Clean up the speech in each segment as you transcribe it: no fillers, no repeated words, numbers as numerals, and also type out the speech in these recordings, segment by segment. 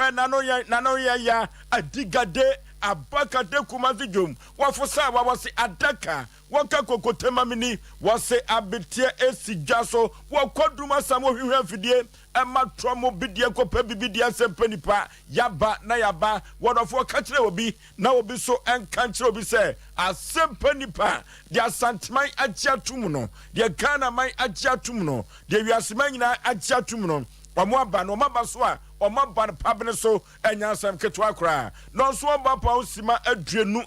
Wɔkɔɛ n'ano yɛ n'ano yɛ ya adigade abakade Kumasi dwom wɔfo sa wa wɔse adaka wɔka kokote ma mini wɔse abeteɛ esi dwa so wɔkɔ dum asam wɔhwehwɛ afidie ɛma trɔ mo bidie kɔpɛ bibidie asɛm nipa yaba na yaba. Wɔdɔfoɔ, ka kyerɛ obi na obi so ɛnka nkyerɛ obi sɛ asɛm nipa deɛ Asanteman agye atom no, deɛ Ghana man agye atom no, deɛ wiaseman nyinaa agye atom no, ɔmo aba no, ɔmo aba so a ɔmo aba no pabene so. Ɛnya asɛm ketewa koraa na ɔnso ɔba pa osima 21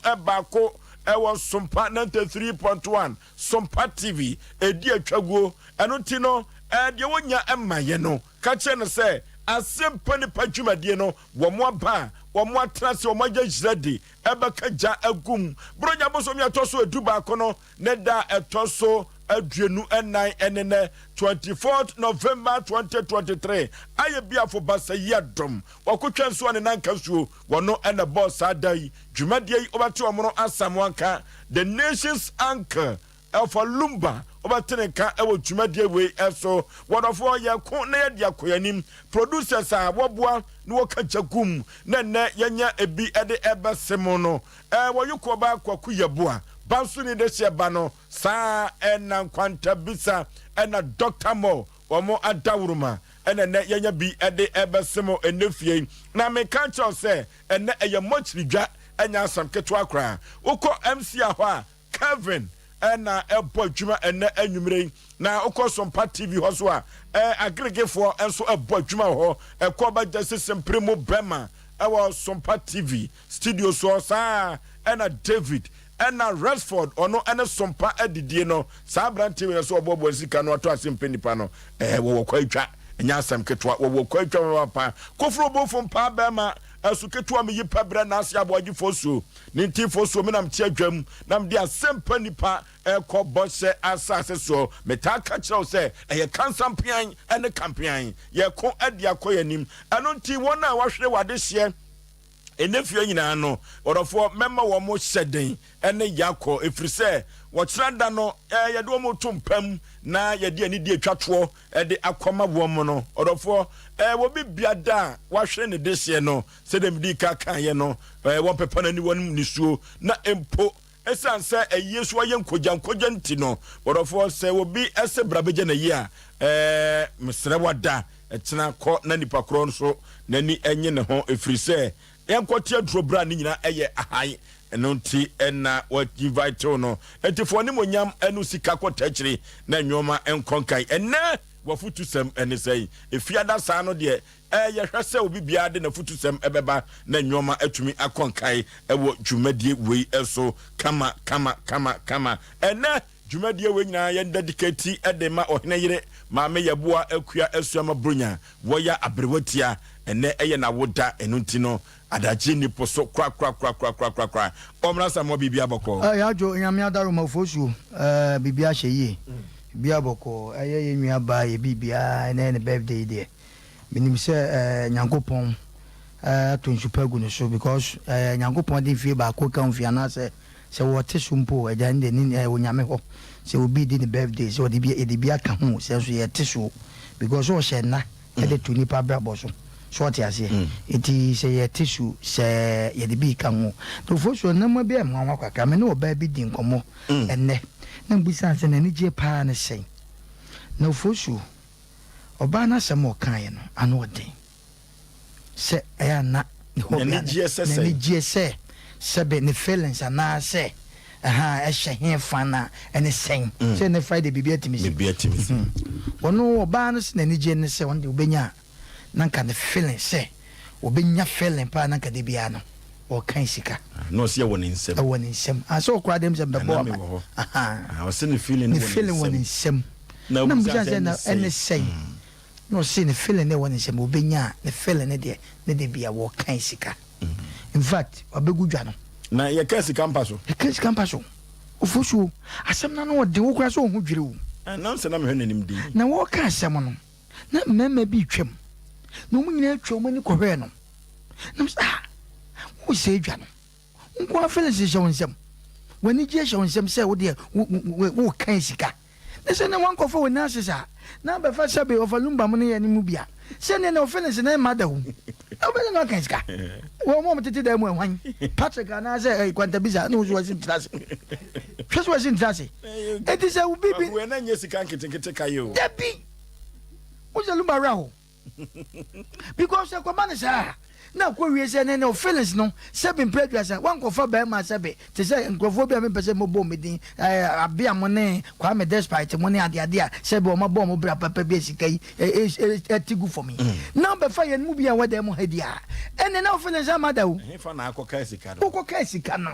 ɛwɔ Sompa 93.1 Sompa TV edi atwaguo. Ɛno ti no deɛ wonya ɛma yɛ no, ka kyerɛ no sɛ asɛmpa nipa dwumadie no wɔn aba a wɔn atena ase, wɔn agya hyira di ɛbɛka gya agum. Buronya bosom yɛ ɛtɔ so 11 no ne da ɛtɔ so 24 ɛne nɛ 24 November 2023. Ayɛ biafo basa yi adom wɔkotwa nsuo ne nanka nsuo wɔno ɛna bɔɔ saa da yi dwumadie yi. Wobɛte wɔn no asam wanka the nation's uncle Ɛfa Lumba, wobɛte ne nka ɛwɔ dwumadie wei ɛso. Wɔdɔfoɔ, yɛko na yɛde akɔ anim. Producers a wɔboa na wɔka gya gum na nnɛ yɛnya ebi ɛde ɛbɛse mo no, wɔyɛ ba Kwaku Yɛboa banso ni de hyɛ ba no saa ɛna nkwanta bisa ɛna Dr Mo wɔn adaworoma ɛna nnɛ yɛnya bi ɛde ɛbɛse mo ɛnɛ fie. Na meka kyerɛw sɛ ɛnɛ ɛyɛ mmɔkyiri dwa, ɛnya asɛm ketewa koraa. Wokɔ MC hɔ a, Kevin ɛna ɛbɔ adwuma ɛnɛ anwummerɛ yi, na wokɔ Sompa TV hɔ so a, agregefoɔ nso ɛbɔ adwuma wɔ hɔ. Ɛkɔ bɛgya sesempere mu bɛma ɛwɔ Sompa TV studio soɔ saa. Ɛna David ɛna Resford, ɔno ɛne Sompa adidie no saa aberanteɛ wei nso ɔboaboa sika no ato ase mpɛ nipa no. Wɔwɔ kɔ atwa, ɛnyɛ asɛm ketewa, wɔwɔ kɔ atwa papa. Koforo bofo mpaa bɛrima ɛso ketewa meyi pɛ brɛ n'ase aboagyefoɔ suo ne ntifoɔ suo menam te adwam na mede asɛmpa nipa ɛkɔ bɔhyɛ asase soɔ. Metaa ka kyerɛ wo sɛ ɛyɛ kansampean ɛne kampean, yɛko adi akɔ yɛn anim. Ɛno nti wɔn a wɔahwere wɔ adehyeɛ ɛnɛ fie nyinaa no, wɔdɔfoɔ, mɛma wɔn mo hyɛ den ɛne yakɔ, ɛfiri sɛ wɔkyerɛ da no yɛde wɔn to mpam na yɛde anidie atwa toɔ ɛde akɔma wɔn no. Ɔdɔfoɔ, wɔbi bia da a wahwere ne dehyeɛ no, sɛdeɛ medi ka kaeɛ no, wɔn pepa n'ani wɔn nisuo na mpo ɛsiane sɛ ɛyie so ayɛ nkogya nkogya nti no. Wɔdɔfoɔ, sɛ obi ɛsɛ bra bɛgya n'ayi a, mesrɛ wada ɛkyena kɔ na nipa korɔ nso n'ani ɛnye ne ho, ɛfiri sɛ yɛnkɔte aduro bra ne nyinaa ɛyɛ ahan. Ɛno nti ɛna wɔ invite no nti foɔ ne monyam ɛno sika kɔta akyiri na nneɛma nkɔ nkan. Ɛnɛ wafutu sɛm ɛne sɛn efiada saa no deɛ, yɛhwɛ sɛ obi biara de n'afutu sɛm ɛbɛba na nneɛma atumi akɔ nkan ɛwɔ dwumadie wei ɛso kama kama kama kama. Ɛnɛ dwumadie wei nyinaa yɛn dedicate ɛde ma ɔhene yere Maame Yɛboa Akua Asuama Bronya. Wɔyɛ aberewatia, ɛnɛ ɛyɛ n'awoda. Ɛno nti no adagye nipo so korakorakorakorakorakora. Ɔmmra sa mɔ biribi abɔkɔ. Yɛadwo Nyame adaroma ofosuo, biribi ahyɛ yie, biribi abɔkɔ. Ɛyɛ yɛ nua baa yɛ biribiaa ɛnɛ ne birthday deɛ, menim sɛ Nyankopɔn ato nsupa agu no so because Nyankopɔn de mfie baako ka mfie anaasɛ sɛ wɔte so mpo agya ne de ne Onyame hɔ sɛ obi di ne birthday sɛ ɔde bi yɛde bi aka ho sɛ nso yɛte so because ɔhyɛ nna ɛde to nipa abrabɔ so so ɔte aseɛ. Nti sɛ yɛte so sɛ yɛde bi ka ho na ofosuo nneɛma bi a ɛmmoa kakra. Me ne ɔbaa bi di nkɔmmɔ ɛnnɛ na mbisa sɛ n'ani gye paa ne sɛn, na ofosuo ɔbaa no asɛm a ɔkaeɛ no ano ɔden sɛ ɛyɛ ana ne hɔ n'ani gyeɛ sɛ sɛbe ne feelings anaasɛ ɛha ɛhyɛ he fa na ɛne sɛn sɛ ne Friday biribi atumi si. Ɔno ɔbaa no sɛ n'ani gyeɛ ne sɛ ɔno deɛ ɔbɛnya na nka ne feeling sɛ ɔbɛnya feeling paa na nka de biara no ɔkan sika. Na ɔsɛ ɛwɔ ne nsam. Ɛwɔ ne nsam asɛ ɔkora dɛm sɛ mbɛbɔ ama. Ɔsɛ ne feeling. Ne feeling wɔ ne nsam na mbisa sɛ na ɛne sɛn, na ɔse ne feeling ne ɛwɔ ne nsam ɔbɛnya ne feeling ne deɛ ne de bia wɔkan sika. In fact, wabɛgu dwa no. Na yɛka sika mpa so. Yɛka sika mpa so, ofosuo asɛm na no ɔde wo kora sɛ ɔho dwiri wo. Nam sɛ na mehwɛ n'anim din. Na wɔka asɛm no na mmarima bi twam na wɔn nyinaa atwa wɔn ani kɔhwɛɛ no na sɛ, ah, wosɛ adwa no nko ara, feelings hyɛ wo nsam, w'ani gye hyɛ wo nsam sɛ wodeɛ wokan sika na sɛ ne wankɔfa wɔ nurses a na bɛfa sɛbe ɔfa Lumba mu no yɛ ne mu bia. Sɛ neɛ na wo feelings no mma da o. Wobɛyɛ no aka sika. Wɔn a wɔtete dan mu ɛhwan? Patrick anaasɛ eh, Kwantabisa ne wo so wasi ntena ase. Hwɛ so wasi ntena ase. Enti sɛ wo bibi. Wei na nyɛ sika nketenkete ka yi o. Dabi. Wo sɛ Lumba werɛ ho. Because sɛ kɔba no saa na akɔ wie sɛ ne ne feelings no sɛbi mpɛ aduasa wankɔfa bɛrima sɛbi te sɛ nkurɔfoɔ bi a mempɛ sɛ mobɔ wɔn din ɛɛ abea mo ne Kwame Despite mo ne adeade a sɛbi wɔn abɔ wɔn bra papa bi a sika yi ɛte gu fam yi na wobɛfa yɛn mu bi a wɔda mu ha di a ɛne na wo feelings ama da o. Ɛhefa na akɔka sika no? Wokɔka sika no.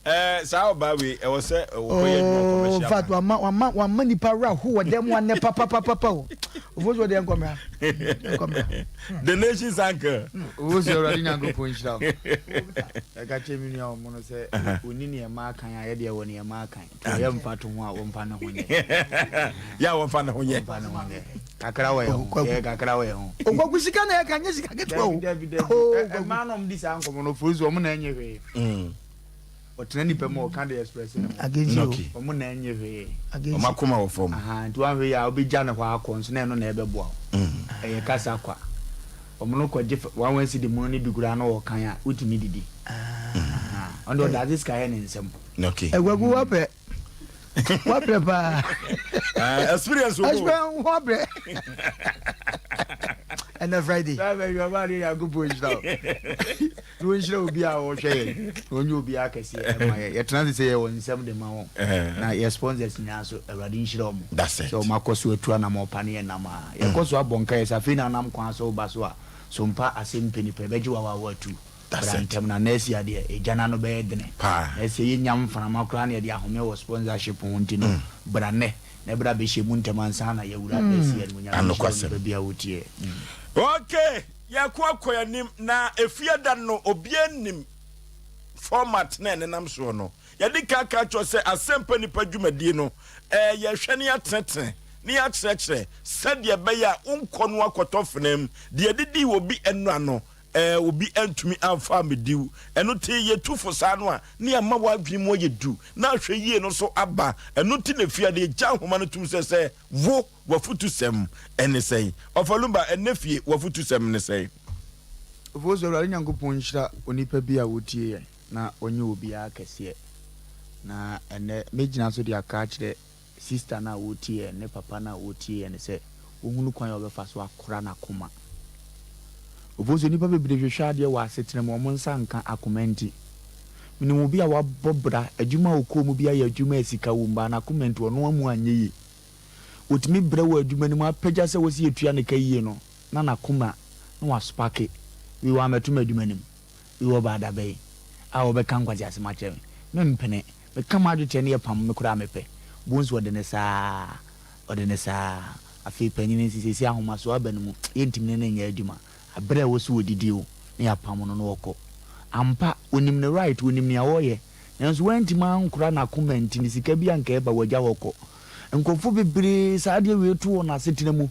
Ɛɛ saa ɔbaa wei ɛwɔ sɛ ɔkɔyɛ adwuma wɔ commercial bank. Infact wama wama wama nipa werɛ aho wɔ dɛm wa nnɛ papapapapa o. Ofosu ɔdeɛ nkɔmra nkɔmra. The nation's uncle. Ofosu Awurade Nyankopɔn nhyira wo. Ɛka kyerɛ me nua ɔmo no sɛ ɔnni nea ɛma akan a yɛdeɛ wɔ nea ɛma akan nti ɔyɛ mfatoho a wɔmfa ne ho nyɛ. Yɛ a wɔmfa ne ho nyɛ. Wɔmfa ne ho nyɛ. Kakra wɔ yɛn ho. Yɛ kakra wɔ yɛn ho. Okwaku sika na yɛka nyɛ sika ketewa o. Dabi dabi dabi. Mmaa na ɔmo di saa nkɔmɔ no Ofosu ɔmo na ɛnyɛ hwee. Ɔtena nipa mu a ɔka de express ne ho. Against you. Ɔmo na ɛnyɛ hwee. Against Ɔmo akoma wɔ fam. Ahaa nti wanhwɛ yie a wobɛgya ne hɔ akɔ nso na ɛno na ɛbɛboa wo. Ɛyɛ kasa kwa. Ɔmo no kɔgye one one cedi mono no bi koraa na ɔkan a wotumi didi. Ahaa ɔno deɛ ɔde adze sika yɛ ne nsam. Okay. Ɛgwagu wabrɛ. Wabrɛ paa. Ah, experience wo. Experience ho abrɛ. Ɛnɛ Friday. Bye bye, your man, Nyankopɔn nhyira wo. Na ɔnhyira obi a ɔhwɛ yɛn. Na ɔnyɛ obi akɛseɛ ɛma yɛn. Yɛtena ase sɛ yɛwɔ nsɛm de ma wɔn. Na yɛ sponsors nyinaa so, Awurade nhyira wɔn. That's it. Sɛ wɔn akɔ so atu anamɔ pa ne yɛn nam a. Yɛkɔ so abɔ nkaeɛ sɛ afei na anam kwan so woba so a, so mpa asɛm mpɛ nipa, ɛbɛgye wo awawa atu. That's Bra it. ntɛm na nɛɛse adeɛ, egya no ano bɛyɛ dene. Paa. Na sɛ yɛnnya mframa koraa na yɛde ahome wɔ sponsorship ho nti no, bra nnɛ. Na bra bɛhyɛ mu ntɛm ansa na yɛawura nɛɛse yɛ no mu. Nyame nhyira wo Anokwasɛm. nipa biara a wotie. Okay, yɛko akɔ yɛn anim na efie da no obiara nim format na ɛnenam soɔ no. Yɛde ka ka kyerɛ sɛ asɛmpa nipa dwumadie no ɛɛ yɛhwɛ ne yɛatenetene ne yɛakyerɛkyerɛ sɛdeɛ ɛbɛyɛ a wonkɔ no akɔtɔ fenam deɛ ɛdidi wɔ bi ɛnora no ɛɛ obi antumi amfa ammɛdiw. Ɛno nti yɛtu fo saa no a, ne ama w'adwene mu ayɛ du na ahwɛ yie no so aba. Ɛno nti na fie ade gya nhoma no tom sɛ sɛ wo w'afutusɛm ne sɛn. Ɔfa Lumba, ɛnnɛ fie w'afutusɛm ne sɛn? Ofosu, Awurade Nyankopɔn nhyira onipa bi a ɔtie yɛn na ɔnyɛ obiara kɛseɛ. Na ɛnnɛ mɛgyina so de aka akyerɛ Sista no a ɔretie yɛn ne papa no a ɔretie yɛn no sɛ ɔhunu kwan a ɔbɛfa so akora n'akoma. Ofori sɛ nnipa bebree hwehwɛ adeɛ wɔ asetena mu, wɔn nsa nka, akoma nti. Menim obi a wabɔ bra, adwuma a ɔkɔɔ mu bi ayɛ adwuma a sika wom, but n'akoma nti ɔno amu anyɛ yie. Ɔtumi brɛ wɔ adwuma no mu, apagya sɛ wɔsi yɛtua ne ka yie no, na n'akoma na waspake, wei wammɛto m'adwuma no mu, wei ɔbaa da bɛn a ɔbɛka nkwaseasɛm akyerɛ me, mempene. Meka m'adwekyerɛ ne ɛpam me koraa mepɛ. Bohu sɛ ɔde no saa, ɔde no saa. Afei panyin no nso seesei ahomasoɔ aba ne mu, yɛntumi ne no nyɛ adwuma. Aberɛ a ɛwɔ sɛ ɔdidi o, na yɛapam no na ɔkɔ. Ampa, ɔnim ne right, ɔnim nea ɔreyɛ. Nanso wantumi ankora n'akoma nti no, sika bi a anka ɛba, wagya hɔ kɔ. Nkurɔfoɔ bebree saa adeɛ wei to wɔn asetena mu.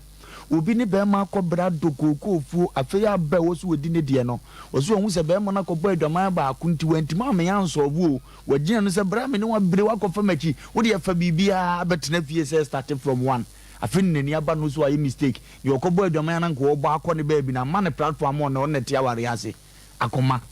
Obi ne barima akɔbra adɔ kookoofuo, afei aba a ɛwɔ sɛ ɔdi ne deɛ no, ɔse wahu sɛ barima no akɔbɔ adwaman baako nti wantumi ammɛyɛ ansɔɔvo o, Wagyina no sɛ bra me ne wo abere wakɔfa makyi wo deɛ fa biribiara bɛtena fie sɛ start from one afei na n'ani aba no so wayɛ mistake deɛ ɔkɔbɔ adwaman a na nka ɔbɔ akɔ ne baabi no ama no platform ama ɔne ɔne te awareɛ ase akoma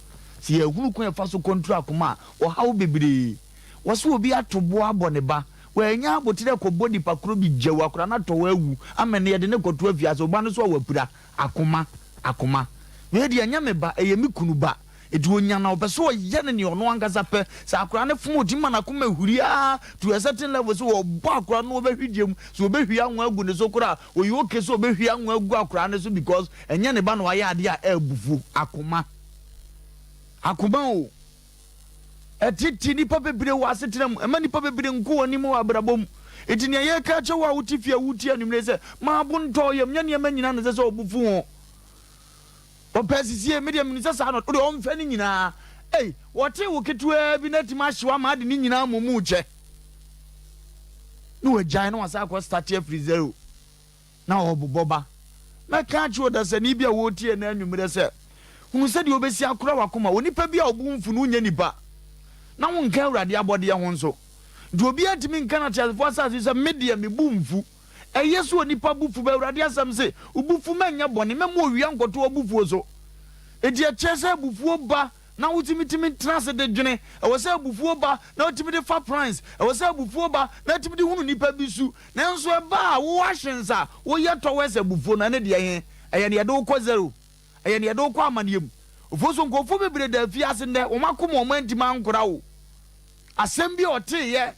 sɛ yɛhunu kwan ɛfa so control akoma a ɔhaw bebree wɔse obi ato boɔ abɔ ne ba wanya aboterɛ kɔbɔ nipa koro bi gyaw akora no atɔ hɔ awu ama ne yɛde ne kɔto afiase ɔba no so a wapira akoma akoma wei deɛ ɛnyɛ me ba ɛyɛ me kunu ba Enti onya na ɔpɛ sɛ ɔyɛ no nea ɔno ankasa pɛ. Sɛ akwadaa no fom a, otumi ma n'akoma huri ara to a certain level sɛ ɔbɔ akwadaa no na ɔbɛhwe gya mu. Sɛ ɔbɛhwie anwa agu ne so koraa a, ɔyɛ okay sɛ ɔbɛhwie anwa agu akwadaa no so because ɛnyɛ ne ba na wayɛ adeɛ a ɛrebufuo. Akoma. Akoma o. Ɛtete nnipa bebree wɔ asetena mu. Ɛma nnipa bebree nkɔ wɔn anim wɔ abrabɔ mu. Enti nea yɛreka akyerɛ wo a wote fie a woretie anwummere yi sɛ, ma bo ntɔ wo yam, nyɛ nneɛma nyinaa na ɛsɛ sɛ wo bo fu ho. Ɔpɛ sisie, me deɛ menim sɛ saa na ɔde ɔmfɛ ne nyinaa. Ei, wɔtee wo ketewaa bi na atumi ahyew ama ade ne nyinaa mmom rekyɛ. Na wagyae na wasan akɔ starte afiri zero na ɔrebobɔ ba. Mɛka akyerɛ ɔdasani bi a ɔretie ɛnnɛ anwummerɛ sɛ, hunu sɛdeɛ wobɛsi akora w'akoma. Onipa bi a wo bo mfu no wonyɛ nipa, na wonka Awurade abɔdeɛ ho nso. Nti obiara ntumi nka no ateasefoɔ asase so sɛ, me deɛ me bo mfu. Ɛyɛ sɛ onipa bo fu, Awurade asɛm se, Wo bo fu, mɛnyɛ bɔne, mɛmma owia nkɔto w'abufuo so. Enti ɛkyerɛ sɛ abufuo ba na wotumi tumi tena ase de dwene. Ɛwɔ sɛ abufuo ba na wotumi de fa plans. Ɛwɔ sɛ abufuo ba na wotumi de hunu nnipa bi su. Nanso ɛba a wo actions a woyɛ towards abufuo no, ɛno deɛ he? Ɛyɛ nea ɛde wo kɔ zero. Ɛyɛ nea ɛde wo kɔ amaneɛ mu. Ofuo so nkurɔfoɔ bebree da afiase nnɛ, wɔn akoma wɔn antumi ankora wo. Asɛm bi a ɔteeɛ,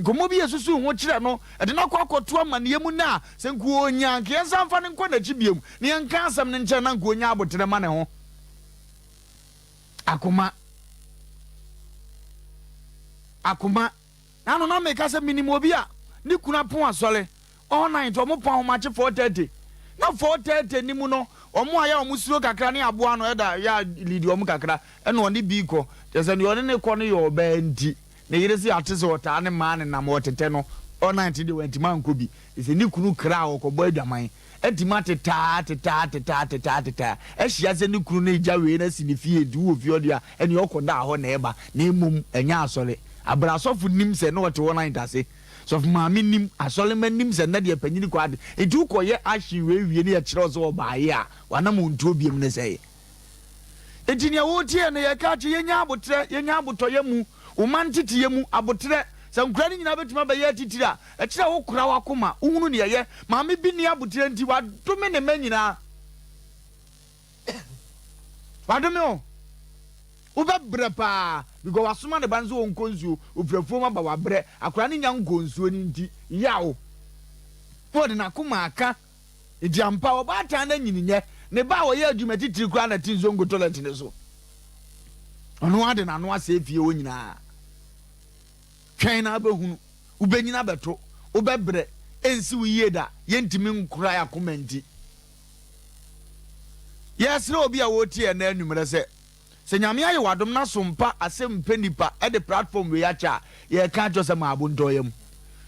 nkɔmmɔ bi a yɛsusuu ho kyerɛɛ no, ɛde no akɔ akɔto amaneɛ mu nnɛ a, sɛ nka ɔnya a, anka yɛnsan mfa no nkɔ n'akyi bio na yɛnka asɛm no nkyerɛ no na anka ɔnya aboterɛ ma ne ho. Akoma. Akoma. Nano na meka sɛ menim obi a ne kunu apon asɔre all night, wɔn pon ahomakye 4:30. Na 4:30 ni mu no, wɔn a yɛ a wɔn suro kakra ne aboa no ɛda yɛ a lead wɔn kakra, ɛna ɔne bi kɔ. Kyerɛ sɛ deɛ ɔne ne kɔ no yɛ ɔbaa nti, ne yere se ate sɛ ɔtaa ne mmaa nenam ɔtetɛ no all night deɛ wantumi ankɔ bi. Sɛ ne kunu kra a ɔkɔbɔ adwaman. Atumi atetaa atetaa atetaa atetaa atetaa ahyia sɛ ne kunu no regya wei no asi ne fie nti wowɔ fie hɔ deɛ a ɛneɛ ɔkɔ daa hɔ na ɛba na mmom ɛnyɛ asɔre. Abrɛ asɔfo nim sɛ na ɔte hɔ night ase. Sɔfo maame nim, asɔremma nim sɛ nnɛ deɛ panyini kɔ ade nti wokɔ yɛ action wei wie ne yɛkyerɛ wo sɛ ɔbaeɛ a wanam ɔntuo biom ne sɛe. Enti nea woteɛ no, yɛka akyerɛ, yɛnya aboterɛ, yɛnya abotɔyam, wo mma nteteyɛ mu, aboterɛ. Sɛ nkwadaa no nyinaa bɛtumi abɛyɛ atitire a, ɛkyerɛ wokora w'akoma, wohunu nea ɛyɛ. Maame bi nni aboterɛ nti, wadome ne mma nyinaa. Wadome wɔn. Wobɛbrɛ paa, because wasoma ne ba no sɛ ɔnkɔ nsuo, ɔfiri afuom aba, wabrɛ. Akwadaa no nnya nkɔɔ nsuo no nti, yaw. Na ɔde n'akoma aka. Enti ampa, ɔbaatan no anyini nnɛ. Ne ba a ɔyɛ adwuma titiri koraa na ɛte nsuo ngu toilet no so. Ɔno ara de n'ano asɛe fie hɔ nyinaa. Twɛn na abɛhunu. Wobɛnyini abɛto. Wobɛbrɛ. Ɛnsi wo yie da. Yɛntumi nkora yɛn akoma nti. Yɛsrɛ obi a ɔretie yɛn nnɛ anwummerɛ sɛ, Sɛ Nyame ayɛ wo adom na so mpa asɛm mpɛ nipa de platform wei akyɛ a, yɛreka akyerɛ wo sɛ ma abo ntɔ yam.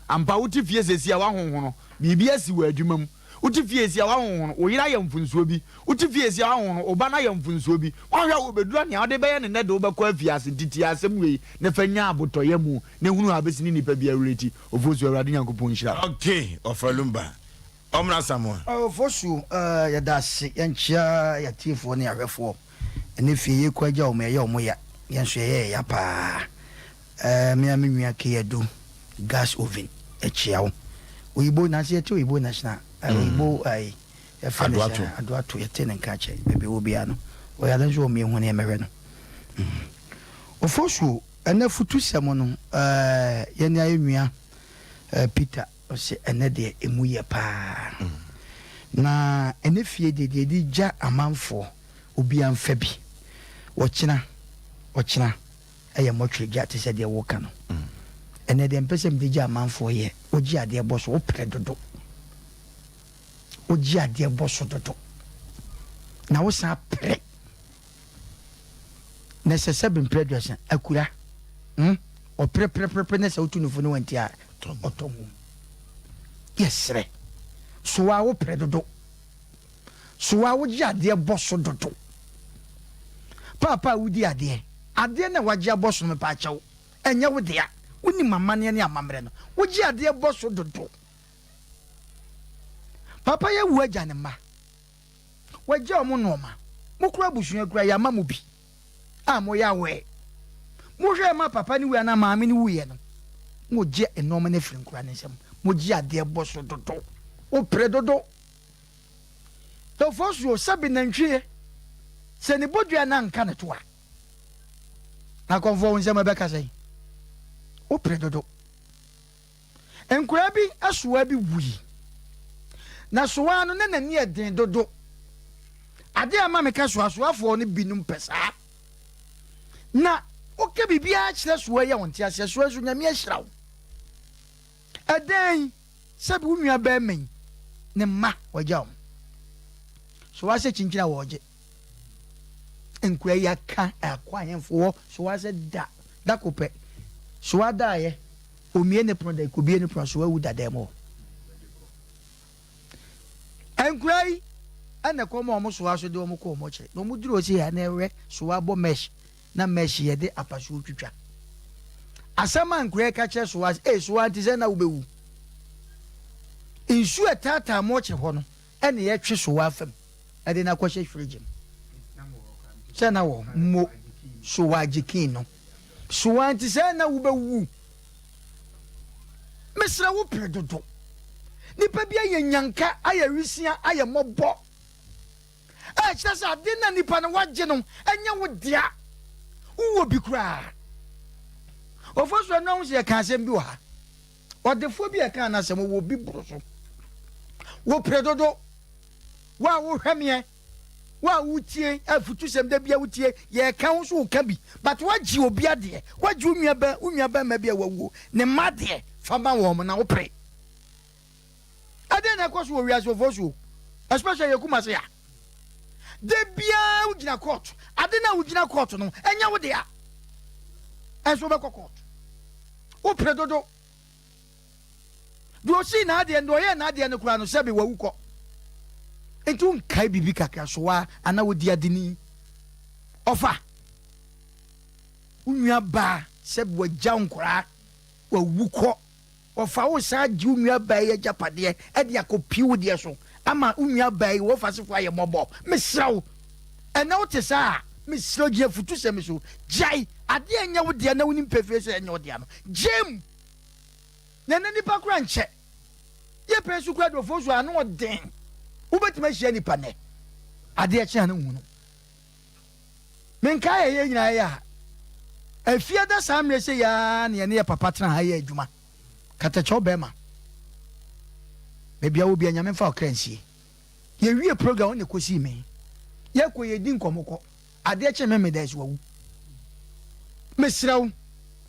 Ampa wote fie seesei a woahonhono, biribi asi wɔ adwuma mu. Wote fie seesei a woahonhono, wo yere ayɛ mfonsuo bi. Wote fie seesei a woahonhono, wo ba no ayɛ mfonsuo bi. Woanhwɛ a wɔbɛduru a nea wode bɛyɛ no nnɛ de wo bɛkɔ afiase. Nti tie asɛm wei na fa nya abotɔyam na hunu a bɛsi ne nipa bi awerɛti. Ofosu Awurade Nyankopɔn nhyira wo. Okay, Ɔfa Lumba. Ɔmmra Asamoah. Ofosu, yɛda ase, yɛnkyea yɛatiefoɔ ne yɛahwɛfoɔ. Ɛnɛ fie yɛkɔ agya wɔn ɛyɛ wɔn ya, yɛn nso ɛyɛ yɛn ya paa. Ɛɛ me a me nua Keyadu gas oven ɛkyea wo. Oyibo nanso yɛte Oyibo national ɛɛ Oyibo ɛɛ yɛfrɛ no sɛ Adoato yɛte ne nka kyɛ baabi wɔ biara no. Ɔyare nso wɔn yɛhu no yɛmɛhwɛ no. Ofosuo ɛnɛ futusɛm no ɛɛ yɛne ayɛ nua ɛɛ Peter. Ɔse ɛnɛ deɛ ɛmu yɛ paa. Na ɛnɛ fie deɛ deɛ yɛde gya amanfoɔ obia nfa bi. Ɔkyena ɔkyena ɛyɛ mɔtwere gya te sɛ deɛ woka no. Ɛnɛ deɛ mpɛ sɛ mede gya amanfoɔ yɛ wogye adeɛ bɔ so wopere dodo. Wogye adeɛ bɔ so dodo. Na wosan pere. Na ɛsɛ sɛ bempere aduasa akura. Hmm? Ɔperepereperepere na sɛ wotu no fo ne wanti a ɔtɔ mum. Yɛsrɛ. So a wopere dodo. So a wogye adeɛ bɔ so dodo. Paapa a wodi adeɛ, adeɛ no a wagye abɔ so no mepaakyɛw, ɛnyɛ wo dea. Wonim amanneɛ ne amammerɛ no. Wogye adeɛ bɔ so dodo. Papa yi awu agya ne mma. Wagya wɔn nnoɔma. Mo koraa abusua koraa yɛama mo bi a moyɛ aware. Mohwɛɛ ma papa no wui anaa maame no wuiɛ no, mogye nnoɔma no afiri nkwadaa no nsam. Mogye adeɛ bɔ so dodo. Wopere dodo. Ofosuo, sɛbe nantwie, sɛ ne bodua no anka ne to a, na akɔmfoɔ wo nsam ɛbɛka sɛn? Wopere dodo. Nkoraa bi soa bi wui. Na soa no na n'ani yɛ den dodo. Ade a ɛma meka soa soafoɔ no binom pɛ saa. Na woka biribiara kyerɛ soa yi a ɔnte aseɛ. Soa nso Nyame ahyira wo. Ɛdɛn sɛbi wo nua bɛrima yi ne mma wagya wɔn. Soa sɛ kyinkyin a wɔregye. Nkoraa yi aka akɔ ahemfo hɔ. Soa sɛ da da ko pɛ. Soa daeɛ. Omie ne pono da ekobie ne pono so wawu da dɛm hɔ. Nkura yi ɛna ɛkɔm a wɔn soa so de wɔn kɔ wɔn akyire na wɔn duru ɔsi ha na ɛwɛ soa bɔ mesh na mesh yɛ de apasuo twitwa. Asɛm a nkura yi ka kyerɛ soa ee soa nti sɛ na wobɛwu. Nsuo a ɛtaataa mɔɔkye hɔ no ɛna yɛtwe so wɔ afam ɛde no akɔhyɛ fridge mu. Sɛ na wɔ mo so wɔ agyekin no so a nti sɛ na wobɛwu. Mesrɛ wo pere dodo. Nipa bi ayɛ nyanka, ayɛ wisia, ayɛ mmɔbɔ. Ɛkyerɛ sɛ ade na nipa no wagye no ɛnyɛ wo dea. Wowɔ bi koraa. Ofo so ɛno ho sɛ yɛka asɛm bi wɔ ha. Ɔdefoɔ bi a ɛka n'asɛm wɔ bi boro so. Wopere dodo. Wo a wohwɛ meɛ, wo a wotie afutusɛm da bia wotie, yɛka wo so woka bi. But woagye obi adeɛ, woagye wo nua bɛ, wo nua bɛrima bi a wawuo, ne mma adeɛ, fa ma wɔn na wopere. Ɛdeɛn na ɛkɔ so wɔ wiase ofo so, especially yɛ Kumasi a. Da biara wogyina court, ade no a wogyina court no, ɛnyɛ wo dea. Ɛnso wobɛkɔ court. Wopere dodo. Deɛ ɔsii n'adeɛ no, deɛ ɔyɛɛ n'adeɛ no koraa no, sɛbe wawu kɔ. Nti wonkae biribi kakra so wa anaa wodi adeni. Ɔfa wo nua baa sɛbe wagya wo nkoraa, wawu kɔ. Ɔfa wo san gye wo nua baa yi agyapadeɛ de akɔpie wo deɛ so ama wo nua baa yi wɔfasefoɔ ayɛ mmɔbɔ. Mesrɛ wo, ɛnɛ wote saa a, mesrɛ wo gyina afutusɛm so. Gyae adeɛ a ɛnyɛ wo dea na wonim pefee sɛ ɛnyɛ wo dea no. Gyae mu. Na ɛnɛ nnipa koraa nkyɛ. Yɛ pɛn so koraa de so ano ɔden. Wobɛtumi ahyia nipa nnɛ. Adeɛ kye a na wohu no. Menkae ɛyɛ nyinaa yɛ a. Afie da saa mmerɛ sɛ yɛa ne yɛne yɛ papa tena ha yɛ adwuma. Katakyɛw bɛrima. Baabi a wɔ bia Nyame mfa ɔkra nsie. Yɛwie program wo na ɛkɔsii me. Yɛkɔ yɛdi nkɔmmɔ kɔ. Adeɛ kye me meda so wawu. Mesrɛ wo,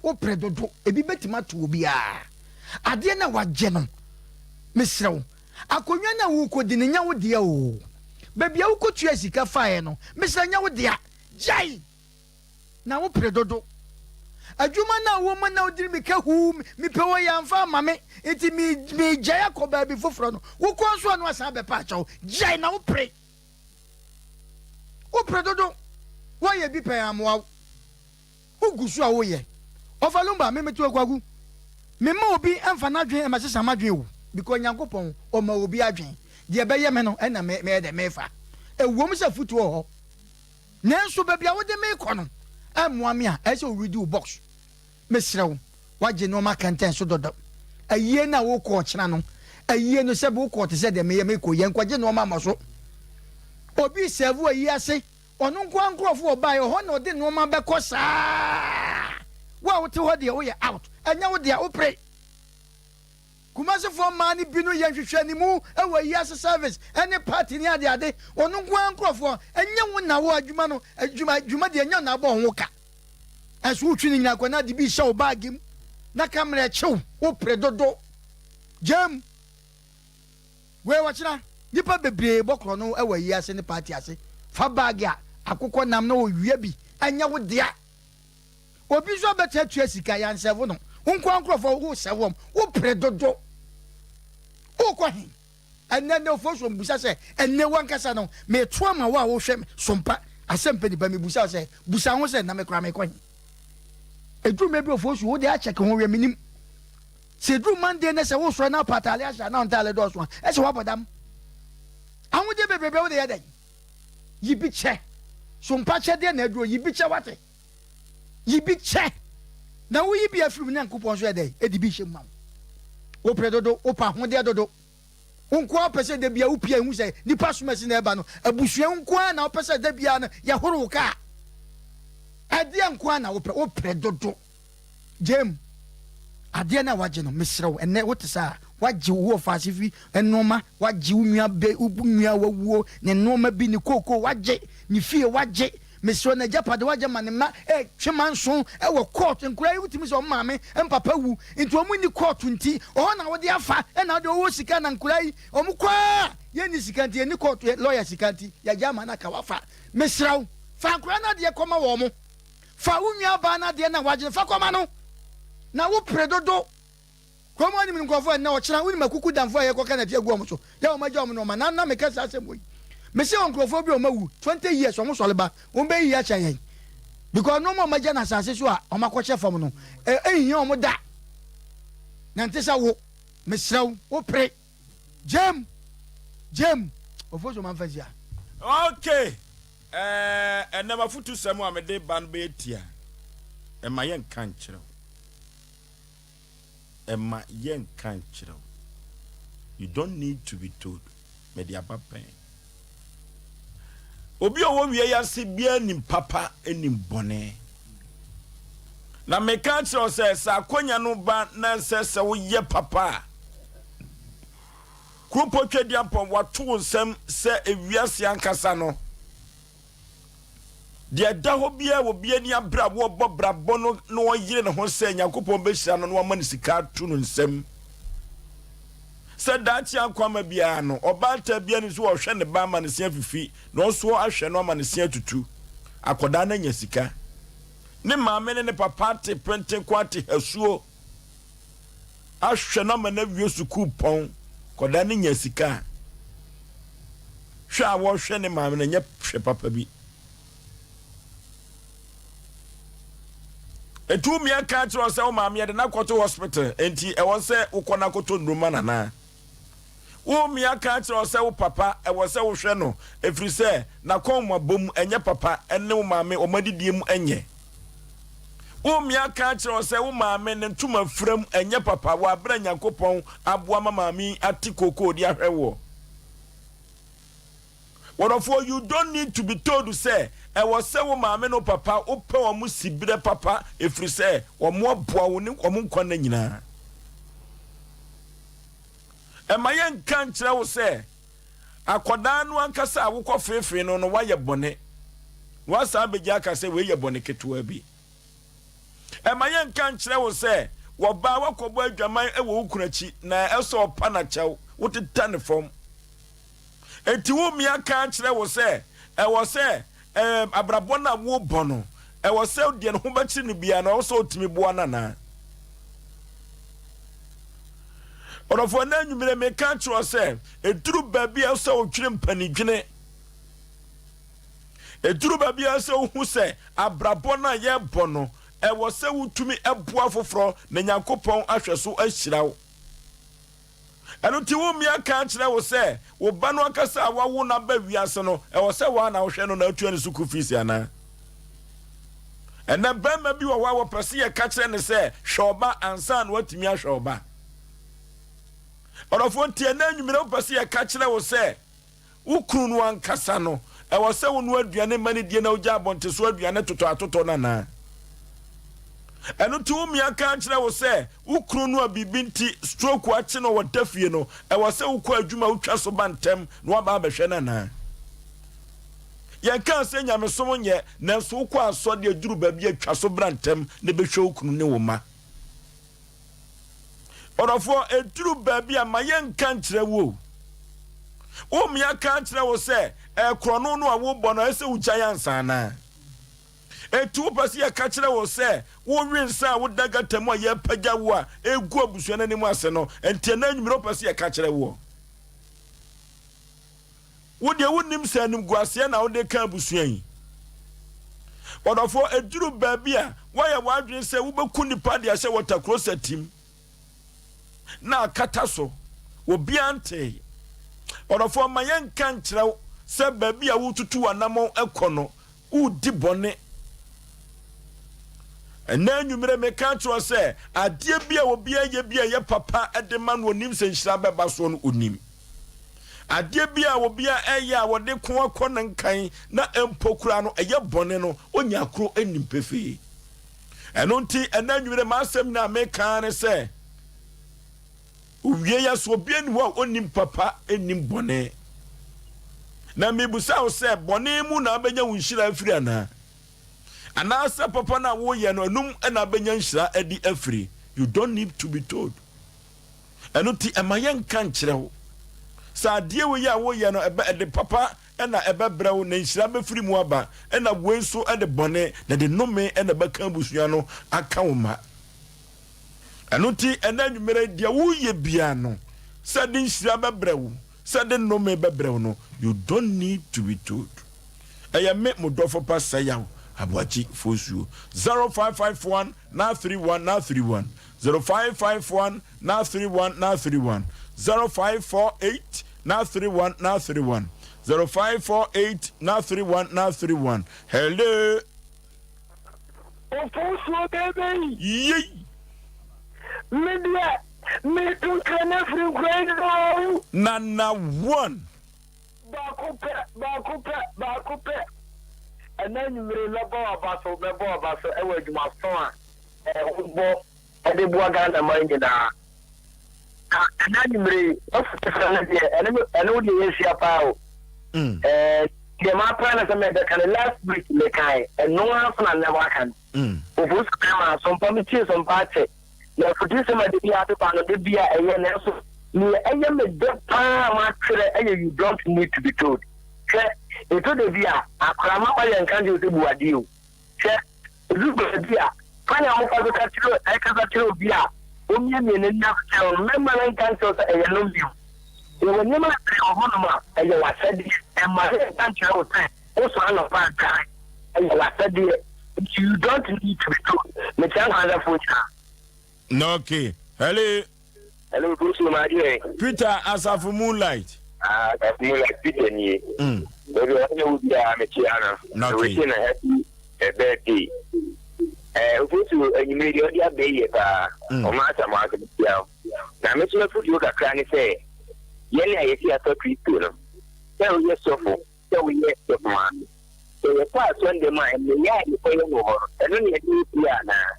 wopere dodo. Ebi bɛtumi ato obiara. Adeɛ no a wagye no, mesrɛ wo, akonnwa no a wokɔdi no nyɛ wo dea o. Baabi a wokɔtua sika faeɛ no, mesrɛ nyɛ wo dea. Gyae! Na wopere dodo. Adwuma no a woma na wodiri mika huu mepɛ wɔ yɛ amfa ama me nti megyae akɔ baabi foforɔ no, wokɔ nso a no asan bɛpa akyɛw. Gyae na wopere. Wopere dodo. Woayɛ bi pɛn amoa wo. Wogu so a woyɛ. Ɔfa Lumba, me mete Kwaku. Memma obi mfa n'adwene mmɛsesa m'adwene o. Because Nyankopɔn, ɔma obi adwene. Deɛ ɛbɛyɛ me no, ɛna me mɛyɛ dɛ mefa. Ɛwom sɛ afutuo wɔ hɔ. Nanso baabi a wode me rekɔ no, ɛmmoa me a, ɛyɛ sɛ woredi wo box. Mesrɛ wo, woagye nnoɔma kɛntɛn so dodo. Ayie no a wokɔ ɔkyena no, ayie no sɛbe wokɔɔ te sɛ deɛ meyɛ mekɔ yi, ɛnkɔgye nnoɔma mmɔ so. Obi sɛɛvo ayi ase, ɔno nko ara nkorɔfoɔ ɔbaeɛ, ɔhɔ na ɔde nnoɔma bɛkɔ saa. Wo a wote hɔ deɛ woyɛ out, ɛnyɛ wo dea, wopere. Kumasefoɔ mmaa no bi no yɛ nhwehwɛnimu wɔ ayi ase service ne party ne adeade, ɔno nko ara nkorɔfoɔ, ɛnyɛ wo na wo adwuma no, adwuma, dwumadie ɛnyɛ wo na abɔ ho ka. Ɛso wotwi no nyinaa kɔ na ade bi hyɛ wo baage mu na kamera kye wo, wopere dodo. Gyaa mu. Wei ɔkyena nnipa bebree bɔ korɔno wɔ ayi ase ne party ase. Fa baage a akokɔ nam na owia bi ɛnyɛ wo dea. Obi nso abɛtena atua sika yansɛvo no. Wo nkoa nkorɔfoɔ wo sɛvo wɔn. Wopere dodo. Wokɔ he? Ɛnnɛ nnɛ ofosuo mebisa sɛ ɛnnɛ wankasa no meto ama wo a wohwɛ me so mpa asɛm pɛ nipa mebisa wo sɛ busa ho sɛ na me koraa mekɔ he ɛduru mmerɛ bi ofosuo wode akyɛke ho wɛ menim sɛ ɛduru Monday ne sɛ wosɔre na wopɛ ataale ahyɛ anaa ntaale dɔɔso a ɛsɛ woabɔ dam ahodeɛ bebrebe wode yɛ dɛn yi bi kyɛ so mpa kyɛdeɛ na aduro yi bi kyɛ wate Yi bi kyɛ, na woyi bi afiri mu, Nyankopɔn nso yɛ dɛn? Ɛde bi hyɛ mu ma wo. Wopere dodo, wopɛ ahodeɛ dodo. Wo nko ara wopɛ sɛ da bia wopia ehu sɛ nipa asomasi na ɛba no, abusua nko ara na wopɛ sɛ da bia no yɛhoro wo kaa. Ɛdeɛ nko ara na wopɛ, wopere dodo. Gyam, adeɛ no a wagye no, mesrɛ wo, ɛnnɛ wote saa a, wagye wo wɔfaase fi nnoɔma, wagye wo nua bɛ, wo nua wawuo, ne nnoɔma bi, ne kookoo wagye, ne fie wagye, Mesrɛ wo, n'agyapade wagye ma ne mma retwe manso wɔ court, nkwadaa yi wotumi sɛ wɔn maame mpapa wu nti wɔn nni court nti ɔhɔ na wode afa ɛna wode ɔwɔ sika na nkwadaa yi wɔn kɔ a yɛnni sika nti yɛnni court lawyer sika nti yɛagye ama no aka wafa. Mesrɛ wo, fa nkwadaa no adeɛ kɔma wɔn, fa wo nua baa no adeɛ no a wagye no fa kɔma no na wo pere dodo. Kurom hɔ nim nkurɔfoɔ ɛnnɛ ɔkyena wonim akuku damfoɔ a yɛkɔka nɛte agu wɔn so yɛ wɔn agya wɔn nnoɔma na na meka saa asɛm wei mese wɔ nkurɔfoɔ bi a wɔn awu 20 years wɔn sɔre ba wɔn bɛyi yɛ akyɛ yɛn because nnoɔma wɔn agya no asase so a wɔn akɔhyɛ fam no ɛnhia wɔn da na nte sɛ wo mesrɛ wo wo pere. Gyam! Gyam! Ofosu ma mfa nsia. Ok, ɛɛ, ɛnnɛ m'afotusɛm a mede ba no bɛyɛ tia. Ɛma yɛnka nkyerɛ wo. Ɛma yɛnka nkyerɛ wo. You don't need to be told. Mede aba pɛn. Obi a ɔwɔ wie yi ase biara nim papa, nim bɔne. Na meka akyerɛ wo sɛ, sɛ akwanya no ba na sɛ sɛ woyɛ papa a, Kuropɔn Tweaduampɔn, wato wo nsam sɛ ewiase ankasa no. Deɛ ɛda hɔ biara wɔ bi ani abere a wɔrebɔ brabɔ no na ɔyere ne ho sɛ Nyankopɔn bɛhyira no na wama no sika ato no nsam. Sɛ daakye ankwama biara no, ɔbaatan biara ni so ɔhwɛ ne ba ama ne se afifi na ɔnso ahwɛ no ama ne se atutu. Akwadaa no anya sika. Ne maame ne ne papa ate pentenko ate hasuo ahwɛ no ama no awie sukuu pɔn. Akwadaa no nya sika a, hwɛ a wɔhwɛ ne maame no nyɛ hwɛ papa bi. Enti wo mmea ka kyerɛ wo sɛ wo maame yɛde no akɔto hospital, enti ɛwɔ sɛ wokɔ no akɔtɔ nnuro ma no anaa? Wo mmea ka kyerɛ wo sɛ wo papa ɛwɔ sɛ wohwɛ no ɛfiri sɛ n'akɔnmabɔ mu ɛnyɛ papa ɛne wo maame wɔn adidie mu ɛnyɛ. Wo mmea ka kyerɛ wo sɛ wo maame ne ntoma fira mu ɛnyɛ papa wɔ abere a Nyankopɔn aboa ma maame yi ate kookoo de ahwɛ woɔ. Wɔdɔfoɔ, you don't need to be told sɛ ɛwɔ sɛ wo maame ne wo papa wopɛ wɔn siberɛ papa ɛfiri sɛ wɔn aboa wo ne wɔn nkwa nna nyinaa. Ɛma yɛnka nkyerɛ wo sɛ akwadaa no ankasa a wokɔ feefee no no wayɛ bɔne na wasan abɛgya aka sɛ wei yɛ bɔne ketewa bi. Ɛma yɛnka nkyerɛ wo sɛ wɔbaa wakɔbɔ adwaman wɔ wo kunu akyi na ɛsɛ ɔpa na kyɛw woteta ne fam. Enti wo mmea ka kyerɛ wo sɛ ɛwɔ sɛ ɛɛ abrabɔ no a worebɔ no, ɛwɔ sɛ deɛ ne ho bɛkyere no biara no, ɛwɔ sɛ ɔtumi boa no anaa? Ɔdɔfoɔ, na anwummerɛ meka kyerɛ wo sɛ ɛduru baabi a ɛwɔ sɛ wotwere mpanidwene. Ɛduru baabi a ɛwɔ sɛ wohu sɛ abrabɔ no a yɛrebɔ no, ɛwɔ sɛ wotumi boa foforɔ na Nyankopɔn ahwɛ so ahyira wo. Ɛno nti, wo mmea ka kyerɛ wo sɛ wo ba no ankasa a woawo no aba wiase no, ɛwɔ sɛ wo ara na wohwɛ no na wotua ne sukuu fees anaa? Ɛnnɛ, barima bi wɔ hɔ a wɔpɛ sɛ yɛka kyerɛ no sɛ, hwɛ ɔba ansa na watumi ahwɛ ɔba. Ɔdɔfoɔ nti, ɛnnɛ anwummerɛ wopɛ sɛ yɛka kyerɛ wo sɛ, Wo kunu no ankasa no, ɛwɔ sɛ wonoa aduane ma no die na wogya abɔnten so aduane totɔ atotɔ no anaa? Ɛno nti wo mmea ka kyerɛ wo sɛ wo kunu no a biribi nti stroke akye no ɔda fie no, ɛwɔ sɛ wokɔ adwuma a wotwa so ba ntɛm na woaba abɛhwɛ no anaa? Yɛnkaa sɛ nyamesom nyɛ, nanso wokɔ asɔre aduru baabi a twa so bra ntɛm na bɛhwɛ wo kunu ne wo mma. Ɔdɔfoɔ, ɛduru baabi a ma yɛnka nkyerɛ wo o. Wo mmea ka akyerɛ wo sɛ ɛkorɔno no a wobɔ no ɛsɛ sɛ wogyae ansa anaa? Enti wopɛ sɛ yɛka kyerɛ wo sɛ wowe nsa a woda gata mu a yɛrepagya wo a ɛgu abusua no anim ase no, enti ɛnɛ anwummerɛ wopɛ sɛ yɛka kyerɛ woɔ? Wo deɛ wonnim sɛ animguaseɛ na wode ka abusua yi. Ɔdɔfoɔ, ɛduru baabi a woayɛ w'adwene sɛ wobɛku nnipa de ahyɛ wɔta krosa tim na akata so, obiara ntee. Ɔdɔfoɔ, ma yɛnka nkyerɛ wo sɛ baabi a woretutu w'anammɔn kɔ no, woredi bɔne. Ɛnnɛ anwummerɛ meka akyerɛ wo sɛ adeɛ bi a obiara yɛ bi a ɛyɛ papa de ma no onim sɛ nhyira bɛba soɔ no onim. Adeɛ bi a obiara ɛyɛ a wɔde ko akɔ ne nkan na mpo koraa no ɛyɛ bɔne no onya koro nim pefee. Ɛno nti ɛnnɛ anwummerɛ m'asɛm nyinaa meka ne sɛ Owie yɛ so obiara nni hɔ a ɔnnim papa nnim bɔne. Na mebisa wo sɛ, bɔne mu na abɛnya wo nhyira afiri anaa? Anaasɛ papa no a woyɛ no, ɛnum na abɛnya nhyira adi afiri? You don't need to be told. Ɛno nti, ɛma yɛnka nkyerɛ wo sɛ adeɛ wei a woyɛ no, ɛbɛ ɛde papa na ɛbɛbrɛ wo, na nhyira bɛfiri mu aba, ɛna wei nso ɛde bɔne, na ɛde nnome na ɛbɛka abusua no aka wo ma. Ɛno nti, ɛnnɛ anwummerɛ yi, deɛ woreyɛ biara no, sɛ ɛde nhyira bɛbrɛ wo, sɛ ɛde nnome bɛbrɛ wo no, you don't need to be told. Ɛyɛ me, mo dɔfo pa Sɛyaw Aboakyi Fosuo. 0551 931 931, 0551 931 931, 0548 931 931 0548 931 931 Hello. Ofosuo bɛbɛ yi. Yei. Me deɛ meto nkra no afiri nkura yi nyinaa. Nana one. Baako pɛ, baako pɛ, baako pɛ. Ɛnɛ anwummere mɛbɔ w'aba so, mɛbɔ w'aba so ɛwɔ adwumaso a wobɔ ɛde boa Ghana man nyinaa. Na ɛnɛ anwummere yi, w'afutusɛm no deɛ, ɛne me, ɛne wo deɛ yɛahyia paa o. Ɛɛ, deɛ mapra no sɛ mɛbɛka no last week mekae, ɛno ara so na nnɛ woaka no. Ofosu bɛma asompa, metie sompa akyɛ. Na afutusɛm a da biara de ba no, da biara ɛyɛ, nanso nea ɛyɛ me dɛ paa a matwerɛ yɛ you don't need to be told. Hwɛ, ɛtɔ da bi a, akwadaa mma ɔyɛ nka nkyerɛ wo sɛ bu adeɛ o. Hwɛ, ɛduru baabi a, kwan a wofa so ka kyerɛ, ɛkasa kyerɛ obi a ɔmiamia n'ani ase kyerɛ wo no, mɛmma no nka nkyerɛ wo sɛ ɛyɛ nom bio. Yɛwɔ nneɛma bebree wɔ hɔnom a, ɛyɛ w'asɛdeɛ. Ɛmma no nka nkyerɛ wo sɛ wosɔre anɔpa a dware. Ɛyɛ w'asɛdeɛ. Nti you don't need to be told. Mekyia Nkransafoɔ nyinaa. Okay. Hello. Hello, Bruce Madeɛ. Peter Asafo Moonlight. Ah, Asafo Moonlight, Peter nie. Baabi a ɔne wo biara mekyia no. Okay. Mewese no happy birthday. Eh, Ofosu anwummere deɛ ɔde abɛ yie paa. Ɔma asam ase mekyia wo. Na me nso m'afotuo kakra ne sɛ, yɛn a yɛsi afa Kristo no, sɛ woyɛ sɔfo, sɛ woyɛ sɔfo maame, sɛ yɛkɔ asɔndɛm a, nneyɛɛ a yɛkɔyɛ no wɔ hɔ no, ɛno na yɛde yɛ fie anaa?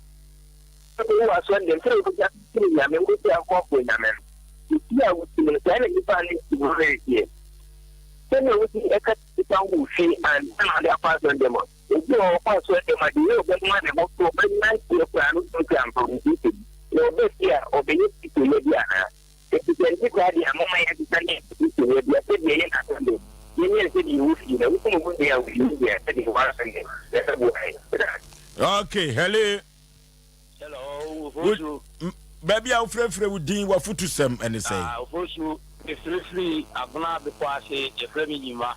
Sɛ wowɔ asɔndɛm, sɛ wobɛgya soro Nyame, wobɛsi akɔfoɔ Nyame no, efie a wosi no, saa na nnipa no si hɔ no reteɛ. Sɛnea wosi ɛka nnipa ho wɔ fie ansa na wode akɔ asɔndɛm a, obi wɔ hɔ ɔkɔ asɔndɛm a, deɛ ɔbɛma ne ho so, ɔbɛnanteɛ koraa no, wotumi sɛ ampa ɔyɛ Kristoni. Na ɔba fie a, ɔbɛyɛ Kristoni bi anaa? Enti sɛ ɛnte saa deɛ a, momma yɛnsesa ne yɛn Kristoni bi a, sɛdeɛ ɛyɛ n'asɔndɛm, yɛnyɛ no sɛdeɛ ɛwɔ fie, na wokum wo nua a, woyi wo deɛ sɛdeɛ ɛwɔ asɔndɛm, na ɛbɛboa yɛn. Meda ase. Okay, hello. Hello, Ofosu. Baabi a wofrɛfrɛ wo din w'afotusɛm ne sɛn? Ah, Ofosu, mefrɛfiri Abena bepɔ ase, yɛfrɛ me Nyima.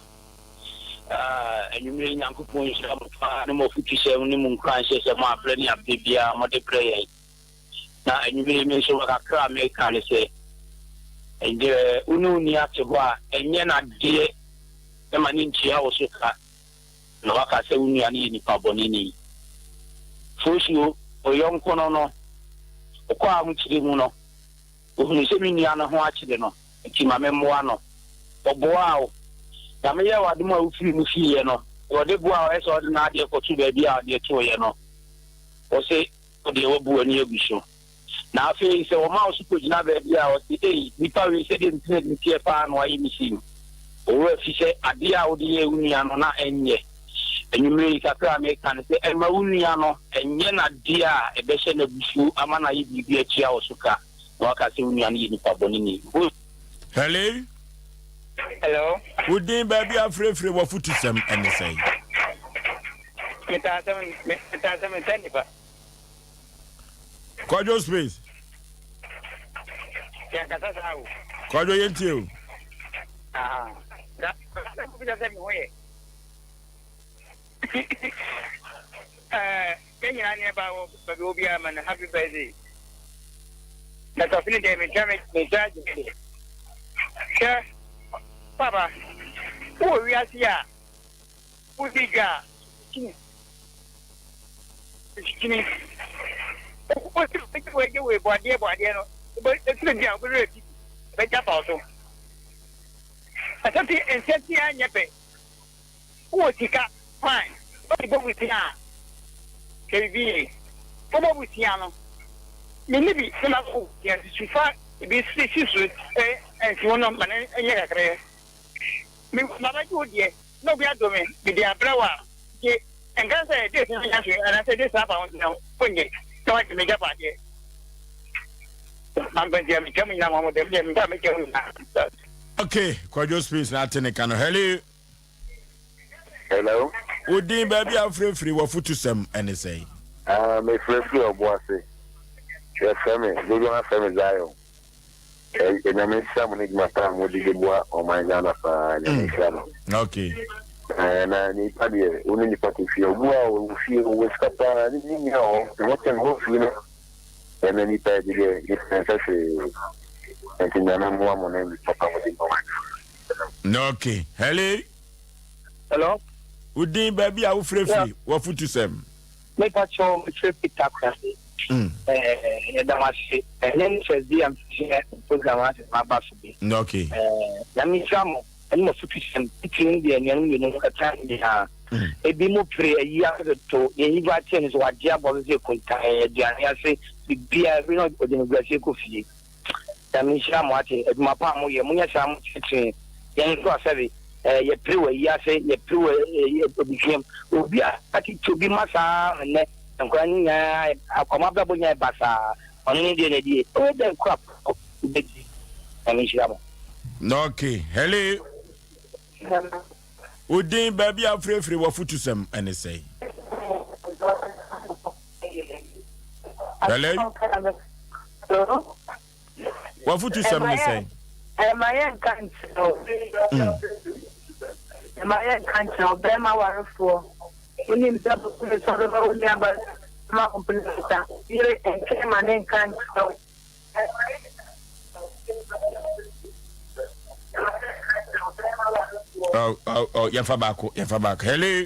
Ah, anwummere yi Nyankopɔn nhyira mo paa ne mo afotusɛm ne mo nkuranhyɛsɛm a berɛ ne aberɛ biara mode brɛ yɛn. Na anwummere yi me nso kakra a meka ne sɛ, ɛdeɛ wo ne wo nua te hɔ a, ɛnyɛ n'adeɛ ma ne ntua wo so ka. Na waka sɛ wo nua no yɛ nipa bɔneni. Fosuo, wo yɔnko no no, wokɔ ahokyere mu no, ohunuu sɛ me nua no ho akyere no, nti ma memmoa no. Ɔboaa wo. Nyame yɛɛ wo adom a wofirii mu fiiɛ no, deɛ ɔde boaa wo, ɛyɛ sɛ ɔde n'adeɛ kɔto baabi a ɔde tooeɛ no, ɔse wo deɛ woabu w'ani agu so. Na afei sɛ wɔma wo so kogyina baabi a, ɔse, Ei, nipa wei, sɛdeɛ me tiri adi teɛ paa na wayɛ me sei. Wo werɛ afi sɛ adeɛ a wode yɛɛ wo nua no na ɛnyɛ. Anwummerɛ yi, kakra a meka ne sɛ, mma wo nua no nyɛ no adeɛ a ɛbɛhyɛ no abufuo ama no ayɛ biribi atua wo so ka na waka sɛ wo nua no yɛ nipa bɔneni. Wo. Hello. Hello. Wo din baabi a frɛfrɛ w'afotusɛm ne sɛn? Metaa sɛ metaa sɛ metɛ nipa. Kwadwo space. Yɛnkasa saa o. Kwadwo yɛntie o. Ah, na na sɛ me ho yɛ. Eh, yɛn nyinaa ne ɛba wɔ baabi wɔ biara ma no happy birthday. Na tɔfe ne deɛ mekyɛ me mekyɛ agye me deɛ. Hwɛ, papa, wowɔ wiase a Wodi dwa a, kyini. Kyini. Wosi wei wei gye wei bɔ adeɛ bɔ adeɛ no, wobɛ efiri bi a wobɛwerɛ fi ɛbɛgya fa wo so. Ɛsɛ ti nsɛ ti anyɛ pɛ. Wowɔ sika fine, wode bɔ busia a, hwɛ biribi yie. Wobɔ busia no, menni bi na makɔ busia susu fa ebi si si so ɛ nsi ho no ma no nyɛ kakra. Me mabɛgye wo deɛ. Na obi adɔ me, mede abrɛ wo a, gye. Nka sɛ, This na nya hwee, anaasɛ this na afa ho nti na wonnye, na woagye m'agyapadeɛ. Mampa nti a mekyia mo nyinaa mo dɛm deɛ mempɛ a mɛkyia mo nyinaa. Ok, Kwadwo Space na ate ne ka no. Hello. Hello. Wo din baabi a wofrɛfiri w'afotusɛm ne sɛn? Ah, mefrɛfiri Ɔboase. Yɛfrɛ me, dodoɔ no afrɛ me Zion. Nyame nhyira mo ne dwuma pa a mode de boa ɔman Ghana paa. Nyame nhyira mo. Okay. Na nipa deɛ wo ne nipa te fie obu a wɔ fie wɔ sika paa ne ne nua hɔ ne ho kyɛn hɔ fie no ɛna nipa de deɛ nipa nsɛ hwee. Nti Nyame mmoa mo ne papa mo de ma mo. Ok hello. Hello. Wo din baabi a wo frɛ firi wafutu sɛm. Me pa kyɛw me frɛ fi Takoradi. Eh yɛda mo ase. Ɛnɛ ne first day a mehwɛ program ase na maba so bi. Ok. Eh Nyame nhyira mo ɛne mo afutu sɛm. Titiri no deɛ anuanom mmienu no ɛka nyinaa. Ebi mo pere ayi ase toto yɛn yi ba kyɛ no sɛ wagye abɔ so sɛ kuntan aduane ase biribiara ebi na ɔde no guasie kɔ fie. Nyame nhyira mo ate adwuma pa a mo yɛ mo nyɛ saa mo kyerɛkyerɛ yɛn nso a sɛbe eh, yɛ pere wɔ ayi ase yɛ pere wɔ eh, abusuam obi a tete obi ma saa nnɛ nkwadaa no nyinaa ɔmo abrabɔ nyinaa yɛ basaa ɔno ne deɛ na ɛdie ɔyɛ dɛn kora po wobɛdi. Nyame nhyira mo. Ok hello. Wo din, baabi a wofirefiri, w'afutusɛm ne sɛn? Hello? W'afutusɛm ne sɛn? Ɛma yɛ nka nkyerɛ wo. Ɛma yɛ nka nkyerɛ wo bɛrima warefoɔ. Wonim sɛ bosome so bɛma wo nuaba ma wo mpena nsa. Yere nkyɛn ma ne nka nkyerɛ wo. Oh, oh, oh, yɛmfa baako, yɛmfa baako. Hello.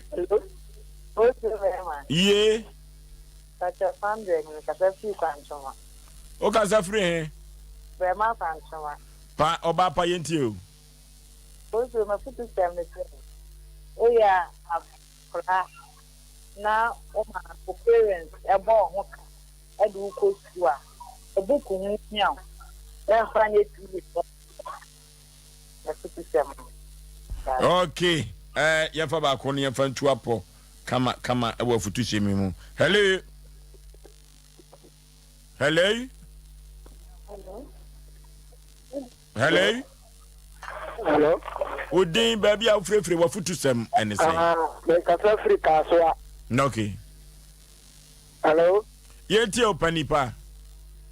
Ye. O kasa firi he? Brɛma Kwantoma. Pa ɔbaa pa yɛntie o. Osu mafutusɛm ne sɛ woyɛ akora na woma wo parents ɛbɔ wo ho ka de wo kɔ sukuu a, book ho hia wo. Mɛmfa nyɛ TV so afutusɛm no. Okay, eh, yɛmfa baako no yɛmfa ntu apɔ kama kama ɛwɔ afutusɛm yi mu. Hello. Hello. Hello. Hello. Wo din baabi a wofirefiri w'afutusɛm ɛne sɛn? Ah, mekasa firi Kasoa. Okay. Hello. Yɛn tie o pani pa.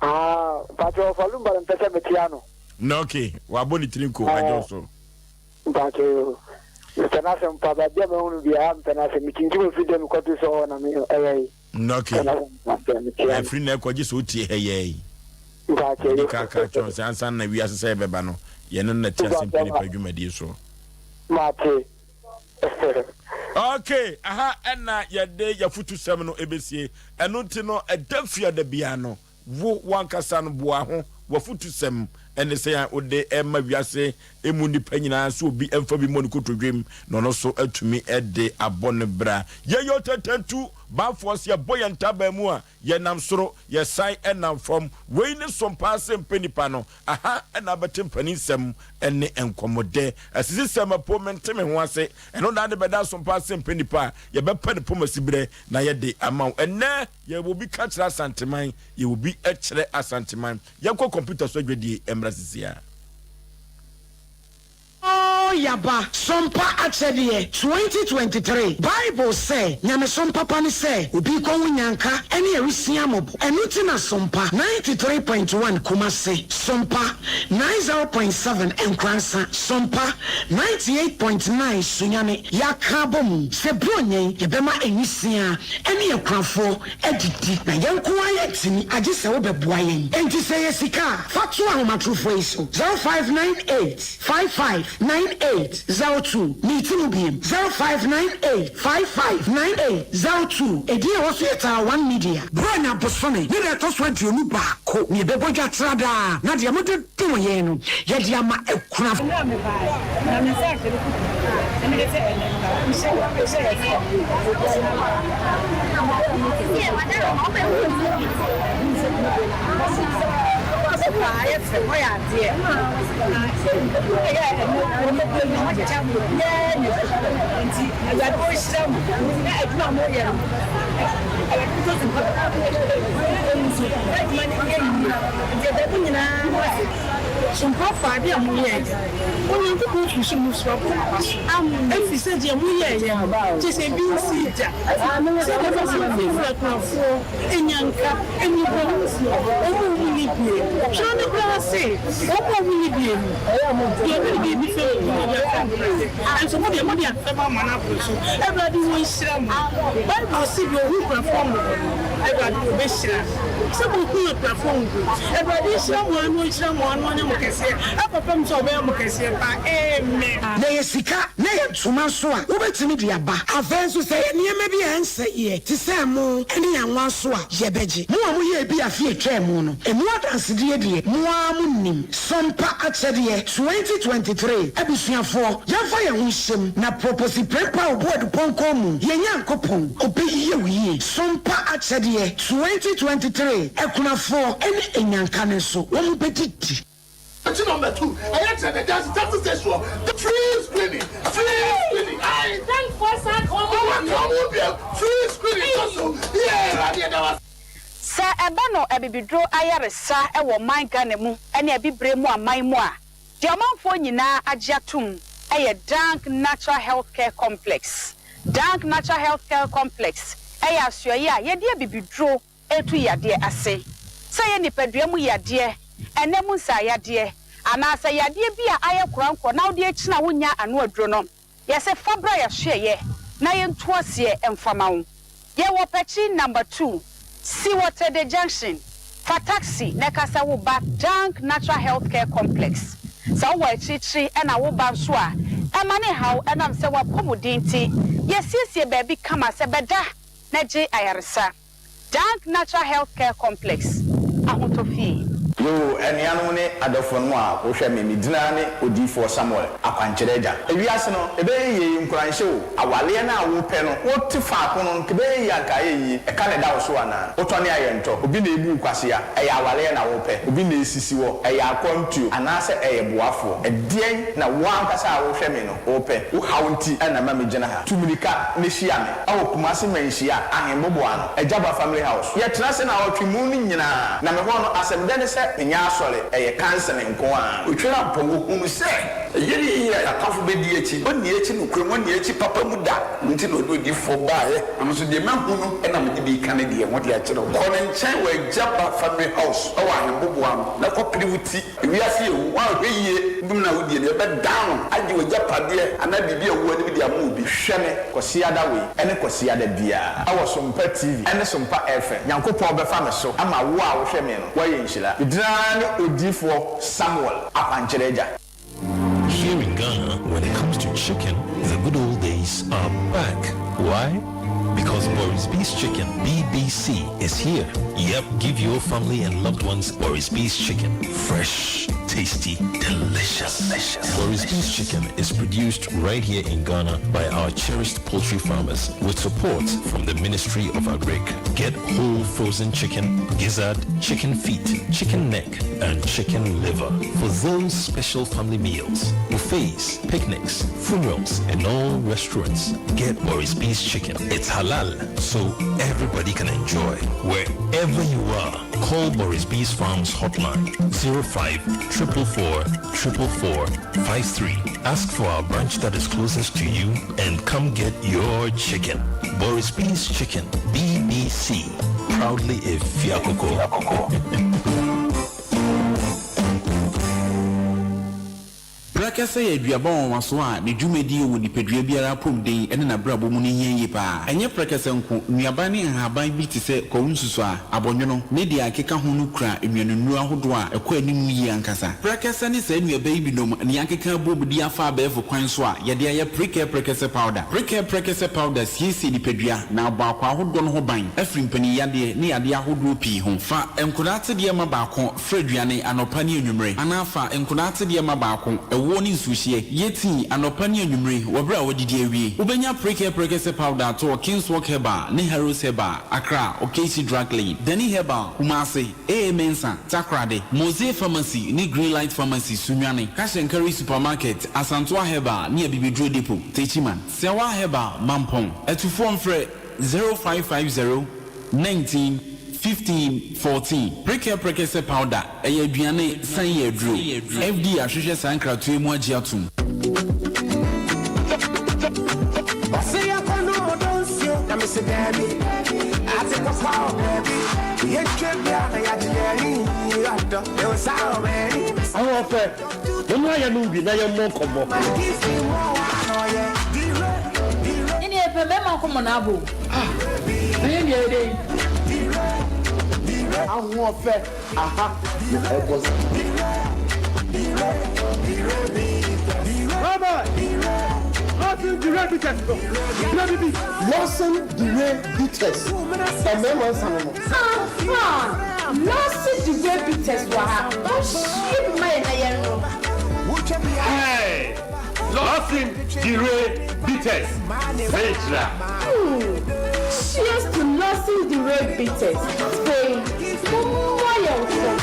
Ah, mpatsɔ ɔfa lumba no mpɛ sɛ metia no. Na okay, wabɔ ne tiri nko adwo so. Mpatsɔ yo. Mepɛ n'asɛm pa baabi a mahunu biara mepɛ n'asɛm mekyinkyim ofiri dɛ mekɔto sɛ hɔ na me ɛyɛ yi. Na okay. Ɛfiri na ɛkɔgye sɛ otie hɛyɛ yi. Mpatsɔ yo. Ka ka kyerɛ sɛ ansa na wiase sɛ ɛbɛba no yɛne no na te ase mpɛ nipa dwumadie so. Mate. Ok, aha ɛna yɛde yɛafutusɛm no ɛbɛsie. Ɛno nti no, ɛda fiada biara no, wo wankasa no boa ho. W'afutusɛm ɛne sɛ a wode ɛma wiase emu nnipa nyinaa sɛ obi ɛmfa bi mmɔ ne kotodwem na ɔno nso atumi ɛde abɔ ne bra. Yɛyɛ ɔtatantu bafoɔ sɛ yɛbɔ yɛn ntaban mu a, Yɛnam soro, yɛsan nam fam. Wei ne som paa sɛ mpɛ nipa no. Aha na abɛte mpaninsɛm ne nkɔmmɔdɛ. Asisisɛm apo mente me ho ase. Ɛno na ade bɛda som paa sɛ mpɛ nipa a, yɛbɛpɛ no pomasiberɛ na yɛde ama wo. Ɛnnɛ yɛwɔ bi ka kyerɛ Asanteman, yɛwɔ bi kyerɛ Asanteman. Yɛnkɔ kɔmputa so adwadie mmra sisi ara. O Yaba, Sompa Akyɛdeɛ, 2023 Bible sɛ, Nyamesom papa ne sɛ obi rekɔhu nyanka ne awisia mmɔbɔ. Ɛno nti na Sompa 93.1 Kumasi, Sompa 90.7 Nkoransa, Sompa 98.9 Sunyani yɛaka abɔ mu sɛ Buronya yi yɛbɛma nwisiaa ne akunafoɔ adidi. Na yɛn nko ara yɛntumi, agye sɛ wobɛboa yɛn. Enti sɛ ɛyɛ sika a, fa to ahomatorofoɔ yi so, 0598 55 98 02. Meti mu biem, 0598 55 98 02. Edin a ɛwɔ so yɛ Taa One Media. Buronya bosome ne da ɛtɔ so 21 na yɛbɛbɔ dwa tra daa, na deɛ mode dom yɛn no, yɛde ama akunafo. Mmerɛ a mebaeɛ, na me nsa ahyɛ me kuku na mede sɛ ɛnnɛ mehyɛ mehyɛ yɛ sɛ Sompa ade a moyɛeɛ. Onyankopɔn firi soro mu soro abɔ mo aba so, ɛfiri sɛ deɛ moyɛeɛ no, kyerɛ sɛ ebi nsii da, sɛdeɛ ɛbɛyɛ sɛ mofirafira akunafoɔ, nnyanka, mmɔborɔhunufoɔ, wɔn a wɔnni bie. Twerɛ no koraa se, Wɔn a wɔnni bie no, deɛ ɔde ne biribi fɛm no, ɔde afɛm no ase. Nanso mo deɛ, mode afɛm ama no aboro so. Awurade ɔnhyira mo. Bible se, Deɛ ɔhu akunafoɔ mmɔbɔ no, Awurade ɔbɛhyira no. Sɛ mohu akunafoɔ mmɔbɔ yi, Awurade nhyira mo ara na ɔnhyira mo ara na ɔnyɛ. mo kɛseɛ ɛkɔpem sɛ ɔbɛyɛ mo kɛseɛ paa amen. Na ɛyɛ sika na ɛyɛ ntoma nso a, wobɛtumi de aba. Afei nso, sɛ ɛyɛ nneɛma bi a ɛnsɛeɛ te sɛ ɛmo ne anwa nso a, yɛbɛgye. Mo a moyɛɛ bi afe a ɛtwaa mu no, ɛmu adansedie deɛ, mo ara monim. Sompa Akyɛdeɛ 2023 Abusuafoɔ, yɛmfa yɛn ho nhyɛ mu na Proposi Prempeh Obuadu Pɔnkɔ mu, yɛn Nyankopɔn, ɔbɛyɛ wo yie. Sompa Akyɛdeɛ 2023 Akunafoɔ ne Anyanka no nso, wɔbɛdidi. Akyi number 2 ɛyɛ kyerɛ dɛ gyasi taxi station hɔ free screening free screening ayi ɔmo aka ɔmo bio free screening kɔ so yee awurade yɛda wo ase. Sɛ ɛba no abibiduro ayaresa wɔ ɔman Ghana mu ne abibire mu aman mu a, deɛ ɔmanfoɔ nyinaa agye atom yɛ Dank Natural Health Care Complex. Dank Natural Health Care Complex yɛ asoɛeɛ a yɛde abibiduro retu yadeɛ ase. Sɛ ɛyɛ nipadua mu yadeɛ, ɛnɛ mu nsaayadeɛ, anaasɛ yadeɛ bi a ayɛ korankorɔ na wode akyini a wonnya ano aduro no, Yɛse fa bra yɛahwɛeɛ na yɛntu aseɛ mfa ma wo. Yɛwɔ Pɛkyi number 2, si wɔ Tede junction, fa taxi na ka sɛ woba Dank Natural Health Care Complex. Sɛ wowɔ akyirikyiri na woba nso a, ɛma ne nhaw ɛnam sɛ w'apɔmuden nti yɛasiesie baabi kama sɛ bɛda na gye ayaresa. Dank Natural Health Care Complex, Ahotɔ Fie. Yoo, anuanom ne adɔfonom a wohwɛ me, me din ara ne Odiyifoɔ Samuel, Akwankyerɛ Agya. Ewiase no, ɛbɛyɛ yie, nkuranhyɛ o, awaleɛ no a wopɛ no, wote faako no, nka ɛbɛyɛ yie a nka ayɛ yie, ɛka na ɛda wo so anaa? Wotɔne a yɛntɔ, obi na ebu wo kwasea, ɛyɛ awaleɛ na wopɛ, obi na esisi wɔ, ɛyɛ akwantuo, anaasɛ ɛyɛ boafoɔ? Ɛdeɛn na wo ankasa a wohwɛ me no wopɛ? Wo haw nti na ɛma megyina ha. Tu mmirika na hyia me. Ɛwɔ Kumasi Manhyia Ahenboboano, Agyaba Family House. Yɛtena ase naawɔtwe mu no nyinaa, na me hɔ no asɛm dɛ ne sɛ menyɛ asɔre, ɛyɛ kansene nko ara. Otwerampɔn, wɔhunu sɛ ɛyɛ ne yie a y'atamfo bɛdi akyi, ɔnni akyi nokorɛ mu, ɔnni akyi papa mu da, ɛno nti na ɔde odiyifoɔ baeɛ, na me nso deɛ mahu no na mede bi reka ne deɛ ho de akyerɛ wo. Kɔ ne nkyɛn wɔ Agyaba Family House wɔ Ahenboboano na kɔpere wo ti. Wiase yɛ hu, woanhwɛ yie dum no a wodie no, yɛbɛdan no agye w'agyapadeɛ anaa biribi a ɛwɔ w'anim de ama obi. Hwɛ me Kwasiada wei ne Kwasiada biara wɔ Sompa TV ne Sompa FM. Nyankopɔn bɛfa me so ama wo a wohwɛ me no woayɛ nhyira. Me din ara ne Odiyifoɔ Samuel Akwankyerɛ Agya. Here in Ghana, when it comes to chicken, the good old days are back. Why? Because Boris B's Chicken, BBC, is here. Yep, give your family and loved ones Boris B's Chicken. Fresh, tasty, delicious. delicious. Boris B's Chicken is produced right here in Ghana by our cherished poultry farmers with support from the Ministry of Agric. Get whole frozen chicken, gizzard, chicken feet, chicken neck, and chicken liver for those special family meals, buffets, picnics, funerals, and all restaurants. Get Boris B's Chicken. It's halal, so everybody can enjoy. Wherever you are, call Boris B's Farms hotline 05 444 444 53. Ask for our branch that is closest to you and come get your chicken. Boris B's Chicken, BBC. Proudly a Fiakoko. Prɛkɛsɛ yɛ aduaba nwanwaso a ne dwumadi wɔ nipadua biara apɔmuden ne n'abrabɔ mu no hia yie pa ara. Ɛnyɛ prɛkɛsɛ nko, nnuaba ne nhaban bi te sɛ kwawu nsusuaa, abɔnwono, ne deɛ ɛkeka ho no kura nnuanennuro ahodoɔ a ɛkɔ anim yie ankasa. Prɛkɛsɛ ne saa nnuaba yi binom na yɛakeka abom de afa abɛɛfo kwan so a yɛde ayɛ Prekɛ Prɛkɛsɛ Powder. Prekɛ Prɛkɛsɛ Powder siesie nipadua na abɔ akwaa ahodoɔ no ho ban afiri mpaninyadeɛ ne yadeɛ ahodoɔ pii ho. Fa nkwadaa atedeɛ ma baako Fra aduane anɔpa ne anwummere, anaa fa nkwadaa atedeɛ ma baako, ɛwoɔ ne nsuohyeɛ. Yɛ tii anɔpa ne anwummere wɔ berɛ a woadidi awie. Wobɛnya Prekɛ Prekɛsɛ Powder atɔ wɔ Kingswalk Herbal ne Harrows Herbal, Accra, Okaishie Drug Lane, Dani Herbal, Kumasi, AA Mensah, Takoradi, Mosey Pharmacy ne Greenlight Pharmacy, Sunyani, Cash and Carry Supermarket, Asantoa Herbal ne Abibiduro Depot, Techiman, Sɛwa Herbal, Mampong. Atufoɔ mfrɛ 0550 19 15 14. Prekɛ Prekɛsɛ Powder, ɛyɛ aduane, san yɛ aduro. FDA ahwehwɛ saa nkratoɔ yi mu agye atom. Ɔse yɛnkɔ nom ɔdɔ nsuo na mese daabi Ate papa wɔ baabi Yɛtwa bia na yɛagye yɛn ani Ɔdɔ me nsa wɔ m'ani Ahoɔfɛ, momma yɛnom bi na yɛmmɔ nkɔmmɔ. Ɛne yɛpɛ mmarima nkɔmmɔ na abɔ o. Ah, na yɛn deɛ yɛ dɛn? Ahoɔfɛ, aha na ɛbɔ. Lawson Dure Bitters no, brɛ me bi. Lawson Dure Bitters, mmarima nsa no no. Ampa! Lawson Dure Bitters wɔ ha, monhwie bi ma yɛn na yɛnnom. Hey! Lawson Dure Bitters, sɛnkyira. Hmm, cheers to Lawson Dure Bitters, afei mommɔ yɛn nkɔmmɔ.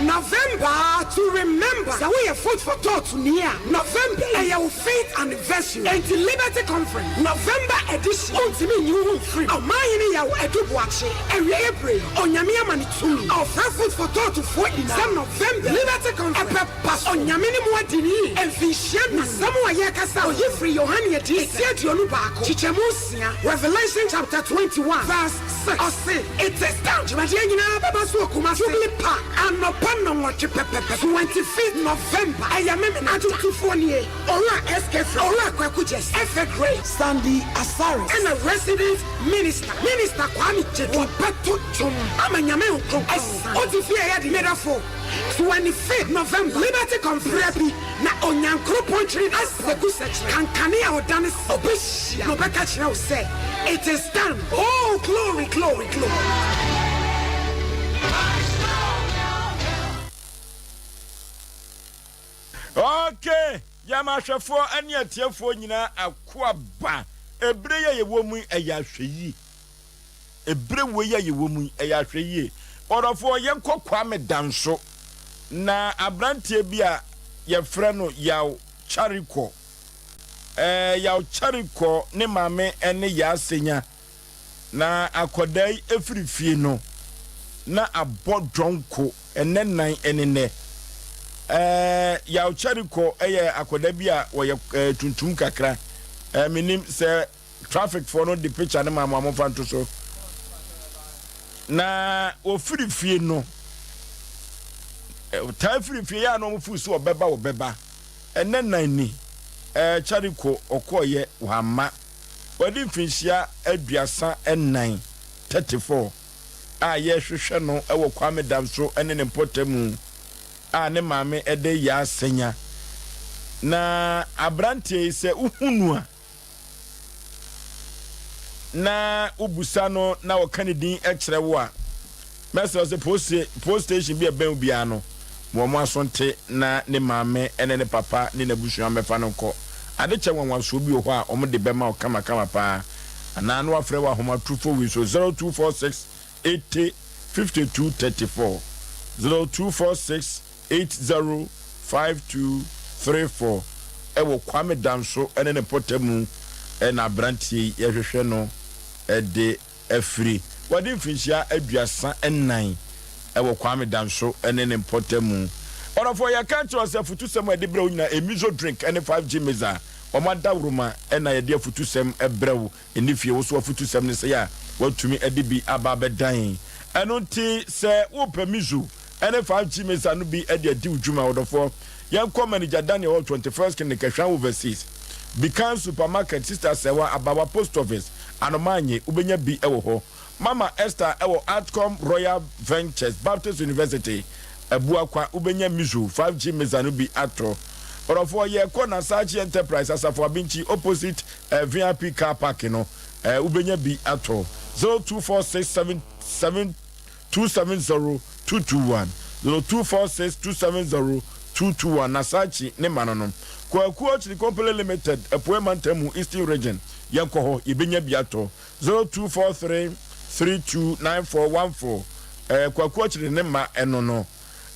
November to remember Sɛ woyɛ Food for Thought ni a, November yi ɛyɛ wo faith anniversary. Enti Liberty Conference November edition wontumi nyi wo ho mfiri mu. Ɔmanhene Yaw Adu Boakye, awieɛ bere yi, Onyame ama no tumi. Ɔfrɛ Food for Thought foɔ nyinaa sɛ November Liberty Conference ɛbɛba so. Onyame ne mo adi no yie mfinhyia num. Asɛm a yɛrekasa oyi firi Yohane Adiyisɛm ti 21 kyekyɛmu nsia, Revelation chapter 21 verse 6. Ɔse, It is done! Dwumadie nyinaa bɛba so wɔ Kumasi Jubilee Park anɔpa nnɔnwɔtwe pɛpɛpɛ, 25th November. Ɛyɛ Memena. Adwomtofoɔ nie, Owura SK Frɛ, Owura Kwaku Gyasi, Efe Gray, Sandy Asare, ɛna Resident Minister, Minister Kwame Gyadu. Wɔbɛto dwom ama Nyame Nkronkron asiane. Ɔte fie ɛyɛ den, medɔfo. 25th November, Liberty Conference bi na Onyankoropɔn kyere Aseku sɛkyerɛ kankane a ɔdane sɛ ɔbɛhyia na ɔbɛka kyerɛ wo sɛ it is done oh glory glory glory. Okay, yɛma ahwɛfoɔ ne atiefoɔ nyinaa akoaba. Ebere yi a yɛwɔ mu yi, ɛyɛ ahwɛyie. Ebere wei a yɛwɔ mu yi, ɛyɛ ahwɛyie. Ɔdɔfoɔ, yɛnkɔ Kwame Danso. Na aberanteɛ bi a yɛfrɛ no Yaw Kyarikɔ. Ɛɛ, Yaw Kyarikɔ ne maame ne Yaa Senya. Na akwadaa yi firi fie no, na abɔ dwɔnko ɛnnɛ nnan ne nnɛ. Ɛɛ, Yaw Kyarikɔ yɛ akwadaa bi a ɔyɛ ɛɛ tuntum kakra. Ɛɛ, menim sɛ Traffic foɔ no de picture no maa mo a momfa nto so. Na wɔfiri fie no, taa firi fie yɛ a na wɔn firi so ɔbɛba ɔbɛba. Ɛnɛ nan ni, ɛɛ Chariko ɔkɔɔyɛ wamma. Wadi mfinhyia 34, 34, a yɛrehwehwɛ no wɔ Kwame Damso ne ne mpɔtamu a ne maame de Yaa Sanya. Na aberanteɛ yi sɛ wohu no a, na wobisa no na ɔka ne din kyerɛ wo a, mɛsrɛ wo sɛ post post station bi a ɛbɛn wo biara no, ma wɔn aso nte na ne maame ne ne papa ne n'abusua mmɛfa no nkɔ. Ade kyɛ nwanwasoɔ bi wɔ hɔ a wɔde bɛma wo kamakama paa. Anaa na wafrɛ wɔ ahomatorofo wei so 0246 80 52 34, 0246 805234 wɔ Kwame Danso ne ne mpɔtamu na aberanteɛ yi yɛhwehwɛ no de afiri. Wadi mfinhyia 34 wɔ Kwame Danso ne ne mpɔtamu. Ɔdɔfoɔ yɛka kyerɛ wo sɛ afutusɛm a yɛde brɛ wo nyinaa Emizo drink ne 5G mixer wɔn adaworoma na yɛde afutusɛm brɛ wo Nni fie wo so afutusɛm ne sɛe a woatumi de bi aba abɛdan. Ɛno nti sɛ wopɛ Mizu ne 5G Mesa no bi de adi wo dwuma, ɔdɔfoɔ, yɛnkɔ Manager Daniel hɔ, 21st Clinic, Ahwan Overseas, Bikan Supermarket, Sister Sɛwa, Abawa Post Office, Anomaanye, wobɛnya bi wɔ hɔ. Mama Esther wɔ Artcom Royal Ventures, Baptist University, Abuakwa, wobɛnya Mizu 5G Mesa no bi atɔ. Ɔdɔfoɔ, yɛkɔ Nasachi Enterprise, Asafo Abinkyi, opposite VIP car park no, wobɛnya bi atɔ. 0246 77 270 221, 0246 270 221, Nasachi ne ma no no. Kwaku Okyiri Company Limited, Apuei Mantam mu, Eastern Region, yɛnkɔ hɔ, yɛbɛnya bi atɔ. 0243 32 9414, Kwaku Okyiri ne ma ɛno no.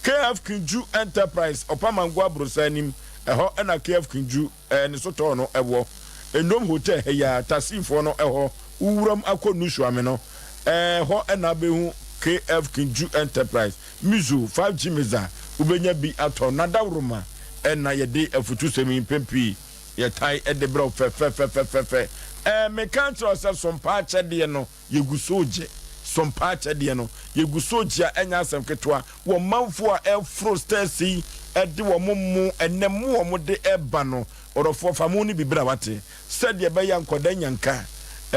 KF Kinju Enterprise, Ɔpamango Aborosan anim, ɛhɔ na KF Kinju ne sotɔɔ no wɔ. Nnom Hotel ha yi ara, taxifoɔ no hɔ, wo wuram akɔ Nusuame no, ɛhɔ na wobɛhu KF Kinju Enterprise, Mizo, 5G Miza, wobɛnya bi atɔ. Na dawuroma na yɛde afutusɛm yi mpɛn pii yɛtae de brɛ wo fɛfɛfɛfɛfɛ. Meka kyerɛ wo sɛ sompa akyɛdeɛ no, Yɛgu so regye sompa akyɛdeɛ no. Yɛgu so regye a ɛnyɛ asɛm ketewa. Wɔ manfoɔ a ɛreforo stairs yi de wɔn mo ɛnɛ mo a wɔde reba no, ɔdɔfoɔ fa mo no bi bra wate, sɛdeɛ ɛbɛyɛ a nkwadaa nya nka,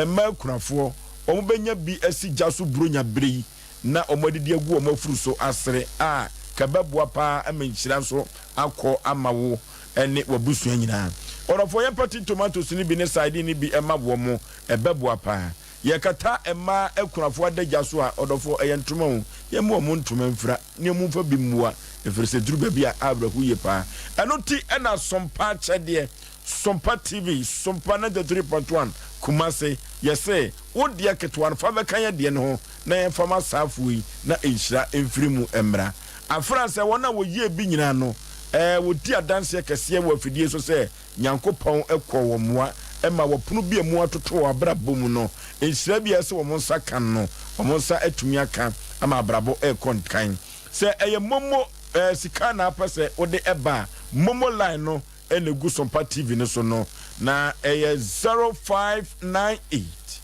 mmaa akunafoɔ. wɔbɛnya bi asi gya so Buronya bere yi na wɔadidi agu wɔn afuru so asere a, ka ɛbɛboa paa ma nhyira nso akɔ ama wo ne w'abusua nyinaa. Ɔdɔfoɔ, yɛmfa tin tomatoes no bi ne sardine no bi mma wɔn, ɛbɛboa paa. Yɛkata mmaa akunafoɔ adagya so a, ɔdɔfoɔ, ɛyɛ ntoma o, yɛmma wɔn ntoma mfira na wɔmfa bi mmua, ɛfiri sɛ ɛduru baabi a, awerɛho yie paa. Ɛno nti na Sompa Akyɛdeɛ, Sompa TV, Sompa 93.1, Kumasi, yɛse, wo deɛ ketewa no, fa bɛka yɛn deɛ no ho na yɛmfa ma saafoɔ yi na nhyira mfiri mu mmra. Afra sɛ wɔn a wɔyɛɛ bi nyinaa no, ɛɛ, wɔdi adanseɛ kɛseɛ wɔ afidie so sɛ Nyankopɔn kɔɔ wɔn mmoa ma wɔ pono bi a emu atoto wɔ abrabɔ mu no, nhyira bi a ɛsɛ wɔn nsa ka no, wɔn nsa atumi aka ama abrabɔ rekɔ nkan. Sɛ ɛyɛ momo eh, sika na apɛ sɛ wode ba a, momo line no na egu Sompa TV no so no, na ɛyɛ 0598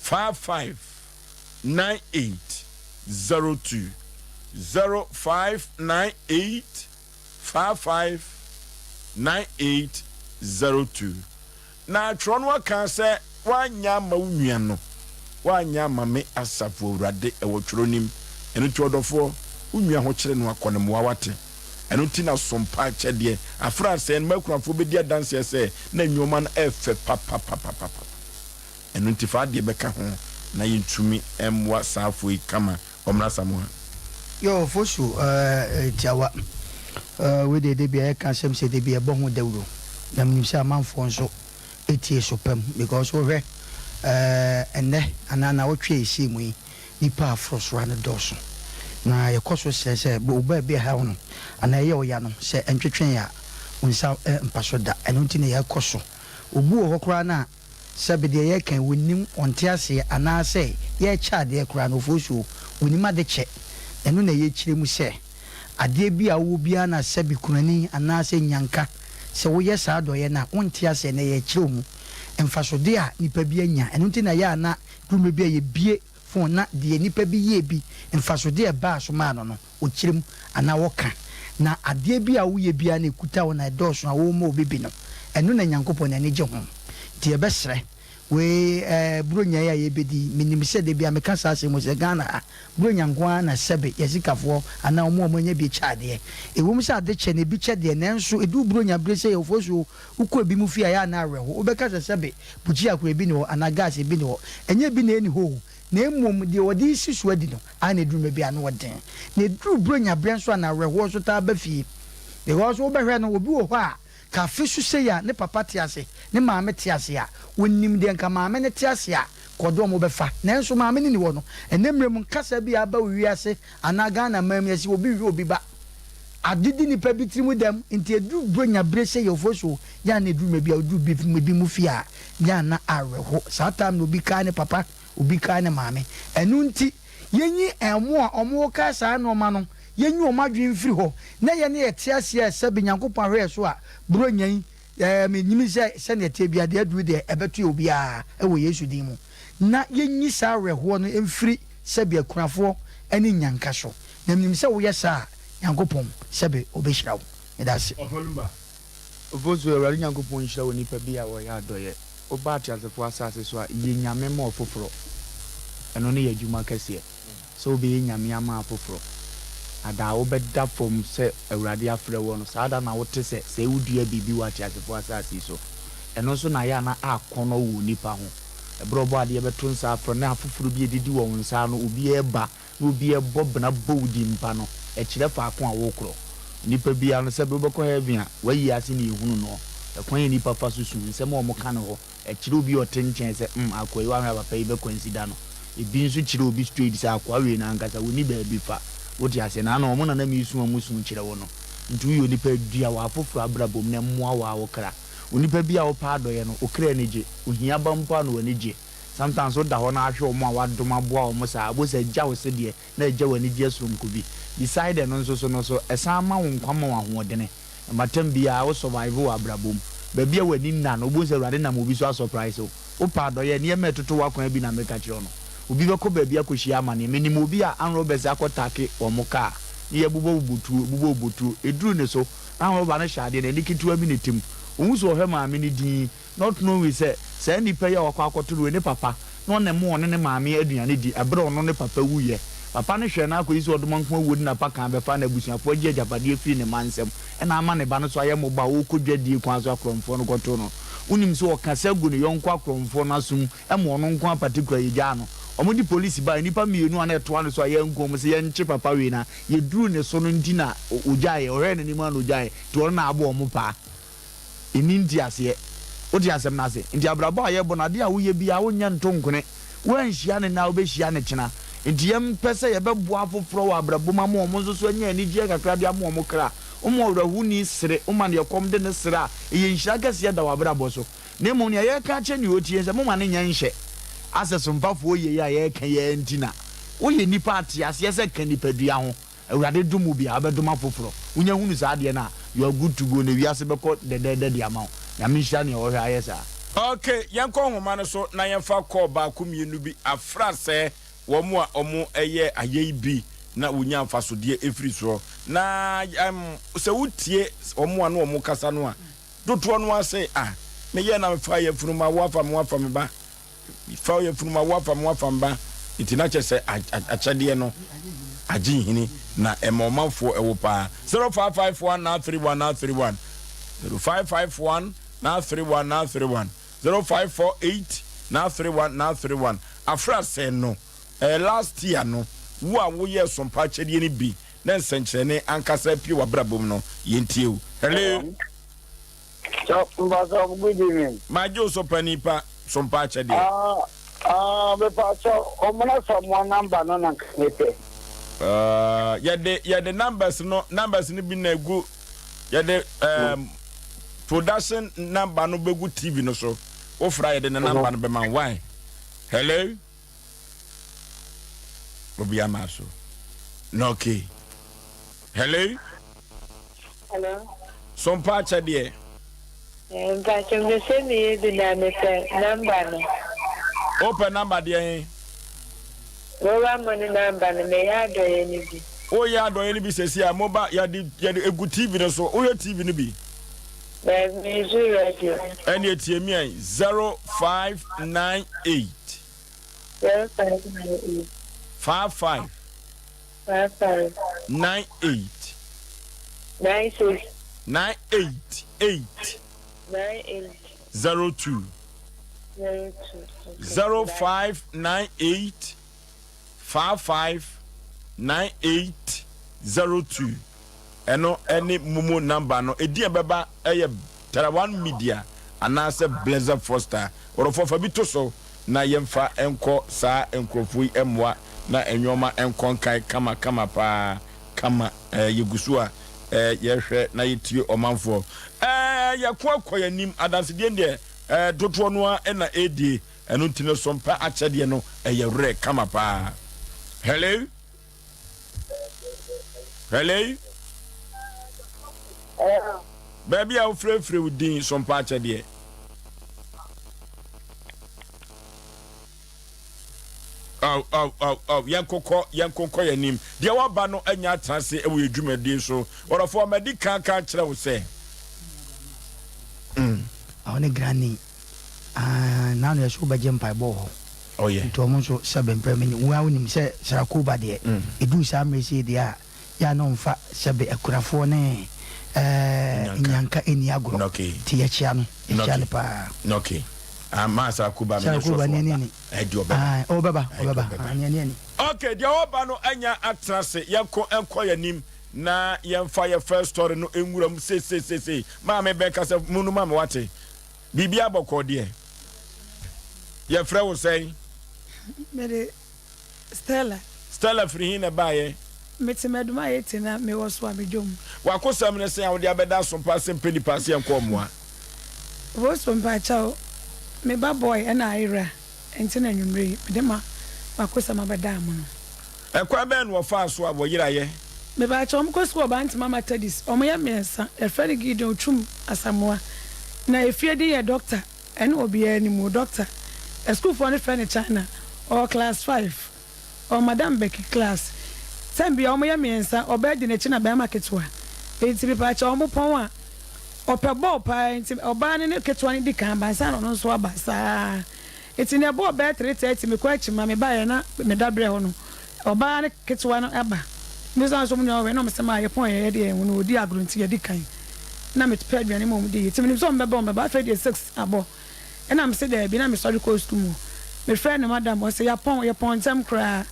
55 9802, 0598 559802. Na twerɛ no aka sɛ, Woanyɛ amma wo nua no, woanyɛ amma me, Asafo Awurade, ɛwɔ twerɛ no mu. Ɛno nti, ɔdɔfoɔ, wo nua ho kyere no a, kɔ no mmoa, woate? Ɛno nti na som pa akyɛdeɛ, afra asɛe no, m'akunafoɔ bɛdi adanseɛ sɛ na nnoɔma no yɛ fɛ papapapapapa. Ɛno nti fa adeɛ bɛka ho na yɛntumi mmoa saa afoɔ yi kama. Ɔmmra Samoa. Yoo Fosu eh tiawa eh wei deɛ dabia yɛka asɛm sɛ dabia yɛbɔ ho dawuro na menim sɛ amanfoɔ nso tie so pam because wohwɛ eh ɛnnɛ anaa nawɔtwe a ɛsii mu yi nipa a aforo soa no dɔɔso na yɛkɔ so srɛ sɛ wo baabi a ɛhaw no anaa ɛyɛ wo ya no sɛ ɛntwetwee a wo nsa mpa so da ɛno nti na yɛkɔ so obi wɔ hɔ koraa no a Sɛbe deɛ yɛreka yi wɔnnim, wɔnte aseɛ, anaasɛ yɛrekyɛ adeɛ koraa no ofosuo, wɔnnim ade kyɛ. Ɛno na yɛrekyerɛ mu sɛ, adeɛ bi a wowɔ biara na sɛbe kunani anaasɛ nyanka, sɛ woyɛ saa adɔeɛ no a, wonte aseɛ, na yɛrekyerɛ wo mu mfasodeɛ a nipa bi anya. Ɛno nti na ɛyɛ a na duru mmerɛ bi a yɛbue phone na deɛ nipa bi yɛɛ bi, mfasodeɛ a ɛbaa so maa no no, wɔkyerɛ mu anaa wɔka. Na adeɛ bi a woyɛ biara na ɛkuta wo na ɛdɔɔso a woma obi bi no, ɛno na Nyankopɔn n'ani gye ho. Nti yɛbɛsrɛ, wei eh, Buronya yi a yɛrebɛdi yi, menim sɛ da biara meka saa asɛm yi sɛ Ghana ha, Buronya nko ara na sɛbe yɛn sikafoɔ anaa wɔn a wɔanya bi kyɛ adeɛ. Ɛwom sɛ ade kyɛ na ebi kyɛ deɛ, nanso ɛduru Buronya bere sɛ yɛwɔ fosuo, wokɔ ebinom fie a ɛyɛ a na awerɛho. Wobɛka sɛ sɛbe bukyia koraa ebi nni hɔ anaa gas ebi nni hɔ. Ɛnyɛ ebi na ɛnni hɔ o, na mmom deɛ wɔde resi so adi no ara na ɛduru mmerɛ bi a ano ɔden. Na ɛduru Buronya berɛ nso a na awerɛhoɔ nso taa ba fie. Because wobɛhwɛ no, obi wɔ hɔ a, ka afe so sei a ne papa te ase, ne maame te ase a, ɔnim deɛ nka maame no te ase a, nka ɔde wɔn bɛfa. Nanso maame no nni hɔ no, ɛnnɛ mmerɛ mu kasa bi a aba wɔ wiase anaa Ghana man mu, yɛse obi nhwɛ obi ba. Ade di nipa bi tirim dɛm, nti ɛduru Buronya berɛ sei a, ofosuo, yɛ a na ɛduru mmerɛ bi a, woduru binom fie a, yɛ a na awerɛho. Saa time no obi kae ne papa, obi kae ne maame. Ɛno nti, yɛnyi wɔn a wɔrekae saa nnoɔma no, yɛnyi wɔn adwene mfiri hɔ, na yɛn a yɛte aseɛ a sɛbe Nyankopɔn ahwɛ yɛn so a, Buronya yi, ɛɛ, menyim sɛ sɛdeɛ ɛteɛ biara, deɛ aduru deɛ, ɛbɛto yɛn obiara, wɔ Yesu din mu. Na yɛnyi saa awerɛhoɔ no mfiri sɛbe akunafoɔ ne nnyanka so. Na menim sɛ woyɛ saa a, Nyankopɔn, sɛbe ɔbɛhyira wo. Meda ase. Ofosu, Awurade Nyankopɔn nhyira onipa bi a ɔyɛ adɔeɛ. Woba ateasefoɔ asase so a, yɛ nyame ma ɔfoforɔ. Ɛno ne y'adwuma kɛseɛ, sɛ wobɛyɛ nyame ama afoforɔ. Na da a wobɛda fam sɛ Awurade afrɛ woɔ no, saa da no na wote sɛ sɛɛ wodua biribi wɔ ateasefoɔ asase yi so. Ɛno nso na ayɛ a na akɔnnɔ wɔ onipa ho. Ɛberɛ a Ɔbɔadeɛ bɛto nsa afrɛ no na afoforɔ bi adidi wɔ wo nsa ano, obi reba, na obi rebɔ bena bɔ wo din pa no, ɛkyerɛ faako a wokorɔ. Nipa biara no, sɛbe wobɛkɔ heaven a, w'ayi ase na yɛhunu noɔ. Ɛkwan a nipa fa so su, nsɛm a wɔka no hɔ, ɛkyerɛ obi a ɔte nkyɛn sɛ, mm, akoa yi w'ahwɛ a papa yi bɛkwansida no. Ebi nso kyerɛ obi straight sɛ akoa wei no ankasa, ɔnni baabi fa. Wote aseɛ? Na ano wɔn na na meresu a wɔsu kyerɛ wo no. Nti woyɛ onipa a, dua wɔ afoforɔ abrabɔ mu na ɛmmoa wo ara wo kra. Onipa bi a wopɛ adɔeɛ no, wo kra ani gye. Ohia ba mpo a na w'ani gye. Sometimes wo da hɔ na ahwɛ wɔn a w'adom aboa wɔn saa, wobɛhu sɛ agya wo sedeɛ na agya wo anigyeɛ soronko bi. Beside ɛno nso so no so ɛsan ma wo nkwa ma wo ahoɔdene. Ɛma biara wo survive wɔ abrabɔ mu. Baabi a w'ani nna no wobɛhu sɛ Awurade nam obi so asurprise wo. Wopɛ adɔeɛ, nneɛma a ɛtoto w'akwan bi na meka kyerɛ wo no. Obi bɛkɔ baabi akɔhyia amaneɛ. Menim obi a armed robbers akɔ take wɔn car na yɛbobɔ bobɔ tuo, bobɔ bobɔ tuo. Ɛduru ne so na armed robber no hyɛ adeɛ, n'ani ketewa bi na ɛte mu. Wohu sɛ ɔhwɛ maame no dinn. Not knowing sɛ saa nipa yi a wakɔ akɔto no wei ne papa. Na ɔna ɛma ɔne ne maame aduane di ɛberɛ a ɔno ne papa wuiɛ. Papa no hwɛɛ no ara kɔsi sɛ ɔdomankoma wuo de n'apakan bɛfaa n'abusuafoɔ agye agyapadeɛ firii ne mma nsam ɛna ama ne ba no so ayɛ mmɔbɔ a ɔrekɔ dwadie kwan so akorɔmfoɔ no kɔtoo no. Wonim sɛ ɔkasa gu ne yɔnko akorɔmfoɔ no asom ma ɔno nko ara particular yɛgyaa no. Wɔde polisi baeɛ, nnipa mmienu a na ɛtoa ne so a yɛanku wɔn sɛ yɛnkye papa wei na yɛduruu ne so no nti na ɔgyaeɛ. Ɔhwɛɛ n'anim ara na ɔgyaeɛ nti ɔno na abɔ wɔn paa. Nni nteaseɛ. Wote asɛm no ase? Nti abrabɔ a yɛbɔ no, adeɛ a woyɛ biara wonyɛ nto nkone. Woanhyia no nnɛ a, wobɛhyia no kyena. Nti yɛmpɛ sɛ yɛbɛboa afoforɔ wɔ abrabɔ mu ama wɔn nso so anya anigyeɛ kakra de ama wɔn kra. Woma ɔwerɛhoni sere, woma deɛ ɛkɔm de no sere a, ɛyɛ nhyira kɛseɛ da w'abrabɔ so. Na mmom nea yɛreka akyerɛ nea ɔtie ne sɛ, momma no nyɛ nhyɛ. Asɛ sompafoɔ yei a yɛreka yi ara nti na woyɛ nnipa a, te aseɛ sɛ ka nipadua ho. Awurade dom wo bi a, wobɛdom afoforɔ. Wonya hunu saa adeɛ no a, you are good to go na wiase bɛkɔ dɛdɛɛdɛ de ama wo. Nyame nhyira nea ɔhwɛ ayɛ saa. Ok, yɛnkɔ nhoma no so na yɛmfa call baako mmienu bi afra sɛ wɔn a wɔyɛ ayɛyi bi na wɔnya mfasodeɛ firi soɔ. Na um, sɛ wotie wɔn a na wɔkasa no a, dodoɔ no ara sɛ, ah, meyɛɛ na mefaa yafunu ma wo afa me ho afa me ba. Fa wo yafunu ma wo afa me afa me ba. Nti na kyerɛ sɛ akyɛdeɛ no agye nhini na ɛma ɔmanfoɔ ɛwo paa. 0551 931 931 0551 931 931 0548 931 931 Afra sɛɛ no ɛɛ last year no wo a woyɛɛ sompa akyɛdeɛ no bi na nsɛnkyerɛnne ankasa apue w'abrabɔ mu no yɛntie wo. Hello. So mpatsɔ good evening. Magye wo so panin pa so mpa akyɛ deɛ. Ah ah mepatsɔ ɔmo na fa mo number no na nka mepɛ. Ah yɛde yɛde numbers no numbers no bi na egu yɛde um, production number no begu TV no so wofra yɛde ne number no bɛma why hello. Obi ama so. Na okay. Hello. Hello. So mpa akyɛ deɛ. Eh, mpakyɛ mepɛ sɛ meyɛ bi na mepɛ number no. Wopɛ number deɛ he? Mobile money number no, meyɛ adɔeɛ no bi. Woyɛ adɔeɛ no bi sɛsi a, moba yɛde yɛde egu TV no so. Wohwɛ TV no bi? Daabi, mesu radio. Ɛne tie mi ɛ 0598. 0598. 55. 55. 98. 96. 98 8. 98. 02. 02. 0598 55 98 02. Ɛno ne momo number no. Edin a ɛbɛba yɛ Tarawan Media anaasɛ Blessed Foster. Ɔdɔfoɔ fa bi to so na yɛmfa nkɔ saa nkurɔfoɔ yi mmoa na nnoɔma nkɔ nkan kama kama paa kama. Ɛɛ yɛgu so a ɛɛ yɛhwɛ na yɛtie ɔmanfoɔ. Ɛɛ yɛko akɔ yɛn anim. Adansedie no deɛ ɛɛ dodoɔ no ara na ɛredie. Ɛno nti no sompa akyɛdeɛ no ɛyɛ werɛ kama paa. Hello? Hello? Baabi a wofirefire wo din so mpa akyɛdeɛ. Aw aw aw aw yɛnkokɔ yɛnkonkɔ yɛn anim. Deɛ waba no anya atena ase wɔ yɛn dwumadie so. Ɔdɔfoɔ madi kan ka kyerɛ wo sɛ. Mm. Ɔne granny. Ah, na no yɛsɛ wobɛgye mpaebɔ wɔ hɔ. Oh yeah. Nti ɔmo nso sɛ bɛmpɛ me wo a wonim sɛ Sarakoba deɛ ɛduru saa mmerɛ sei deɛ a yɛ a na ɔmfa sɛbe akunafoɔ ne ɛɛ nyanka ɛnni agorɔ nti yɛkyea no yɛkyea no paa. Okay. Ah, maa Sarakoba me Sarakoba ne ani ani. Ɛdi ɔbɛba. Ah, ɔbɛba ɔbɛba. Ah, ne ani ani. Okay, deɛ ɔba no anya atena ase yɛnkɔ nkɔ yɛn anim na yɛmfa yɛ first story no nwura mu seeseesei. Maame bɛka sɛ mu no maame wate. Biribiara bɔkɔɔ deɛ. Yɛfrɛ wo sɛn? Mede Stella. Stella firi he na ɛbaeɛ? Mete Maduma Ete na mewɔ Soamedwom. W'akosɛm ne sɛn a wode abɛda Asompa ase mpɛ nipa ase ɛnkɔ mmoa? Voso mpakyɛw, me ba boy ɛna ayera nti na anwummere yi mede ma m'akosɛm abɛda mo no. Ɛkwan bɛn na wɔfaa so a wɔyeraeɛ? Mepakyɛw, wɔn kɔ sukuu wɔ Bantama Methodist. Wɔn yɛ mmiɛnsa. Yɛfrɛ no Gideon Twum Asamoah. Na efie din yɛ Doctor. Ɛne obiara nim o, Doctor. Asukuufoɔ no frɛ no China. Ɔwɔ class five. Ɔwɔ Madam Becky class. Term biara wɔn yɛ mmiɛnsa, ɔbaa di n'akyi na barima ketewa. Enti mepakyɛw wɔn pɔn a, ɔpɛ bɔɔl paa nti ɔbaa no ne ketewa no di kan ba ansa na ɔno nso aba saa ara. Enti na ɛbɔɔ bɛyɛ 3:30 mekɔ akyi ma mebaeɛ na me dabrɛ hɔ no ɔbaa no ketewa no aba. Mebisaa no sɛ ɔmo nua wɔ he na ɔmo se maa yɛpɔn yɛ yɛde yɛn ho no ɔdi agorɔ nti yɛdi kan na mepɛ aduane ma ɔmo diiɛ nti menim sɛ ɔmo bɛba ɔmo bɛba afei deɛ 6 abɔ ɛna mese daabi na mesɔre kɔɔ sukuu mu hɔ mefrɛɛ no madam ɔse yɛapɔn yɛpɔn ntɛm koraa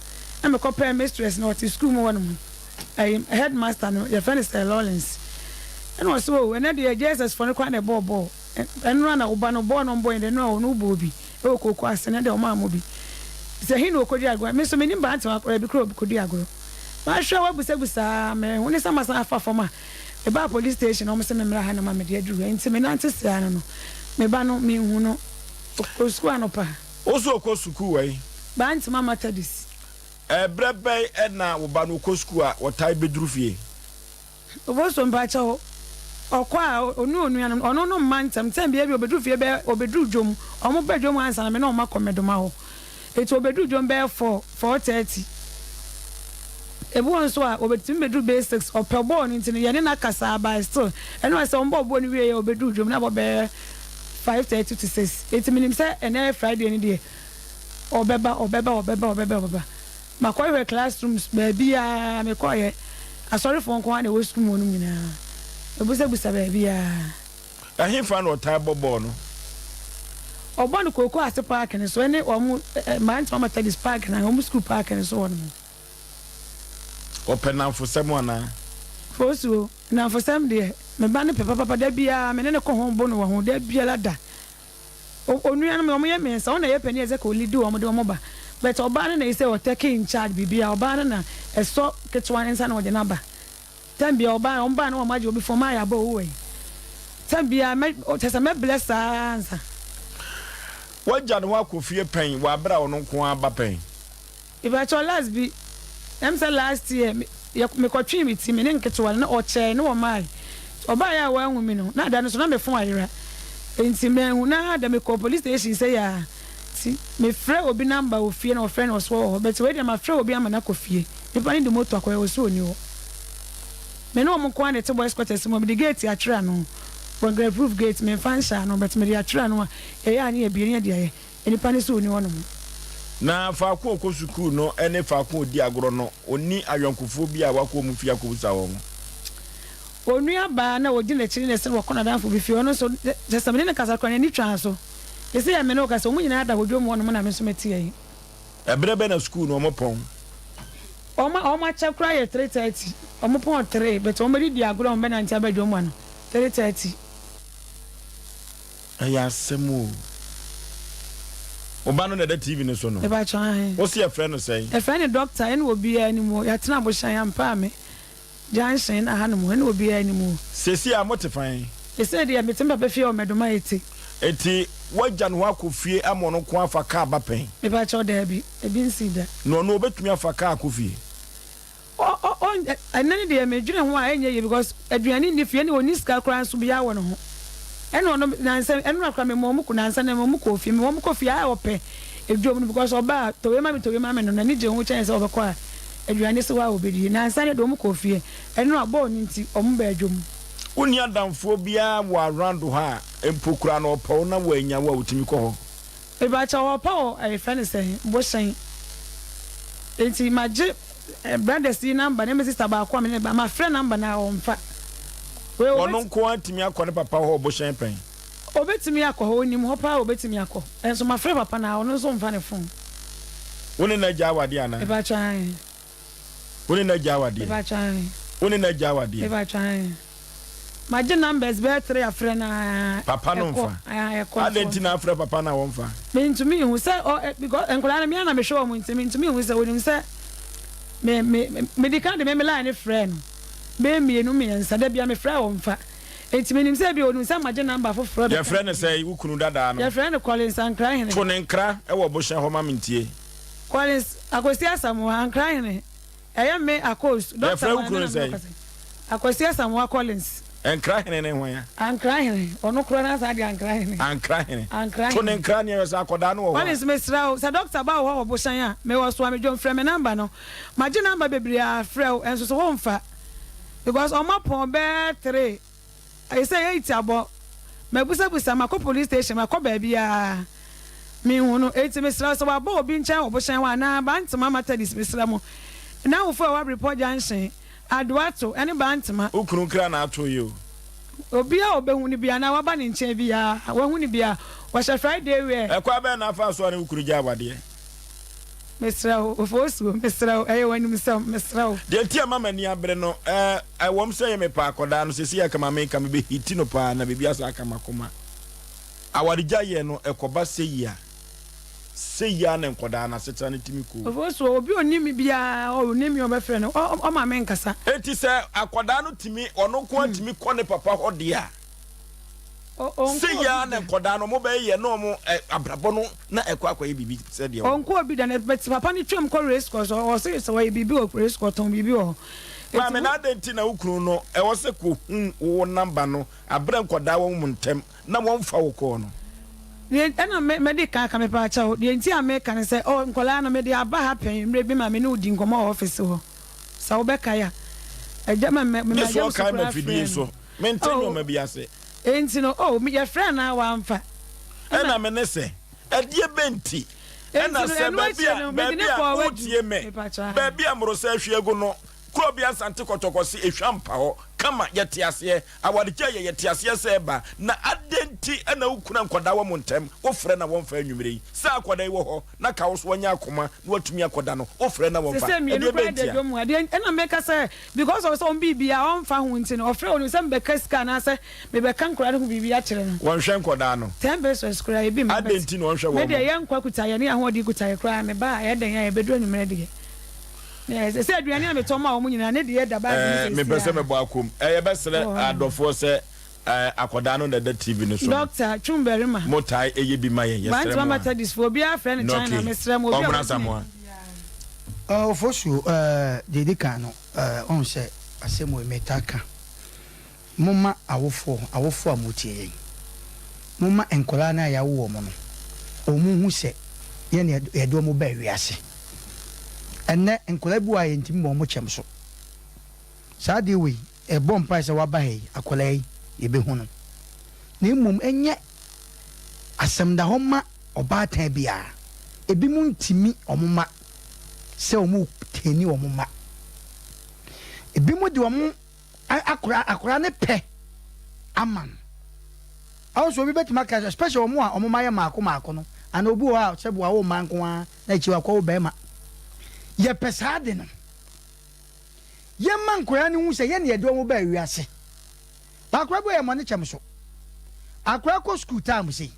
na mekɔpɛɛ mistress no ɔte sukuu mu hɔ nom ɛyi headmaster no yɛfrɛ no Sir Lawrence ɛna ɔse oh ɛnɛ deɛ JSS foɔ no koraa na ɛbɔɔ bɔɔl Ɛnora na wo ba no bɔɔ no mbɔe dɛ ɛnora ɔno wobɔɔ bi wɔ kooko ase na dɛ ɔmaa mo bi sɛ he na okodi agorɔ me nso menim bantama koraa bi koraa okodi agorɔ mahwɛ wabusabusa aa me ho ne sɛ masan afa fam a mebaa police station na wɔn se me mmra ha na ma mede aduru ha nti me nante sea no no me ba no menhu no ɔkɔ sukuu anɔpa. Wo nso ɔkɔ sukuu wɔ he? Bantama Methodist. Ɛberɛ bɛn na wo ba no ɔkɔ sukuu a ɔtae bɛduru fie? Oboso mpakyɛw, ɔkɔ a ɔne onua no, ɔno no mma ntɛm, tɛm biara bi ɔbɛduru fie bɛyɛ, ɔbɛduru dwom, ɔmo ba dwom ansa na me ne ɔmo akɔ Medoma hɔ, eti ɔbɛduru dwom bɛyɛ four, 4:30, ebi wɔ nso a ɔbɛtumi bɛduru bɛyɛ six, ɔpɛ bɔɔl no nti no yɛne no akasa but still, ɛno a sɛ ɔmo bɔɔ bɔɔl no wieɛ a ɔbɛduru dwom na abɔ bɛyɛ 5:30 to 6, eti menim sɛ ɛnɛ yɛ Friday no deɛ ɔbɛba, ɔbɛba, ɔbɛba, ɔbɛba, ɔbɛba. Makɔhwehwɛ classrooms baabiara mekɔeɛ, asɔrefoɔ nko ara na ɛwɔ sukuu mu hɔ nom nyinaa. Mabusabusa baabiara. Ɛhefa na ɔtaa bɔ bɔɔl no? Ɔbɔ no Cocoa Ase park no so ɛne wɔn Mantema Methodist park no, wɔn sukuu park no so hɔ nom. Ɔpɛ nnamfosɛm anaa? Fosuo, nnamfosɛm deɛ, me ba no pɛ papapa, da biara me ne no kɔ ho bo no wɔ ho, da biara da. Onua no wɔn yɛ miensa ɔno na ɛyɛ panin a ɛsɛ ka ɔlidi wɔn de wɔn ba but ɔbaa no na ɛsɛ ɔ take in charge biribiara ɔbaa no na ɛsɔ ketewa no nsa na ɔde no aba time biara ɔbaa wɔn baa na wɔn agye obi fɔm ayɛ aba owu wɔ yi time biara mɛ kyɛ sɛ mɛ blɛ saa ansa. Wagya ne ho akɔ fie pɛn wɔ abere a ɔno nko ara ba pɛn? Mepakyɛw last bi ɛm sɛ last year me yɛ mekɔtwee me ti me ne nketewa no na ɔkyɛɛ ne wɔmae ɔbaeɛ a wanhu me no na da no so na me fon ayera nti manhu no ara da mekɔɔ police station sɛ yaa nti mefrɛ obi number wɔ fie na ɔfrɛ no ɔso ɔwɔ hɔ but wei deɛ mafrɛ obi ama no akɔ fie nipa no de moto akɔyɛ ɔso ɔni hɔ me ne wɔn nko ara na ɛte boys quarters mu mede gate atwere ano burglar proof gate memfa nhyɛ ano but mede atwere ano a yɛyɛ a ne yɛbie ne yɛde ayɛ Nnipa no sɛ ɔnni hɔnom. Na faako a ɔkɔ sukuu no ne faako a ɔdi agorɔ no, ɔnni ayɔnkofoɔ bi a wakɔ wɔn fie akɔbisa wɔn. Onua baa na ɔdi n'akyi ne ne sere wɔkɔ n'adamfo bi fie, ɔno nso, kyerɛ sɛ me ne no kasa koraa n'ani twaa so. Te sɛ me ne wo kasa, wɔn nyinaa da hɔ dwom hɔnom na me nso mete ha yi. Ɛberɛ bɛn na sukuu no wɔpɔn? Wɔn a wɔakyɛ koraa yɛ 3:30, wɔpɔn three, but wɔbɛdidi agorɔ a wɔbɛnante aba dwom ano 3:30. Ɛyɛ asɛm o. Wo ba no na ɛda TV no so no? Mepakyɛw, ahe. Wo se yɛfrɛ no sɛn? Yɛfrɛ no Doctor, ɛna obiara nim o. Yɛatena Abohyɛn, Ampaame junction na hanom, ɛna obiara nim o. Seesei a mote fan? Seesei deɛ mete me papa fie wɔ Mɛdoma Ete. Enti woagya ne hɔ akɔ fie ama ɔno nko afa kaa ba pɛn? Mepakyɛw, daabi, ebi nsii da. Na ɔno obetumi afa kaa akɔ fie? Ɔ ɔ ɔ ɛnɛ no deɛ me dwene ho a ɛnyɛ yie because aduane nni fie ɛna ɔnni sika koraa nso biara wɔ ne ho ɛna ɔno nansa ɛnora koraa me ma ɔmo kɔ nansa na ɔmo kɔ fie me ma ɔmo kɔ fie a ɔpɛ edwom no because ɔba a tɔwei ma me tɔwei ma me no n'ani gye ho kyɛn sɛ ɔbɛkɔ a aduane si hɔ a ɔbɛdie nansa no deɛ ɔmo kɔ fie ɛnora bɔɔl no nti ɔmo ba adwom. Wonni adamfoɔ biara wɔ around hɔ a mpo koraa no ɔpɛ wo na wannya wo a wotumi kɔ hɔ? Mepakyɛw ɔpa wɔ yɛfrɛ no sɛn bohyɛn nti magye brothers yi number ne me sister baako a me ne ba mafrɛ number no a ɔmfa wei Ɔno nko ara tumi akɔ ne papa hɔ bohyɛn pɛn? Obetumi akɔ hɔ onim hɔ paa obetumi akɔ nso mafrɛ papa no a ɔno nso mfa ne phone. Wo ne no agya awadeɛ anaa? Mepakyɛw ae. Wo ne no agya awadeɛ? Mepakyɛw ae. Wo ne no agya awadeɛ? Mepakyɛw ae. Magye numbers bɛyɛ three afrɛ no aa Papa no ɛkɔ nfa? aa ɛkɔ Adɛn nti na afrɛ papa no a wɔnfa? Mentumi nhu sɛ ɔ ɛ because nkwadaa no me ara na mehwɛ wɔn nti mentumi nhu sɛ onim sɛ me me medi kan de me me line no frɛɛ no bɛyɛ mmienu mmiɛnsa da biara mefrɛ a ɔmfa nti menim sɛ ebia onim sɛ magye number foforɔ bɛka Yɛfrɛ no sɛn wo kunu dadaa no? Yɛfrɛ no Collins Ankrahene. To ne nkra wɔ bohyɛn hɔ ma mentie. Collins Akwasi Asamoah Ankrahene. Ɛyɛ me Akos, Doctor Yɛfrɛ wo maame kunu na me sɛn? ɔkasa yi. Akwasi Asamoah Collins. Nkra hene ne hwan a? Ankra hene, ɔno koraa na saa de Ankra hene. Ankra hene. Ankra To ne hene. nkra neɛ hwɛ sɛ akɔdaa no wɔ hɔ a. Collins mesrɛ wo, sɛ doctor ba wo hɔ wɔ Bohyɛn a, mewɔ so a medwom frɛ me number no. Magye number bebree a frɛ wo nso so womfa because ɔmo apɔn bɛɛ three. Ɛsɛ eight abɔ. Mabusabusa, makɔ police station, makɔ baabiara. Menhu no. Enti mesrɛ wo, sɛ waba obi nkyɛn wɔ bohyɛn hɔ anaa Bantama Methodist, mesrɛ mo. N'awofo a ɛwɔ Abrepɔ Junction, Adoato, ne Bantama. Wo kunu kra na ato yi o. Obiara a obehu no biara anaa waba ne nkyɛn biara, wahu no biara, wɔhyɛ Friday wear. Ɛkwan bɛn na afaa so a ne wo kunu gyae awadeɛ? Mesrɛ wo, Ofosuo, mesrɛ wo, ɛyɛ w'animsɛm, mesrɛ wo. Deɛ nti a ɛma m'ani abere no, eh, ɛwɔm sɛ ɛyɛ me pɛ akɔdaa no, seesei a kama meka, mebɛhiti no paa na biribi asan aka m'akoma. Awaregyaeɛ no, ɛkɔba sei a, sei ara na nkɔdaa no asetena no tumi kɔ o. Ofosuo, obi a ɔnim me biara, ɔnim me a ɔbɛfrɛ no, ɔma menkasa. Enti sɛ akɔdaa no tumi, ɔno nko ara tumi kɔ ne papa hɔ deɛ a, Sei ara na nkɔdaa no wɔbɛyɛ na wɔn abrabɔ no na ɛkɔ akɔyɛ biribi sɛ deɛ. Ɔnkɔ obi da na but papa no twam kɔ race course ɔse sɛ ɔyɛ biribi wɔ race course ɔtɔn biribi wɔ hɔ. Maame na adɛn nti na wo kunu no ɛwɔ sɛ kɔ hu wo number no abrɛ nkɔdaa wɔ mo ntɛm na wɔn fa wo kɔɔ no. Deɛ ɛna me mɛde kan aka mepa kyɛw deɛ nti a meka ne sɛ oh nkɔlaa no mede aba ha pɛn mmerɛ bi ma me ne wo di nkɔmɔ wɔ office hɔ sɛ wobɛkae a agya ma me me Gye so ma yam so ɔkae ma koraa fidie frɛ so no. Mente Oh, nnoɔma bi ase. Enti no, oh, me, yɛfrɛɛ no a wamfa. Ɛna Ɛna me ne sɛ, Ɛdeɛ bɛn nti? Enti Ɛna no, sɛ ɛno baabi akyire a, no, mede baabi no a, kɔɔ w'adu. wotie me, Mepakyɛ, ahe. baabi a mmorosɛ ahwie agu no, kuro bi Asante Kɔtɔkɔ se ehwa mpa hɔ, kama, yɛte aseɛ, awaregyaeɛ yɛte aseɛ sɛ ɛba, na adɛn nti na wo kunu ankɔda wɔ mo ntɛm, wofrɛ na wɔmfa anwumerɛ yi, sɛ akwadaa yi wɔ hɔ, na ka wo so wanya akoma na watumi akɔda no, wofrɛ na wɔmfa, Sese mmienu ɛdeɛ koraa bɛn da ntia? dwom mu adeɛ ɛna meka sɛ because of sɛ wɔn biribiara ɔmfa ho nti no ɔfrɛ onim sɛ mebɛka sika anaasɛ mebɛka nkwadaa no ho biribi akyerɛ no. Wɔnhwɛ nkwadaa no. Ten pesos koraa ebi mma Adɛn but nti na ɔnhwɛ me wɔn? deɛ yɛn nkwa kuta yɛn ne ahoɔden kuta yɛ koraa me ba a ɛyɛ dɛn a yɛbɛduru anwummerɛ deɛ na ɛsɛ sɛ aduane a metɔ ma wɔn nyinaa ne deɛ da baage mu Ɛɛ seesei mepɛ sɛ ara. mebɔ akom. Ɛɛ yɛbɛsrɛ Wɔ hɔ nom. adɔfoɔ sɛ Ɛɛ akɔdaa no na ɛda TV no so no. Doctor, twum barima. Mo tae ɛyɛ bi ma yɛn yɛsrɛ Bantama mo a. Methodist foɔ obiara frɛ no China Nɔke, mesrɛ mo obi a Ɔmmra wadi Asamoah. n'anim biara. Ofosuo, deɛ ɛdi kan no, woahu sɛ asɛm wei metaa ka. Momma awofoɔ, awofoɔ a motie yɛn, momma nkwadaa no a yɛawo wɔn no, wɔnhu sɛ yɛn na yɛde wɔn baa wiase. Ɛnnɛ, nkwadaa bi wɔ hɔ a yɛntumi mmɔ wɔn kyɛm so. Saa adeɛ wei, yɛbɔ mpaeɛ sɛ waba ha yi, akwadaa yi, yɛbɛhu no. Na mmom ɛnyɛ asɛm da hɔ ma ɔbaatan biara. Ebinom ntumi wɔn mma sɛ wɔretɛni wɔn mma. Ebinom de wɔn akwadaa akwadaa no pɛ ama no. Awo so obi bɛtumi aka especially wɔn a wɔn mma yɛ mmaako mmaako no, anaa obi wɔ hɔ a sɛ wawo mma nko ara na akyiri wakɔwo barima. Yɛpɛ saa ade no. Yɛmma nkwadaa no nhu sɛ yɛn na yɛde wɔn baa wiase. Akwadaa bi wɔ hɔ yɛmmɔ ne kyɛm so. Akwadaa kɔ sukuu time sei,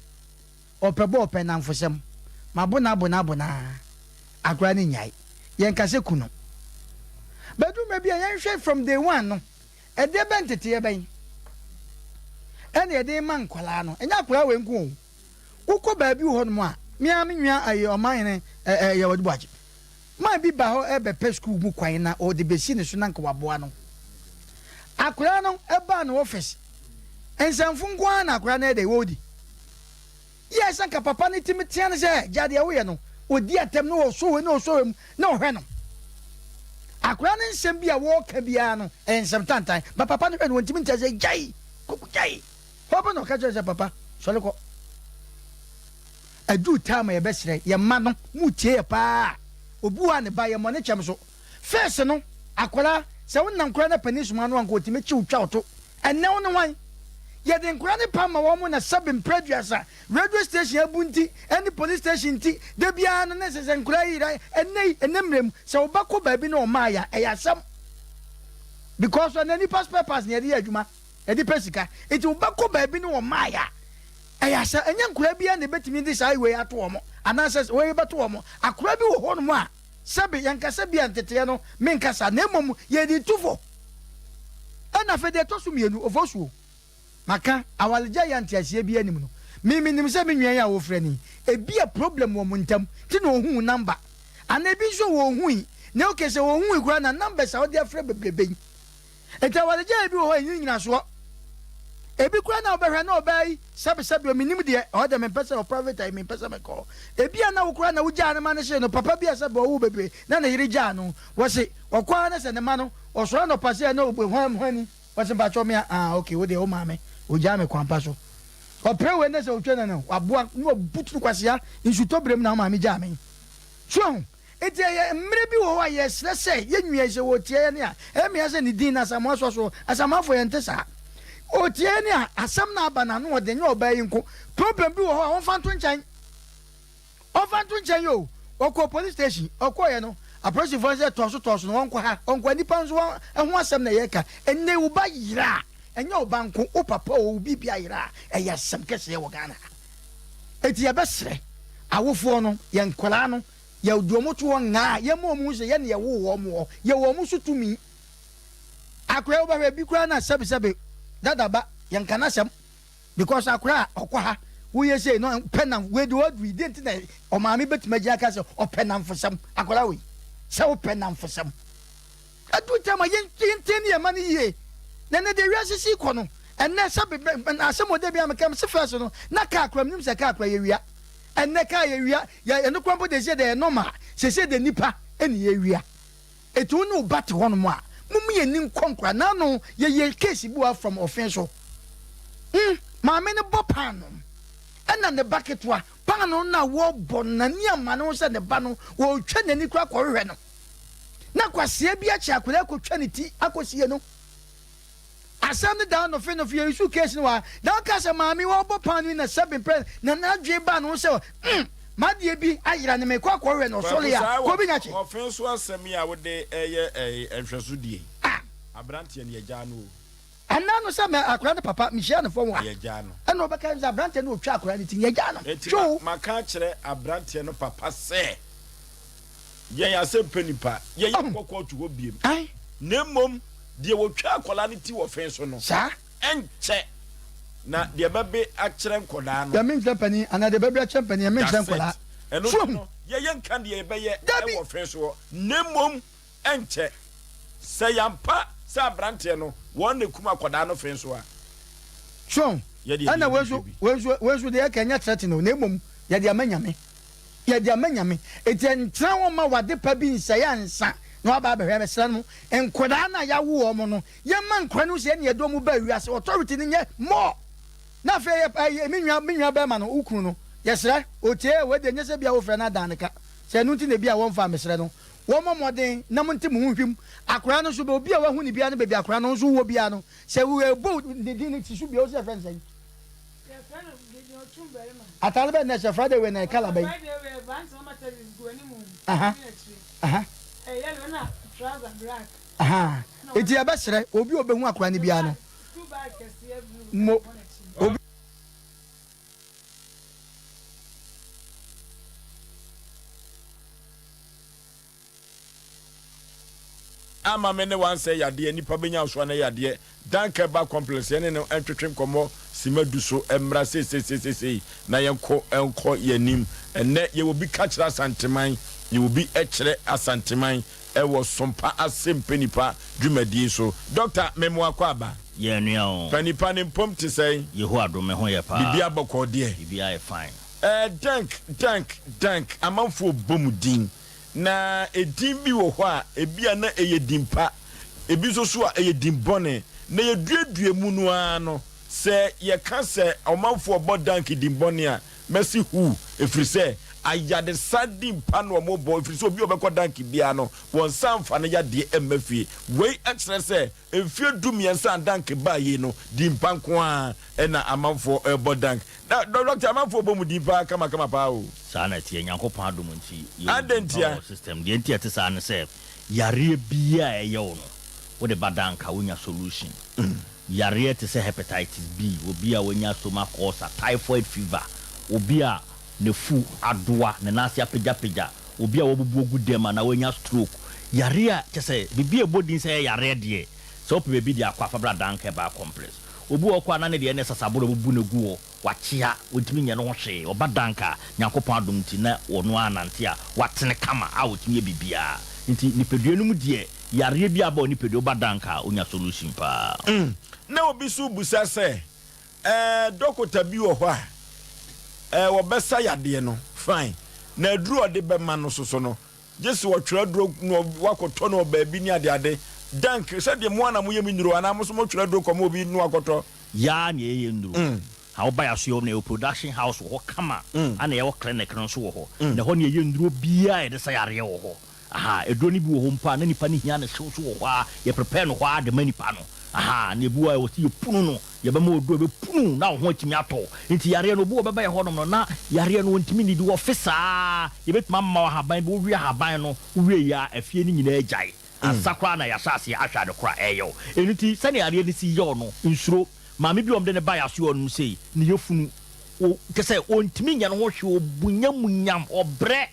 ɔpɛ bɔɔl, ɔpɛ nnamfosɛm. Mabo no abo no abo no ara, akwadaa no nnyae. Yɛnka sɛ ku no. Bɛduru mmerɛ bi a yɛnhwɛ from day one no, ɛdeɛ bɛn nteteeɛ bɛn ɛna yɛde rema nkwadaa no. Ɛnyɛ akwadaa wei nko o. Wokɔ baabi wɔ hɔnom a, me ara me nua ayi ɔmanhene ɛɛ yɛ wɔde bɔ Man bi ba hɔ rebɛpɛ sukuu mu kwan na ɔde besi ne so na anka waboa no. Akwadaa no baa ne office, nsɛmfo nko ara na akwadaa no yɛ dɛ, ɔredi. Yes, anka papa no tumi tea no sɛ, gya deɛ woyɛ no, ɔdi atɛm na ɔsɔ wei na ɔsɔ wei mu na ɔhwɛ no. Akwadaa no nsɛm bi a wɔreka biara no, ɛyɛ nsɛm tantan, but papa no hwɛ no, ɔntumi ntea sɛ, gyae, kɔkɔ gyae. Hɔ pɛ na ɔka kyerɛ no sɛ, papa, sɔre kɔ. Aduru time a yɛbɛsrɛ yɛn mma no mo tie yɛ paa obi wɔ hɔ a ne ba yɛ mmɔ ne kyɛm so first no akwadaa sɛ wo nam koraa na panin soma no anka otumi kye wo twa wo to ɛnɛ wo ne hwan yɛde nkwadaa ne pam ma wɔn mo na sɛbe mpere aduasa radio station abu nti ɛne police station nti da biara no ne sɛ sɛ nkwadaa yi yera ɛnɛ yi ɛnɛ mmerɛ mu sɛ wo ba kɔ baabi na ɔmaa ya ɛyɛ asɛm because ɛnɛ nipa spare parts na yɛde yɛ adwuma yɛde pɛ sika nti wo ba kɔ baabi na ɔmaa ya Ɛyɛ asɛ, ɛnyɛ nkoraa biara na ɛbɛtumi de saa wei ato wɔn, anaasɛ wei bɛto wɔn. Akoraa bi wɔ hɔnom a, sɛbe, yɛnka sɛ bia nteteɛ no, menka saa, na mmom yɛde tu fo. Ɛna afei deɛ ɛtɔ so mmienu, ofosuo. Maka, awaregyaeɛ a nteaseɛ biara nnim no, me menim sɛ me nua yi a wofrɛ no yi, ebia problem wɔ mo ntam, nti na ɔhuu number. Anaa ebi nso wɔnhui, na okay sɛ wɔnhui koraa na numbers a wode afrɛ bebrebe yi, Enti awaregyaeɛ bi wɔ hɔ a ɛnni nnyinasoɔ. Ebi koraa na wobɛhwɛ na ɔbaa yi sɛbesɛbe o mennim deɛ ɛhɔ deɛ mempɛ sɛ private ayi mempɛ sɛ mekɔ hɔ. Ebia na wo koraa na wogyaa no ma no hyee no papa bi a sɛbe ɔwoo bebree na ne yere gyaa no. Wɔse ɔkɔ ara na sɛ ne mma no ɔsɔre anɔpa sei a na ɔbue hwan hwani wɔse mpakyɛw me a ah okay wo deɛ wo maame ogyaa me kwan pa so. Ɔpere wei na sɛ ɔtwa na no waboa na wabutu no kwasea nsutɔ berɛ mu na wo maame gyaa me. So ahu? Enti ɛyɛ mmerɛ bi wɔ hɔ a yɛsrɛ sɛ yɛn nua yi sɛ ɔretie yɛn a, ɛyɛ me ya sɛ ne din no Asamoah sɔ soɔ. Asamoahfoɔ yɛnte saa. Ɔretie yɛn a, asɛm no aba n'ano ɔden, ɛnyɛ ɔbaa yi nko. Problem bi wɔ hɔ a ɔmfa nto nkyɛn. Ɔmfa nto nkyɛn o. Ɔkɔɔ police station, ɔkɔeɛ no, apolisifoɔ no sɛ tɔɔ so tɔɔ so no ɔnkɔ ha, ɔnkɔ ha. Nnipa nso wɔn ho asɛm na yɛreka. Ɛnnɛ wo ba yera a, ɛnyɛ wo ba nko, wo papa o, wo biribi ayera a, ɛyɛ asɛm kɛseɛ wɔ Ghana ha. Enti yɛbɛsrɛ awofoɔ no, yɛn nkwadaa no, yɛde wɔn to hɔ ngaa a, yɛma wɔn hu sɛ yɛn na yɛwoo wɔn wɔ, yɛwɔ wɔn so tumi. Akwadaa yi wobɛhwɛ, ebi koraa na sɛbesɛbe dada ba, yɛnka n'asɛm. Because akwadaa a ɔkɔ ha, woyɛ sei no, pɛ nam, wei deɛ waduru yi, deɛ nti na ɔmaame bɛtumi agyina aka sɛ ɔpɛ namfosɛm, akwadaa wei, sɛ wopɛ namfosɛm. Ɛduru time a yɛntie ne yɛn mma no yie. Na ɛnɛ deɛ wiase si kɔ no, ɛnɛ sɛ asɛm ɔda bi a meka mese first no, na kaa kora menim sɛ kaa kora yɛwia. Ɛnɛ kaa yɛwia, yɛ ɛno kora mpo deɛ sɛ deɛ ɛyɛ normal, sɛsɛ deɛ nipa ɛne yɛwia. Eti wo ne wo ba te hɔnom a, mom yɛn ni nkɔ nkora. N'ano yɛyɛ case bi wɔ from ɔfe so. Hmm, maame no bɔ paano ɛna ne ba ketewa, paano no a wɔbɔ no n'ani amma ne ho sɛ ne ba no, wɔretwa n'ani koraa kɔhwehwɛ no. Na kwasea bi akye akwadaa akɔtwa ne ti akɔsie no. Asɛm no daa nɔfe nɔfe yɛresu case no wɔ ha. Na ɔka sɛ maame wɔrebɔ paano yi na sɛbe mpɛ na n'adwene baa ne ho sɛ hmm m'adeɛ bi ayera no mekɔ akɔhwehwɛ no Kwaku ɔsɔre a saa kɔ bi nya kye. ɔfe so asɛm yi a wode reyɛ nhwɛso die yi, aberanteɛ no yɛgyaa no o. Ɛnna no sɛ mɛ akwadaa no papa mehyia no fam ha Yɛgyaa no. ɛnna ɔbɛka sɛ aberanteɛ no ɔtwa akwadaa no ti no yɛgyaa no. Enti Hwɛ o. maka akyerɛ aberanteɛ no papa sɛ yɛn asɛmpɛ nnipa, yɛn nkɔ kɔɔto hɔ biem, na mmom deɛ wɔtwa akwadaa no ti wɔ fee so no, Saa. ɛnkyɛ na deɛ bɛbe akyerɛ nkwadaa no. Deɛ menkyerɛ mpanin anaa deɛ bɛbe akyerɛ mpanin, menkyerɛ That's it. nkwadaa. Ɛno So nti ahu? no, yɛyɛ nka deɛ yɛbɛyɛ Dabi. wɔ fee soɔ, na mmom ɛnkyɛ, sɛ yɛampa sɛ aberanteɛ no, wɔn na ɛkum akwadaa no fee so a, So ahu? yɛdeɛ Ɛna deɛ wei nso, yɛbɛhwɛ bi. wei nso, wei nso deɛ yɛka ɛnyɛ threaten o, na mmom yɛde ama Nyame. Yɛde ama Nyame. Enti ɛntena hɔ mma w'adepa bi nsɛe ansa na waba abɛhwɛ. Mesrɛ mo, nkwadaa no a yɛawo wɔn no, yɛmma nkwadaa no nhu sɛ yɛn na yɛde wɔn baa wiase. Authority no nyɛ more. Na afei yɛ, ɛyɛ, me nua, me nua bɛrima no, wo kunu no, yɛsrɛ, otie, wei deɛ nyɛ sɛ bi a wofrɛ no adan ne ka. Sɛ ɛno nti na ebi a wɔmfa a, mesrɛ no, wɔmmɔ mmɔden na monte mo ho nhwim. Akwadaa no nso, obi a wahu no biara no, baabi akwadaa no nso wɔ biara no, sɛ wɔbɔ ne din no si so bio, wo sɛ yɛfrɛ no sɛn? Atare bɛn na ɛhyɛ Friday wei na ɛkala bɛn? Aha, aha. Aha. Eti yɛbɛsrɛ obi a obehu akora no biara no. Mo obi. Ama me ne wansɛe yadeɛ nipa bɛnya nsoa na yadeɛ Danke ba complex yɛne no ntwetwe nkɔmmɔ sima du so mmra seiseiseisei na yɛnkɔ nkɔ yɛnim ɛnnɛ yɛwɔ bi ka kyerɛ Asanteman yɛwɔ bi kyerɛ Asanteman ɛwɔ Sompa ase mpanipa dwumadie so Doctor Memoa Kwaaba Yɛ nua o. Panipa ne mpom te sɛn? Yehowa dom me ho yɛ paa. Biribiara bɔkɔɔ deɛ? Biribiara yɛ fine. Ɛɛ Dank Dank Dank amanfoɔ bɔ mu din. Na edin bi wɔ hɔ a, ebia na ɛyɛ din pa, ebi nso so a, ɛyɛ din bɔne. Na yɛduadua mu no ara no, sɛ yɛka sɛ ɔmanfoɔ bɔ Dank din bɔne a, mɛse huu, ɛfiri sɛ ayaresa din pa na wɔbɔ, ɛfiri sɛ obi a ɔbɛkɔ Dank biara no, wɔnsan mfa no yadeɛ mma fie. Wei kyerɛ sɛ Mfeɛ du mmiɛnsa a Dank baa yei no, din pa nko ara na amanfoɔ rebɔ Dank. Na Dɔkta, amanfoɔ bɔ mu din paa kamakama paa o. Saa na ɛteɛ, Nyankopɔn adom nti yɛwɔ Adɛn din pa ntia? wɔ system. Deɛ nti a ɛte saa ne sɛ, yareɛ biara a ɛyɛ wo no, wode ba Dank a, wonya solution. Yareɛ te sɛ Hepatitis B, obi a wanya stomach ulcer, typhoid fever, obi a n'afu adoa, ne nan ase apagyapagya, obi a wabubu agu dam anaa wanya stroke, yareɛ a kyerɛ sɛ biribi a ɛbɔ din sɛ ɛyɛ yareɛ deɛ, sɛ wopɛ baabi de akɔ a, fa bra Dank Herbal Complex. Obi wɔ hɔ koraa a na ne deɛ ne sasaboro a wabubu no agu hɔ, wakyea, ɔntumi nyɛ ne ho hwee, ɔba Dank a, Nyankopɔn adom nti na ɔno ara nante a, watene kama a ɔtumi yɛ biribiara. Nti nipadua no mu deɛ, yareɛ biara ba wo nipadua, woba Dank a, wonya solution paa. Na obi nso rebisa sɛ, Ɛɛ dɔkota bi wɔ hɔ a, ɛɛ wɔbɛsa yadeɛ no fine, na aduro a ɔde bɛma no soso no, gye sɛ ɔtwerɛ aduro na wakɔtɔ no wɔ baabi ne adeade. Dank, sɛdeɛ mo ara na moyɛ me nnuro anaa mo nso motwerɛ aduro kɔma obi na wakɔtɔ? Yaa na yɛyɛ nnuro. Ha woba yɛn asoɛe hɔ no, yɛwɔ production house wɔ hɔ kama, ɛna yɛwɔ clinic no nso wɔ hɔ. Na ɛhɔ no yɛyɛ nnuro biara a yɛde sa yareɛ wɔ hɔ. Aha, aduro no bi wɔ hɔ mpo a na nipa no hia ne hyew so wɔ hɔ ara, yɛ prepare no hɔ ara de ma nipa no. Aha, na ebi wɔ hɔ a ɛwɔ sɛ yɛpunu no, yɛbɛma aduro a ɛbɛpunu na wo ho atumi atɔ wo. Nti yareɛ no, obi wɔ hɔ ɔbɛba yɛn hɔnom no na yareɛ no ɔntumi nnidi, ɔfe saa, yɛbɛtumi ama wo ahaban bi, wowe ahaban no, wowie a afie no nyinaa gyae. Ansa koraa na yɛahyɛ aseɛ ahwɛ ade korɔ a ɛreyɛ wo. Ɛno nti sɛdeɛ yareɛ no si yɛ wo no, nsuro. Maame bi a wɔde no baeɛ asoɛ hɔnom sei, ne yafunu, o, kyerɛ sɛ ɔntumi nyɛ ne ho hwee, ɔbunyam-nyam, ɔbrɛ.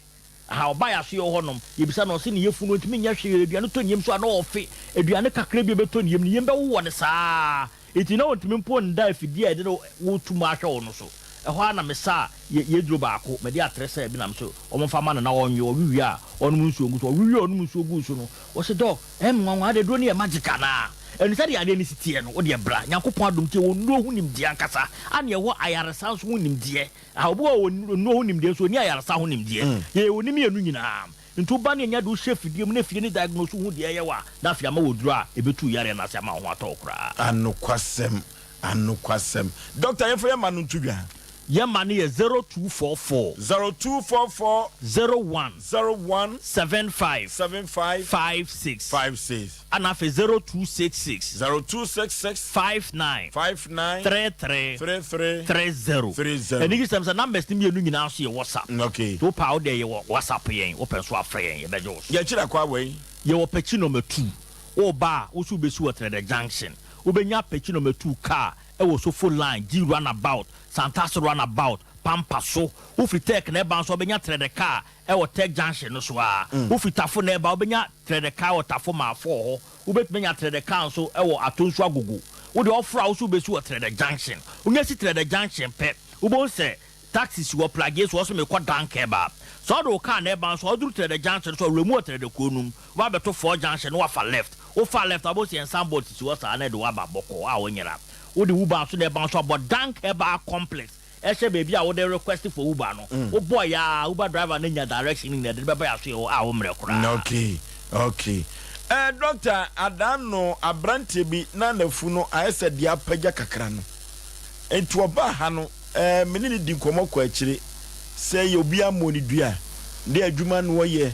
Aha, ɔbaeɛ asoɛ hɔ nom, yɛbisa no, ɔse ne yafunu ɔntumi nyɛ hwee, aduane tɔ ne yam so a na ɔfe, aduane kakra bi a ɛbɛtɔ ne yam, ne yam bɛwowɔ no saa ara, enti na ɔntumi mpo nda afidie a yɛde no wotu mu ahwɛ wo no so. Ɛhɔ ara na mesaa yɛ yɛduro baako, mede atere sɛ bi na mese wɔmfa ma no na ɔnwe, ɔwe wie a ɔnom nsuo ngu so, ɔwe wie a ɔnom nsuo guu so no, ɔse Doc, ɛyɛ me nwanwa, adɛn aduro no yɛ magic anaa? Ɛno sɛdeɛ adeɛ no si teɛ no, wodeɛ bra, Nyankopɔn adom nti yɛwɔ nnuro ho nimdeɛ ankasa, ɛna yɛwɔ ayaresa nso ho nimdeɛ. Aha, obi wɔ hɔ a ɔwɔ nnuro ho nimdeɛ nso ɔnni ayaresa ho nimdeɛ. Yɛwɔ ne mmienu nyinaa. Nti woba ne yɛnya de wo hyɛ afidie mu na afidie no diagnose hu deɛ ɛyɛ wo a, na afei ama wo aduro a ɛbɛtu wo yareɛ no ase ama wo ho atɔ wo koraa. Anokwasɛm, anokwasɛm. Doctor yɛmfa yɛn mma no nto dwa. Yɛn mma no yɛ 0244. 0244. 01. 01. 75. 75. 56. 56. Ɛna afei 0266. 0266. 59. 59. 33. 33. 30. 30. Anigyesɛm sɛ numbers no mmienu nyinaa nso yɛ WhatsApp. Okay. Nti wopɛ a wodeɛ yɛwɔ WhatsApp yɛn, wopɛ nso a frɛ yɛn, yɛbɛgye wo so. Yɛkyerɛ kwa wei. Yɛwɔ Pekyi number 2. Woba a, wo nso wobɛsi wɔ Trɛdɛ junction. Wobɛnya Pekyi number 2 car ɛwɔ Sofo line, G runabout, Santase runabout, Pampa so. Wofiri Tech na ɛba nso a, wobɛnya Trɛdɛ car ɛwɔ Tech junction no so ara. Wofiri Tafo na ɛba a, wobɛnya Trɛdɛ car wɔ Tafo Maafɔɔ hɔ. Wobɛtumi anya Trɛdɛ car nso wɔ Atonsu Agogo. Wo deɛ ɔforo a, wo nso wobɛsi wɔ Trɛdɛ junction. Wonya si Trɛdɛ junction pɛ, wobɛhu sɛ taxi si hɔ, plage si hɔ, ɔse mekɔ Dankɛba. Sɛ wode wo car na ɛba nso a, woduru Trɛdɛ junction so a, wura mu wɔ Trɛdɛ kuro no mu. Woba abɛto Four junction na woafa left. Wofa left a, wobɛhu sɛ yɛn signboard sisi hɔ saa na ɛde wo aba bɔkɔɔ a wonyera. Wode Uber nso na ɛba nso a, bɔ Dank Herbal Complex hyɛ baabi a wode request for Uber no. Wobɔeɛ ara, Uber driver no nya direction no nyinaa de no bɛba yɛn asoɛeɛ hɔ a wommrɛ koraa. Okay, okay. Eh, doctor, adaa no abranteɛ bi na n'afu no ayɛ sɛ deɛ apagya kakra no. Nti ɔbaa ha no, eh, me ne no di nkɔmmɔ kɔ akyire sɛ yɛ obiara mmɔɔ no dua, dɛ adwuma na ɔyɛ,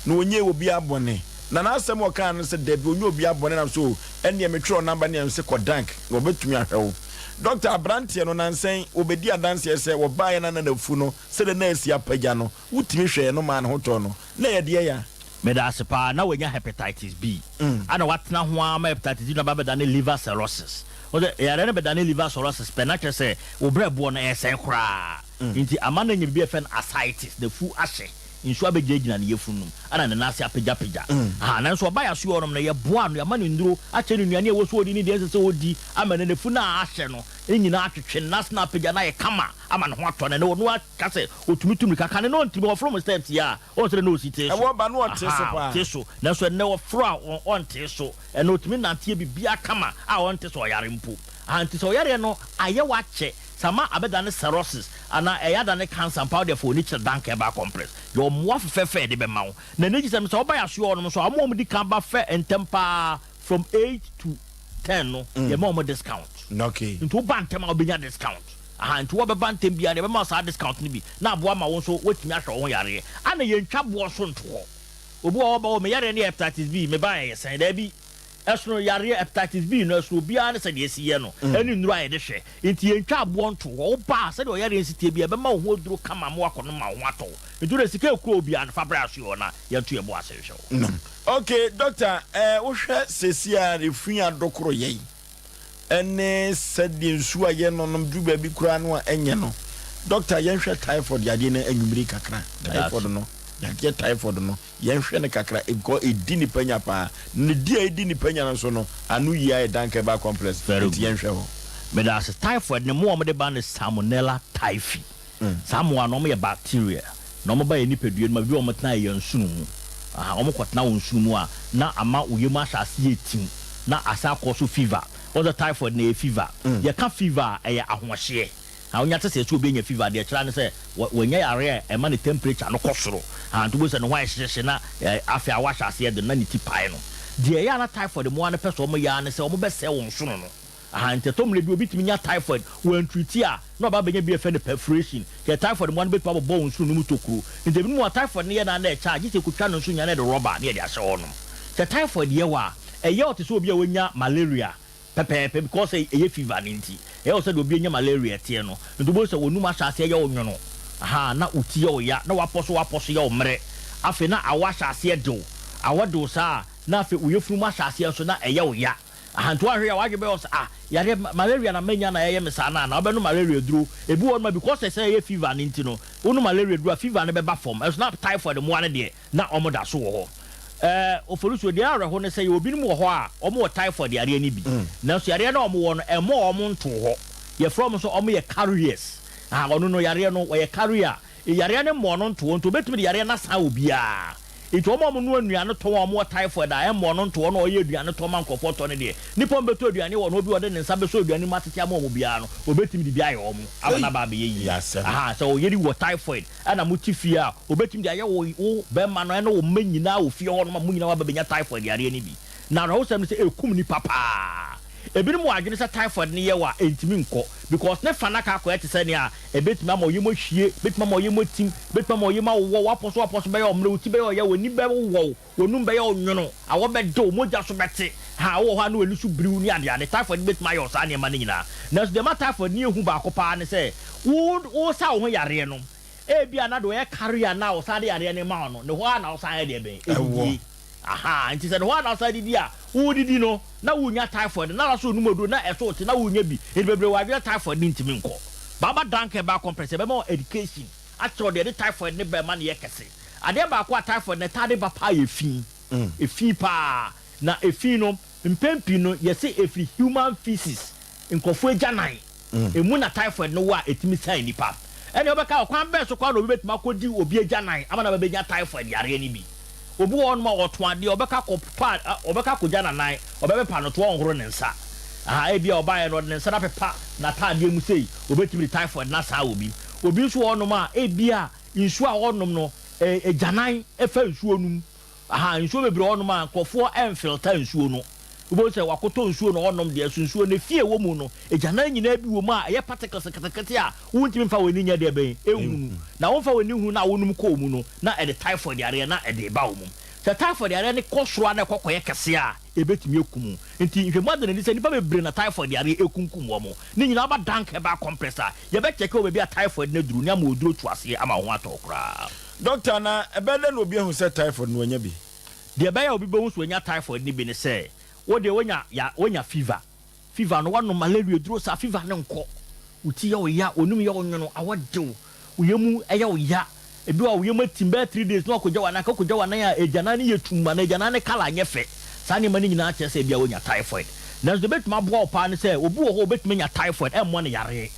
na ɔnyɛɛ obiara bɔne. Na n'asɛm a ɔkaa no sɛ dabi ɔnyɛ obiara bɔne nam so ɛnneɛ metwerɛ number ne ɛnse kɔ dank na wɔbɛtumi ahwɛ wo. Doctor, abranteɛ no nansa yi wɔbɛdi adanseɛ sɛ wɔbaeɛ na na n'afu no sɛdeɛ na asi apagya no wotumi hwɛɛ no maa ne ho tɔɔ no. Na ɛyɛ deɛ ya. Meda ase paa, na wanya hepatitis B. Ana watena ho ara ma hepatitis B no aba abɛdane liver cirrhosis. Wohu sɛ yareɛ no bɛdane liver cirrhosis pɛ, na kyerɛ sɛ wo berɛboɔ no ɛresɛe koraa. Nti ama no anya biribi a yɛfrɛ no ascites, n'afu ahye, nsuo abɛgyinagyina ne yafunu no mu, ɛna ne nan ase apagyapagya. Aha, nanso ɔba yɛn asoɛeɛ hɔnom no, yɛboa no, yɛama no nnuro, akyɛ no nnuane a ɛwɔ sɛ ɔdi ne deɛ ɛnsɛ sɛ ɔdi, ama no n'afu no a ahyɛ no nyinaa atwetwe, ne nan ase no apagya no ayɛ kama ama ne ho atɔ no. Ɛnnɛ ɔno ara ka sɛ ɔtumi tu mmirika. Kane no ɔntumi, ɔforo mo steps yi a, Wohu sɛdeɛ na ɔsi tee so? Ɛwɔ ba na ɔtee so Ahaa, paa. ɔtee so. Nanso ɛnnɛ ɔforo a, ɔntee so. Ɛnnɛ ɔtumi nante yɛ biribiara kama a ɔnte sɛ ɔyare mpo. Ahaa, nti sɛ ɔyareɛ no ayɛ wo akyɛ, sɛ ama abɛdane cirrhosis anaa ɛyɛ adane cancer mpo a, wo deɛ fa w'ani kyerɛ Dank Herbal Complex. Yɛwɔ mmoa fɛfɛɛfɛ a yɛde bɛma wo. Na anigyesɛm ne sɛ, woba yɛn asoɛeɛ hɔ nom nso a, wɔn a wɔdi kan ba fɛ ntɛm paa, from eight to ten no, yɛma wɔn discount. Okay. Nti woba ntɛm a, wobɛnya discount. Aha, nti wɔbɛba ntɛm biara no yɛbɛma wo saa discount no bi na aboa ma wo nso woatumi ahwɛ wo ho yareɛ. Ana yɛntwa boɔ nso nto hɔ. Obi wɔ hɔ ɔba o me yareɛ no yɛ hepatitis B, me ba ɛyɛ sɛn? Daabi. Ɛsono yareɛ hepatitis B no ɛsono obiara ne sɛdeɛ ɛsi yɛ no ɛne nnuro a yɛde hwɛ. Nti yɛntwa aboɔ nto hɔ. Woba a sɛdeɛ ɔyareɛ no si teɛ biara yɛbɛma wo ho aduro kama ama woakɔnom ma wo ho atɔ wo. Nti wode sika ɛkura obiara no fa brɛ asoɛ hɔ na yɛnto yɛn bo ase nhwɛ wo. Ok doctor eh wohwɛ seesei a efi adokoro yɛi ne sɛdeɛ nsuo a yɛnonom duru baabi koraa no a ɛnyɛ no. Dɔkta, yɛnhwɛ typhoid yadeɛ no anwummere kakra. Typhoid no, yadeɛ typhoid no, yɛnhwɛ no kakra because ɛdi nipa nya paa. Ne di a ɛdi nipa nya no nso no, ano yie ayɛ Dankeba complex. Very Nti good. yɛnhwɛ hɔ. Meda ase. Typhoid no, mmoa a wɔde ba no Salmonella typhi. Saa mmoa no, wɔyɛ bacteria, na wɔba yɛn nipadua no mu a, baabi a wɔtena yɛ yɛn nsono mu. Aha, wɔkɔtena wo nsono mu a, na ama wo yam ahyɛ aseɛ retim, na asan akɔ so fever. Wohu sɛ typhoid no, ɛyɛ fever. Yɛka fever a, ɛyɛ ahoɔhyeɛ. Ha, wonya te sɛ sɛ obi anya fever a, deɛ ɛkyerɛ ara ne sɛ wanya yareɛ a ɛma ne temperature no kɔ soro. Ha, nti wobɛhu sɛ ne ho ayɛ hyehyeehye na afei awɔ ahyɛ aseɛ de no, na ne ti pae no. Deɛ ɛyɛ a na typhoid mmoa no pɛ sɛ wɔyɛ ara ne sɛ wɔbɛsɛe wo nsono no. Ahaa, nti ɛtɔ mmerɛ bi obi tumi nya typhoid, wantreati a, na waba abɛnya bi a yɛfrɛ no perforation. Kyerɛ typhoid mmoa no bɛtumi abobɔ wo nsono no mu tokuro. Nti ebinom wɔ hɔ a typhoid no yɛ no ara na ɛkyɛ a, gye sɛ yɛkɔtwa no nso nya na yɛde rɔba na yɛde ahyɛ hɔnom. Sɛ typhoid yɛ wo a, ɛyɛ wo te sɛ obi a wanya malaria pɛpɛɛpɛ because ɛyɛ fever no nti. Ɛyɛ wo sɛdeɛ obi anya malaria teɛ no. Nti wobɛhu sɛ w'anum ahyɛ aseɛ yɛ wo nwono, ahaa, na wo ti yɛ wo ya, na w'apɔ so w'apɔ so yɛ wo mmerɛ. Afei na awɔ ahyɛ aseɛ de wo. Awɔ de wo saa a, na afei wo yafunu mu ahyɛ aseɛ nso na ɛyɛ wo ya. Aha, nti woanhwɛ yie a w'adwene bɛyɛ wo sɛ ah, yareɛ, malaria na manya na ɛyɛ me saa no anaa? Wobɛnom malaria aduro. Ebi wɔ hɔnom a because ɛsɛ ɛyɛ fever no nti no, wonom malaria aduro a fever no bɛba fam. Ɛnso na typhoid mmoa no deɛ, na wɔda so wɔ hɔ. Ɛɛ, Oforusuo, deɛ ɛyɛ awerɛho ne sɛ yɛwɔ binom wɔ hɔ a wɔwɔ typhoid yareɛ no bi, nanso yareɛ no a wɔwɔ no, ɛmmɔɔ wɔn ntoo hɔ. Yɛfrɛ wɔn sɛ wɔyɛ carriers. Aha, ɔno no yareɛ no, ɔyɛ carrier. Yareɛ no mmɔɔ no ntoo hɔ, nti ɔbɛtumi de yareɛ no asan obiara. Nti wɔn a wɔnoa nnuane tɔn a wɔwɔ typhoid a ɛmmɔɔ no ntoo hɔ na wɔyɛ aduane tɔn ma nkurɔfoɔ tɔ no deɛ, nnipa a wɔbɛtɔ aduane wɔ no hɔ bi a ɔde ne nsa bɛsɔ aduane mu atete ama wɔn biara no, ɔbɛtumi de bi ayɛ wɔn ama no aba abɛyɛ yie. Aha, sɛ ɔyere wɔ typhoid ɛna mote fie a, obetumi de ayɛ wo wo bɛrima no ne wo mma nyinaa wɔ fie hɔnom a mo nyinaa moaba bɛnya typhoid yareɛ no bi. Na awerɛhosɛm ne sɛ ɛkum nnipa paa. Ebinom wɔ adwene sɛ typhoid no yɛ wo a ɛntumi nkɔ because ne fa no aka akɔyɛ te sɛ nea ɛbɛtumi ama wo yam ahwie, bɛtumi ama wo yam atim, bɛtumi ama wo yam awowɔ, w'apɔso apɔso bɛyɛ wo mmerɛ, wo ti bɛyɛ ɔya, w'ani bɛwowɔ wo, w'anum bɛyɛ wo nwono, awɔ bɛde wo, mogya so bɛte, ha wowɔ hɔ a na w'ani so biriw ne adeade. Typhoid no bɛtumi ayɛ wo saa nneɛma no nyinaa. Nanso deɛ ɛma typhoid no yɛ hu baako paa ne sɛ wo wosa wo ho yareɛ no, ebia na deɛ ɔyɛ carrier no a ɔsan de yareɛ no rema wo no, ne hɔ ara na wosan yɛ deɛ bɛn? Ɛdidie. Ahaa, nti sɛ ne hɔ ara na wosan didi a, woredidi no na worenya typhoid no, na wo nso wonom aduro na ɛso rete na worenya bi. Nti bebree wɔ adwene sɛ typhoid no ntumi nkɔ. Baaba Danke baa complex, yɛbɛma wo education akyerɛ wo deɛ ɛde typhoid no ba ɛma no yɛ kɛse. Adeɛ baako a typhoid no ɛtaa de ba paa yɛ fi. Efi paa. Na efi no, mpɛn pii no, yɛse ɛfiri human feces, nkurɔfoɔ agyanan. Ɛmu na typhoid no wɔ a ɛtumi san nnipa. Ɛnneɛ wobɛka, ɔkwan bɛn so koraa na obi bɛtumi akɔdi obi agyanan ama no aba bɛnya typhoid yareɛ no bi? Obi wɔ hɔnom a ɔtɔn adeɛ, ɔbɛka akɔtɔ a, ɔbɛka akɔgya n'anan, ɔbɛpepa no to, ɔnhoro ne nsa. Aha, ebia ɔbaeɛ no, ɔde ne nsa no apepa n'ataadeɛ mu sei, ɔbɛtumi de typhoid no asan obi. Obi nso wɔ hɔnom a, ebia nsuo a ɔrenom no, agyanan fa nsuo no mu. Ahaa, nsuo bebree wɔ hɔnom a nkurɔfoɔ mfilta nsuo no. Wobɛhu sɛ wakɔtɔ nsuo na ɔrenom deɛ, nso nsuo no efi a ɛwɔ mu no, agyanan nyinaa bi wɔ mu a ɛyɛ particles nketenkete a wontumi mfa w'ani nyɛ deɛ bɛn, nhunu. Na womfa w'ani nhunu no a wonom kɔ wo mu no, na ɛde typhoid yareɛ na ɛde reba wo mu. Sɛ typhoid yareɛ no kɔ soro ara na ɛkɔ kɔyɛ kɛseɛ a, ɛbɛtumi akum wo. Nti nhwɛmu ada no adi sɛ nnipa bebree na typhoid yareɛ ɛkunkum wɔn. Ne nyinaa woba Dank Herbal Complex a, yɛbɛkyɛke wɔ baabi a typhoid no aduru ne ama oduro tu aseɛ ama wo ho atɔ wo koraa. Dɔkta, na ɛbɛyɛ dɛn na obi ahu sɛ typhoid no wanya bi? Deɛ ɛbɛyɛ a obi bɛhu sɛ wanya typhoid no bi ne sɛ, wo deɛ wonya ya wonya fever. Fever no, woanom malaria duro saa, fever no nkɔ. Wo ti yɛ wo ya, w'anum yɛ wo nwono, awɔ de wo, wo yam yɛ wo ya. Ebi wɔ hɔ a wo yam atim bɛyɛ 3 days na wakɔgya w'anan, anka wokɔgya w'anan a agyanan no yɛ tumm anaa agyanan no colour nyɛ fɛ. Saa nneɛma no nyinaa kyerɛ sɛ ebia woanya typhoid. Nanso deɛ ɛbɛtumi aboa wo paa ne sɛ, obi wɔ hɔ a ɔbɛtumi anya typhoid, ɛmmɔ no yareɛ,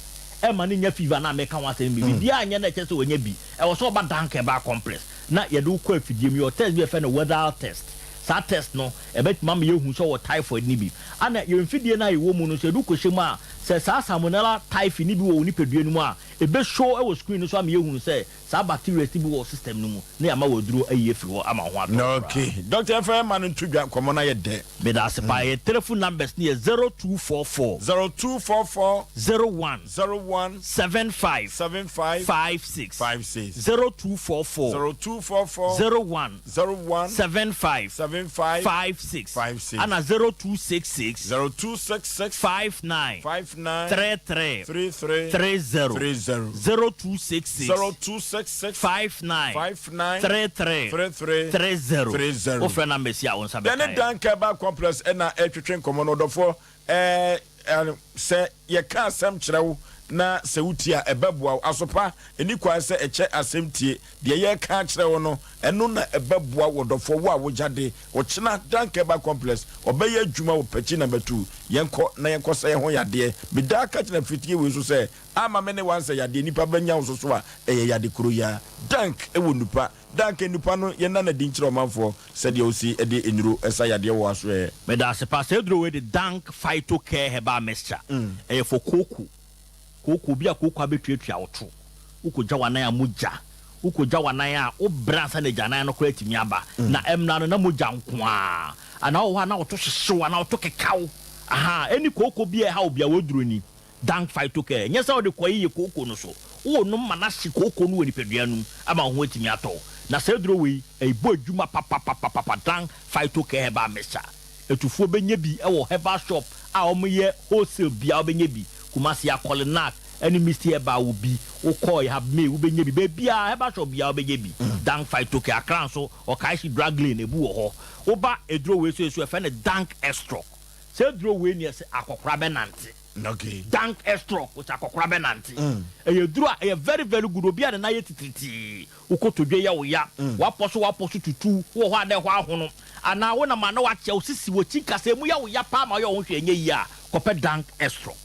ɛmma no nnya fever no a meka ho asɛm no bi. Biribiara nyɛ no a ɛkyerɛ sɛ wanya bi. Ɛwɔ sɛ ɔba Dank Herbal Complex na yɛde wo kɔ afidie mu. Yɛwɔ test bi a yɛfrɛ no Weatherall test. Saa test no, ɛbɛtumi ama yɛahu sɛ ɔwɔ typhoid no bi. Ɛna yɛn mfidie no a yɛwɔ mu no, sɛ yɛde wo kɔhyɛ mu a, sɛ saa Salmonella typhi no bi wɔ wo nipadua no mu a, ɛbɛ show wɔ screen no so ama yɛahunu sɛ saa bacterias no bi wɔ wo system no mu na yɛama wo aduro ayi afiri hɔ ama wo ho atɔ wo koraa. Okay. Doctor yɛmfa yɛn mma no nto dwa, nkɔmmɔ no ayɛ dɛ. Meda ase paa. Yɛn telephone numbers no yɛ 0244. 0244. 01. 01. 75. 75. 56. 56. 0244. 0244. 01. 01. 75. 75. 56. 56. Ana 0266. 0266. 59. 59. 33. 33. 30. 30. 0266. 0266. 59. 59. 33. 33. 30. 30. Wofrɛ numbers yi a wo nsa bɛka Yɛne yɛn. Dank Herbal Complex ɛna ɛretwetwe nkɔmmɔ no ɔdɔfoɔ ɛɛ sɛ yɛka asɛm kyerɛ wo na sɛ wotie a ɛbɛboa wo. Asopa ɛni kwan sɛ ɛkyɛ asɛm tie. Deɛ yɛreka akyerɛ wo no ɛno na ɛbɛboa wo ɔdɔfoɔ wo a wogya de. Ɔkyena Dank Herbal Complex ɔbɛyɛ adwuma wɔ Pakyi Number 2. Yɛnkɔ na yɛnkɔsa yɛn ho yadeɛ. Medaa ka kyerɛ mfiritie wei so sɛ ama me ne wansɛ yadeɛ nipa bɛnya wo so so a ɛyɛ yade koro yi ara. Dank wɔ nnupa. Dank nnupa no yɛnna no adi nkyerɛ ɔmanfoɔ sɛdeɛ wosi de nnuro sa yadeɛ wɔ asoɛɛ. Meda ase paa. Saa aduro wei de Dank Phyto Care Herbal Mixture. Ɛyɛ for kooko. Kooko, obi a kooko abɛtuatua wo to. Wokɔgya w'anan a mogya. Wokɔgya w'anan a wobrɛ ansa na agyanan no koraa atumi aba. Na ɛmmra no na mogya nko ara. Anaa wowɔ hɔ a na wo to hyehye wo anaa wo to keka wo. Ahaa, ɛni kooko bi a ɛha wo bia w'aduro ni, Dank Phytocare. Ɛnyɛ sɛ wode kɔyeyɛ kooko no so, worenom ma no ahye kooko no wɔ nipadua no mu ama wo ho atumi atɔ wo. Na saa aduro wei, ɛbɔ adwuma papapapapa, Dank Phytocare Herbal Mixture. Atufoɔ bɛnya bi wɔ herbal shop a wɔyɛ wholesale biara wobɛnya bi. Kumasi, Akɔle, Nack ne Misty Herbal wɔ bi. Wokɔ Yahab May wobɛnya bi. Baabiara, herbal shop biara wobɛnya bi. Dank Phytocare. Accra nso, Okaishie Drug Lane, ebi wɔ hɔ. Woba aduro wei so nso yɛfrɛ no Dank Estroc. Saa aduro wei neɛ sɛ akɔkora bɛnante. Dank Estroc sɛ akɔkora bɛnante. Ɛyɛ aduro a ɛyɛ very very good. Obi a ne nan yɛ titiritii, wo kotodwe yɛ wo ya, w'apɔ so w'apɔ so tutu, wowɔ hɔ a na ɛhɔ ahono, anaa wonam a na wakyea wo sisi, w'akyi nkasa emu yɛ wo ya paa ma woyɛ wo ho hwee ɛnyɛ yie a, kɔpɛ Dank Estroc.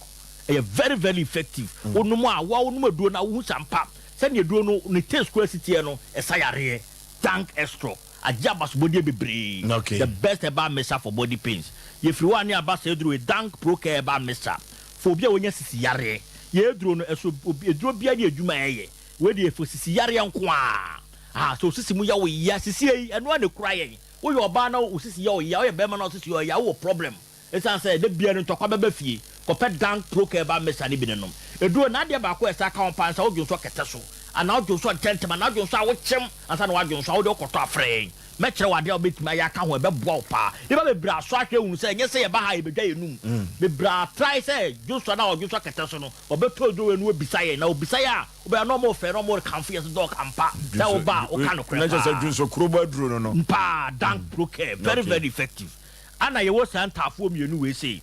Ɛyɛ very very effective. Wonom a, wo a wonom aduro no a wohu sɛ ampa sɛdeɛ aduro no ne taste koraa si teɛ no, ɛsa yareɛ. Dank Estroc. Agye abasobɔdeɛ bebree. Okay. The best herbal mixture for body pains. Yɛfiri hɔ a ne aba saa aduro yi, Dank Pro Care Herbal Mixture for obi a wanya sisi yareɛ. Yɛn aduro no, ɛso obi, aduro biara ne adwuma a ɛyɛ. Wei deɛ for sisi yareɛ nko ara. Aha, sɛ wo sisi mu yɛ wo ya, sisi ei, ɛno ara na ɛkura yɛn. Woyɛ ɔbaa na wo sisi yɛ wo ya, woyɛ barima na wo sisi yɛ wo ya, wowɔ problem. Esiane sɛ da biara no ntɔkwa bɛba fie, kɔpɛ Dank Pro-Care Herbal Mixture no bi na nom. Eduro no, adeɛ baako a ɛsan ka ho paa ne sɛ wodwonsɔ kɛtɛ so, anaa wodwonsɔ ntɛmntɛm, anaa wodwonsɔ a wokyem ansa na woadwonsɔ a, wode wokɔtɔ a frɛ yɛn. Mɛkyerɛ wo adeɛ a wobɛtumi ayɛ aka ho a ɛbɛboa wo paa. Nnipa bebree asɔ ahwɛ ahunu sɛ ɛnyɛ sɛ yɛba ha a yɛbɛdwa yɛn anum. Bebree atrae sɛ dwonsɔ no a wɔdwonsɔ kɛtɛ so no, wɔbɛtɔ aduro wei na wɔabisa yɛn. Na wɔbisa yɛn a, wobɛyɛ a na wɔrefɛ na wɔrekamfo yɛn sɛ Doc ampa sɛ woba a woka nokorɛ Na kyerɛ sɛ paa. dwonsɔ kurobo aduro no no. Paa, Dank Pro-Care, very very effective. Ana yɛwɔ saa ntaafoɔ mmienu wei sei,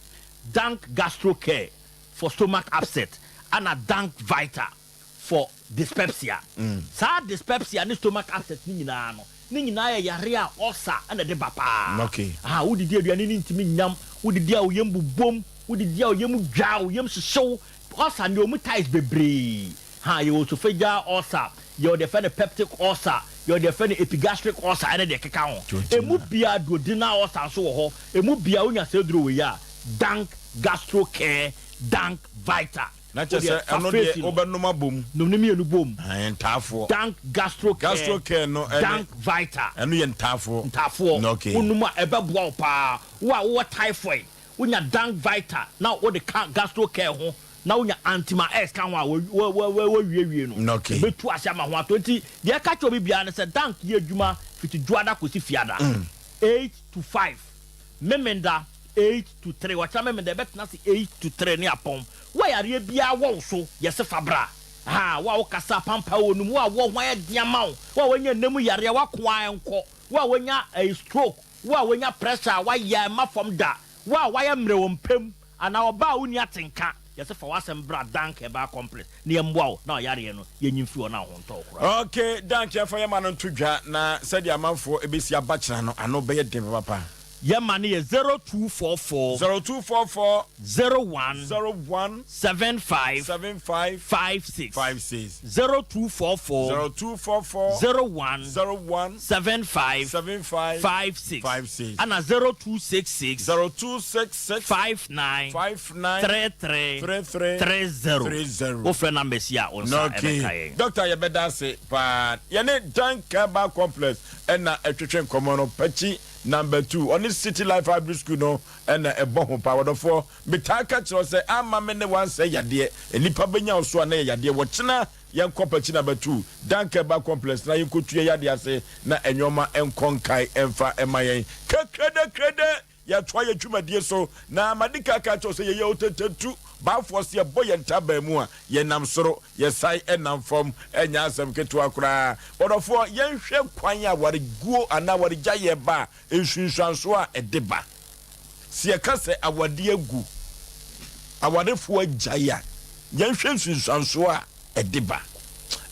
Dank Gastro Care for stomach upset ana Dank Vita for dyspepsia. Saa dyspepsia ne stomach upset no nyinaa no, ne nyinaa yɛ yareɛ a ulcer na ɛde ba paa. Aha, wodidi aduane no ntumi nyam, wodidi a wo yam bobom, wodidi a wo yam dwa, wo yam hyehye wo. Ulcer no yɛwɔ mu types bebree. Ha, yɛwɔ esophageal ulcer, yɛwɔ deɛ yɛfrɛ no peptic ulcer, yɛwɔ deɛ yɛfrɛ no epigastric ulcer ɛne deɛ ɛkeka ho. Ɛmu biara, duodenal ulcer nso wɔ hɔ. Ɛmu biara wonya saa aduro wei a, Dank Gastro Care, Dank Vita. Na Wo kyerɛ deɛ sɛ fa ɛno face deɛ no. wobɛnom abom. Nom ne mmienu bom. Ɛɛ, ntaafoɔ. Dank Gastro Care, Gastro Care no ɛne. Dank Vita. Ɛno yɛ ntaafoɔ. Ntaafoɔ. Okay. Wonom a ɛbɛboa wo paa. Wo a wowɔ typhoid, wonya Dank Vita na wode ka Gastro Care ho na wonya Antima S ka ho a, wɔawiewie no, ɛbɛtu ase ama ho atɔ. Nti deɛ ɛka kyerɛ obi biara ne sɛ Dank yɛ adwuma fiti Dwoada kɔsi Fiada, eight to five, Memenda eight to three, ɔkyena Memenda yɛbɛtena ase eight to three ne apɔn. Wo a yareɛ biara wɔ wo so, yɛse fa bra. Haa, wo a wokasa apampaa wɔ no mu, wo a wo ho ayɛ den ama wo, wo a woanya nna mu yareɛ, w'ako ara nkɔ, wo a woanya stroke, wo a woanya pressure a wayɛ a ɛmma fam da, wo a wayɛ mmerɛ wɔ mpa mu, Anaa ɔbaa a wonni atenka, yɛse fa w'asɛm bra Dank Herbal Complex na yɛmmoa wo na ɔyareɛ no yɛnyi mfiri hɔ na wo ho ntɔ wo koraa. Ok Dank yɛmfa yɛma no nto dwa na sɛdeɛ amanfoɔ bɛsi aba kyena no ano bɛyɛ den papapa. Yɛma no yɛ 0244. 0244. 01. 01. 75. 75. 56. 56. 0244. 0244. 01. 01. 75. 75. 56. 56. Ɛna 0266. 0266. 59. 59. 33. 33. 30. 30. Wofrɛ numbers yi a, wo nsa Okay. ɛbɛka yɛn. Doctor yɛbɛda ase paa. Yɛne Dan Herbal Complex ɛna ɛtwetwe nkɔmmɔ no. Pakyi number 2. Ɔne City Life Hybrid School no ɛna ɛbɔ ho paa. Wɔdɔfoɔ, metaa ka kyerɛ wo sɛ amma me ne wo ansɛe yadeɛ. Nnipa bɛnya wo so a na ɛyɛ yadeɛ. Wɔkyena yɛnkɔ Pakyi number 2, Dan Herbal Complex na yɛnkɔtu yɛn yadeɛ ase na nnoɔma nkɔ nkae ɛmfa mma yɛn. Kekrede krede! Yɛtoa yɛn dwumadie so, na madi kan aka akyerɛ wo sɛ yɛyɛ otetetu baafoɔ. Sɛ yɛbɔ yɛn ntaban mu a, yɛnam soro, yɛsan nam fam. Ɛnyɛ asɛm ketewa koraa. Ɔdɔfoɔ, yɛnhwɛ kwan a awareguo anaa awaregyaeɛ ba a, nsunsuansoɔ a ɛde ba. Sɛ yɛka sɛ awadeɛ agu, awarefoɔ agyae a, yɛnhwɛ nsunsuansoɔ a ɛde ba.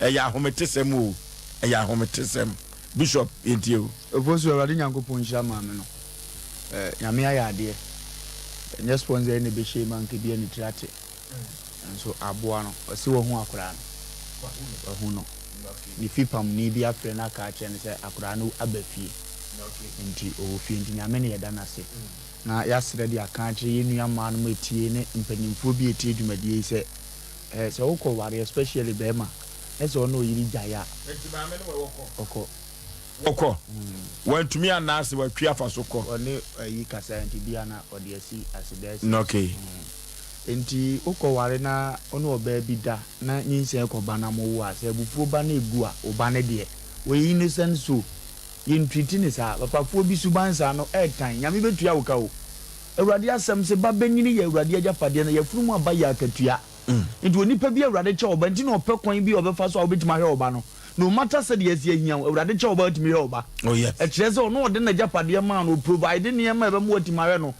Ɛyɛ ahometesɛm o, ɛyɛ ahometesɛm. Bishop, yɛntie o. Ofosu, Awurade Nyankopɔn nhyira maame no. Eh, Nyame ayɛ adeɛ. Ɛnyɛ sponsor yi na ɛbɛhyɛ mu anka ebia ne tiri ate. Nanso aboa no, ɔse wahu akwadaa no. Wahu no. Ne fipamni bi afrɛ no aka akyerɛ no sɛ akwadaa no aba fie. Nti ɔwɔ fie nti Nyame na yɛda no ase. Na yɛasrɛ de aka akyerɛ yɛn nua mmaa nom ɛtie ne mpaninfoɔ bi ɛtie dwumadie yi sɛ, eh, sɛ wokɔ ware especially bɛɛma, na sɛ ɔne ɔyere gyae a, Nti maame no wɔ ɔkɔ? Ɔkɔ. Wɔkɔ. Wantumi anna ase, watwi afa so kɔ. Ɔne ayi kasa nti bia na ɔde asi aseda asi. Okay. Nti wokɔ ware na wo ne ɔbaa bi da na nyinsɛn kɔ ba na mo wo a, sɛ abufuo ba na egu a, wo ba no deɛ, ɔyɛ innocent soul. Yɛn treat no saa. Papafoɔ bi suban saa no ɛɛtan. Nyame bɛtua wo ka o. Awurade asɛm se, ba bɛnyini yɛ Awurade agyapadeɛ na yafunu mu aba yɛ akatua. Nti onipa bi Awurade kyɛ ɔba nti na ɔpɛ kwan bi a ɔbɛfa so a wobɛtumi ahwɛ ɔba no. No matter sɛdeɛ asi ahia wo, Awurade kyɛ ɔba a atumi hwɛ ɔba. Oh yes. Ɛkyerɛ sɛ ɔno ɔde n'agyapadeɛ maa no, ɔprovide nneɛma a ɛbɛma watumi ahwɛ no.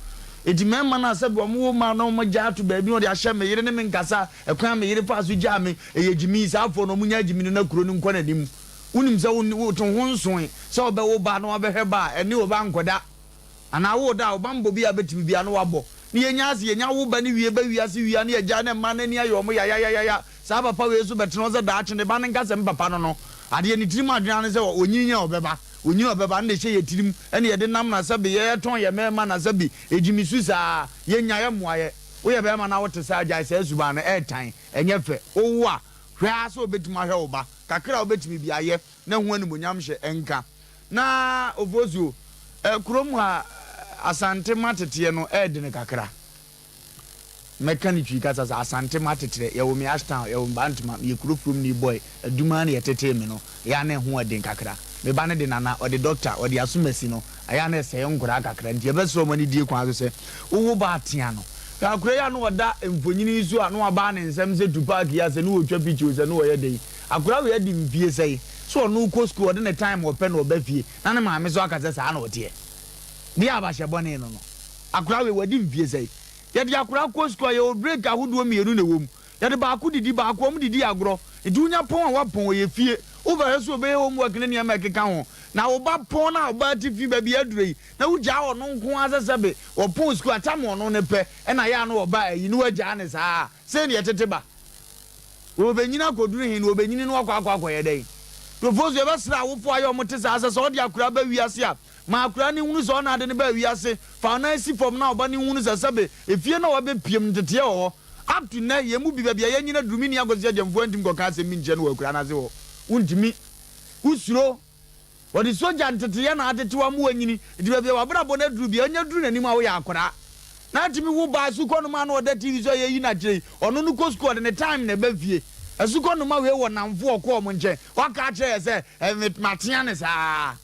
Nti mmarima no a sɛbi wɔn wo mma na wɔn agya ato baabi na ɔde ahyɛ me yere ne me nkasa, ɛkwan a me yere faa so gyaa me, ɛyɛ gyimi, saa afoɔ no wɔn nya gyimi no na kuro no nkɔ n'anim. Wonim sɛ wo wo ho nsoe sɛ wobɛwo ba na wabɛhwɛ ba a ɛne ɔba nkɔda. Anaa wo da a, wo banbɔ bi a bɛtumi biara no wabɔ. Ne yɛnya ase, yɛnya wo ba no wie ba wiase wie a ne yɛgyae ne mma no ani ayɛ wɔn yayayayaya. Saa papa wei nso bɛtena hɔ sɛ daakye ne ba no nka sɛ me papa no no. Adeɛ ne tirim adwene ara ne sɛ ɔnyini a ɔbɛba, ɔnyini a ɔbɛba no na ɛhyɛ yɛn tirim ɛna yɛde nam na sɛbe yɛtɔn yɛn mmarima na sɛbe ɛgyimi su saa. Yɛnya yɛmmoa yɛ. Woyɛ barima na wote saa gyae saa suban no, ɛɛtan, ɛnyɛ fɛ. Wowo a, hwɛ ara sɛ wobɛtumi ahwɛ wo ba. Kakra a wobɛtumi biara yɛ na ho animuonyam hyɛ nka. Na Ofosuo, eh, kurom ha Asante mateteɛ no ɛɛdene kakra. Mɛka ne Twi kasa sɛ Asante mateterɛ, yɛwɔ me Ashtown, yɛwɔ me Bantama, meyɛ kuro kurom ni boy, Adum ara na yɛtetee me no, ɛyɛ a na ɛho ɛden kakra. Me ba no de Nana, ɔde Doctor, ɔde Asomasi no, ɛyɛ a na ɛsɛe nkoraa kakra, nti yɛbɛsrɛ wɔn anidie kwan so sɛ, wowo ba a tea no. Hwɛ akora yi a na ɔda mfonini yi so a na wabaa ne nsam sɛ Tupac yi a sɛ ne ɔretwa picture o sɛ ne ɔyɛ dɛn. Akora wei adi mfie sɛn? Sɛ ɔno kɔ sukuu ɔde ne time ɔpɛ na ɔba fie na ne maame nso aka sɛ saa na ɔteɛ. Deɛ abahyɛ bɔne no no. Akora wei wadi mfie sɛn? Yɛde akora kɔ sukuu a yɛwɔ break ahodoɔ mmienu na ɛwɔ mu. Yɛde baako didi baako wɔn didi agorɔ. Nti wonya pɔn a wapɔn ɔyɛ fie. Wobɛhwɛ sɛ ɔbɛyɛ homework ne nneɛma a ɛkeka ho. Na wo ba pɔn no a ɔba atifi baabi a aduro yi na wogyaa ɔno nko ara sɛ sɛbe ɔpɔn sukuu a tam ɔno ne pɛ ɛna yɛ a na ɔba ayi na wagyaa no saa a sei na yɛtete ba. Wɔbɛnyini akɔduru he na wɔbɛnyini na wɔakɔ akɔ akɔyɛ dɛn? Nkurɔfoɔ nso, yɛbɛsrɛ awofoɔ a yɛ wɔn te saa sɛ, sɛ wɔde akoraa ba wiase a, ma akoraa no nhunu sɛ ɔna ade no baa wiase. Fa wo nan si fam na wo ba no nhunu sɛ sɛbe efie no a wabɛpiem no nteteɛ wɔ hɔ. Up to nnɛ, yɛn mu bi, baabi a yɛanyini aduru, me nua Kwasi Agyamfoɔ antumi kɔka asɛm bi nkyerɛ no wɔ akuraa no ase hɔ. Wontumi. Wosuro. Wɔde sogya nteteyɛ na atete wo ama woanyini, nti baabi a w'abrabɔ no aduru biara, nya duru n'anim a woyɛ akwadaa. Na atumi wo ba asukɔnoma a na ɔda TV so a yɛyi no akyerɛ yi, ɔno no kɔ sukuu, ɔde ne time na ɛba fie. Asukɔnoma wei wɔ nnamfo a ɔkɔ wɔn nkyɛn, waka akyerɛ yɛ sɛ, eh, matea no saa.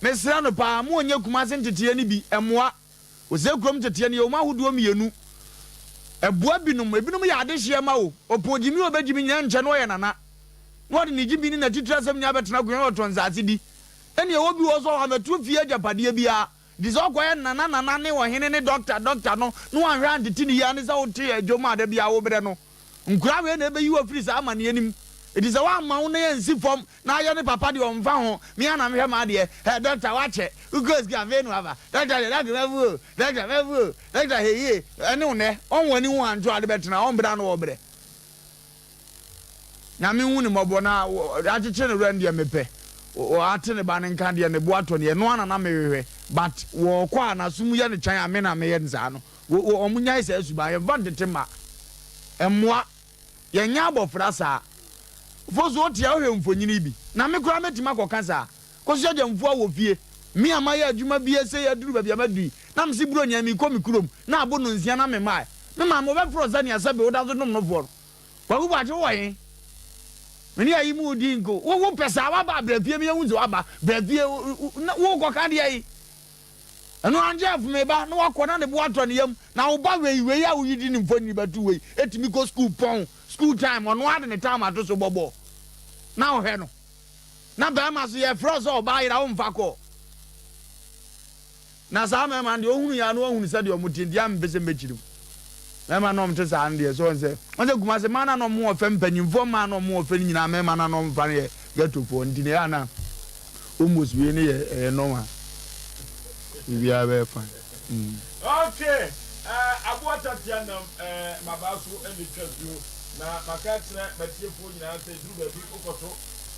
Mesrɛ no paa, mo ɔnyɛ Kumasi nteteɛ no bi, ɛmmoa. Ose kurom nteteɛ no yɛwɔ mu ahodoɔ mmienu. Ɛboa binom, ebinom yɛ adehyeɛ ma wo. Ɔpɔn gyimi a ɔbɛgyimi nyinaa nkyɛ na ɔyɛ nana. Na ɔde ne gyimi ne n'atitire asɛm nyinaa bɛtena akonnwa na ɔtɔn nsaase di. Ɛnna ɛwɔ bi wɔ hɔ nso a wammɛto fie agyapadeɛ biara. Nti sɛ ɔkɔyɛ nana nana ne ɔhene ne dɔkta dɔkta no na wanhwɛ antete no yie a ne sɛ wote dwom a da biara wobrɛ no. Nkoraa wei na ɛbɛyi wo afiri saa amaneɛ no mu. Enti sɛ woamma wo nan ansi fam na ayɛ ne papa deɛ ɔmfa ho, me ara na mehwɛ m'adeɛ, hɛ dɔkta woakyɛ, wokɔɔ sukuu afei na woaba, dɔkta deɛ dɔkta mafu o, dɔkta mafu o, dɔkta hɛ yie, ɛne wo nnɛ, ɔnwɔ ani ho anto ade bɛtena, ɔmbrɛ ano ɔbrɛ. Nyame nhu no mmɔbɔ na akyekyere ne werɛ no deɛ mepɛ, ate ne ba no nka deɛ ne bo atɔ no, ɛno ara na na mehwehwɛ, but wɔkɔ a n'asom yɛ no kyan a me na meyɛ no saa no. Wo wo wɔn nyae saa suban yɛnfa ntete mma mmoa yɛnyɛ abɔfra saa fo so wote a wohwɛ mfonyini bi na me koraa mɛtumi akɔka saa kɔso agya mfua wɔ fie me a mayɛ adwuma bi ɛsɛ aduru baabi a maduru yi na mese buronya mekɔ me kurom na abo no nsia na me mmae me maame wɔbɛfrɛ sɛ nea sɛbe woda so nom nofoɔ no Kwaku Boakye wowɔ he me ne ayi mu di nko wo wo pɛ saa waba bra fie me yɛhu sɛ waba bra fie wokɔka deɛ yi Ɛno ara Jeff me ba na wakɔ na ne bo atɔ ne yam na wo ba wei wei a woyi di ne mfonini bɛto wei etumi kɔ school pɔn school time ɔno ara de ne time ato so bɔ bɔɔl na wohwɛ no na bɛrima so yɛfrɛ sɛ ɔbaa yera womfa kɔ na saa mmarima no deɛ ohunu yɛ ano ahunu sɛdeɛ ɔmo te nti a mepɛ sɛ mɛkyiri mu mmarima na ɔmo te saa no deɛ sɛ ɔn sɛ ɔn sɛ Kumase mmaa na ɔmo wɔ fɛ mpanyinfoɔ mmaa na ɔmo wɔ fɛ no nyinaa mmarima na ɔmo fa no yɛ ghettofoɔ nti na ɛyɛ ana Almost wei ne yɛ ɛyɛ normal biribiara bɛyɛ fine mm. Okay eh, aboa tatea nam eh, mmabaa so na etwa nsuo, na maka akyerɛ m'atiefoɔ nyinaa sɛ duru baabi wokɔto.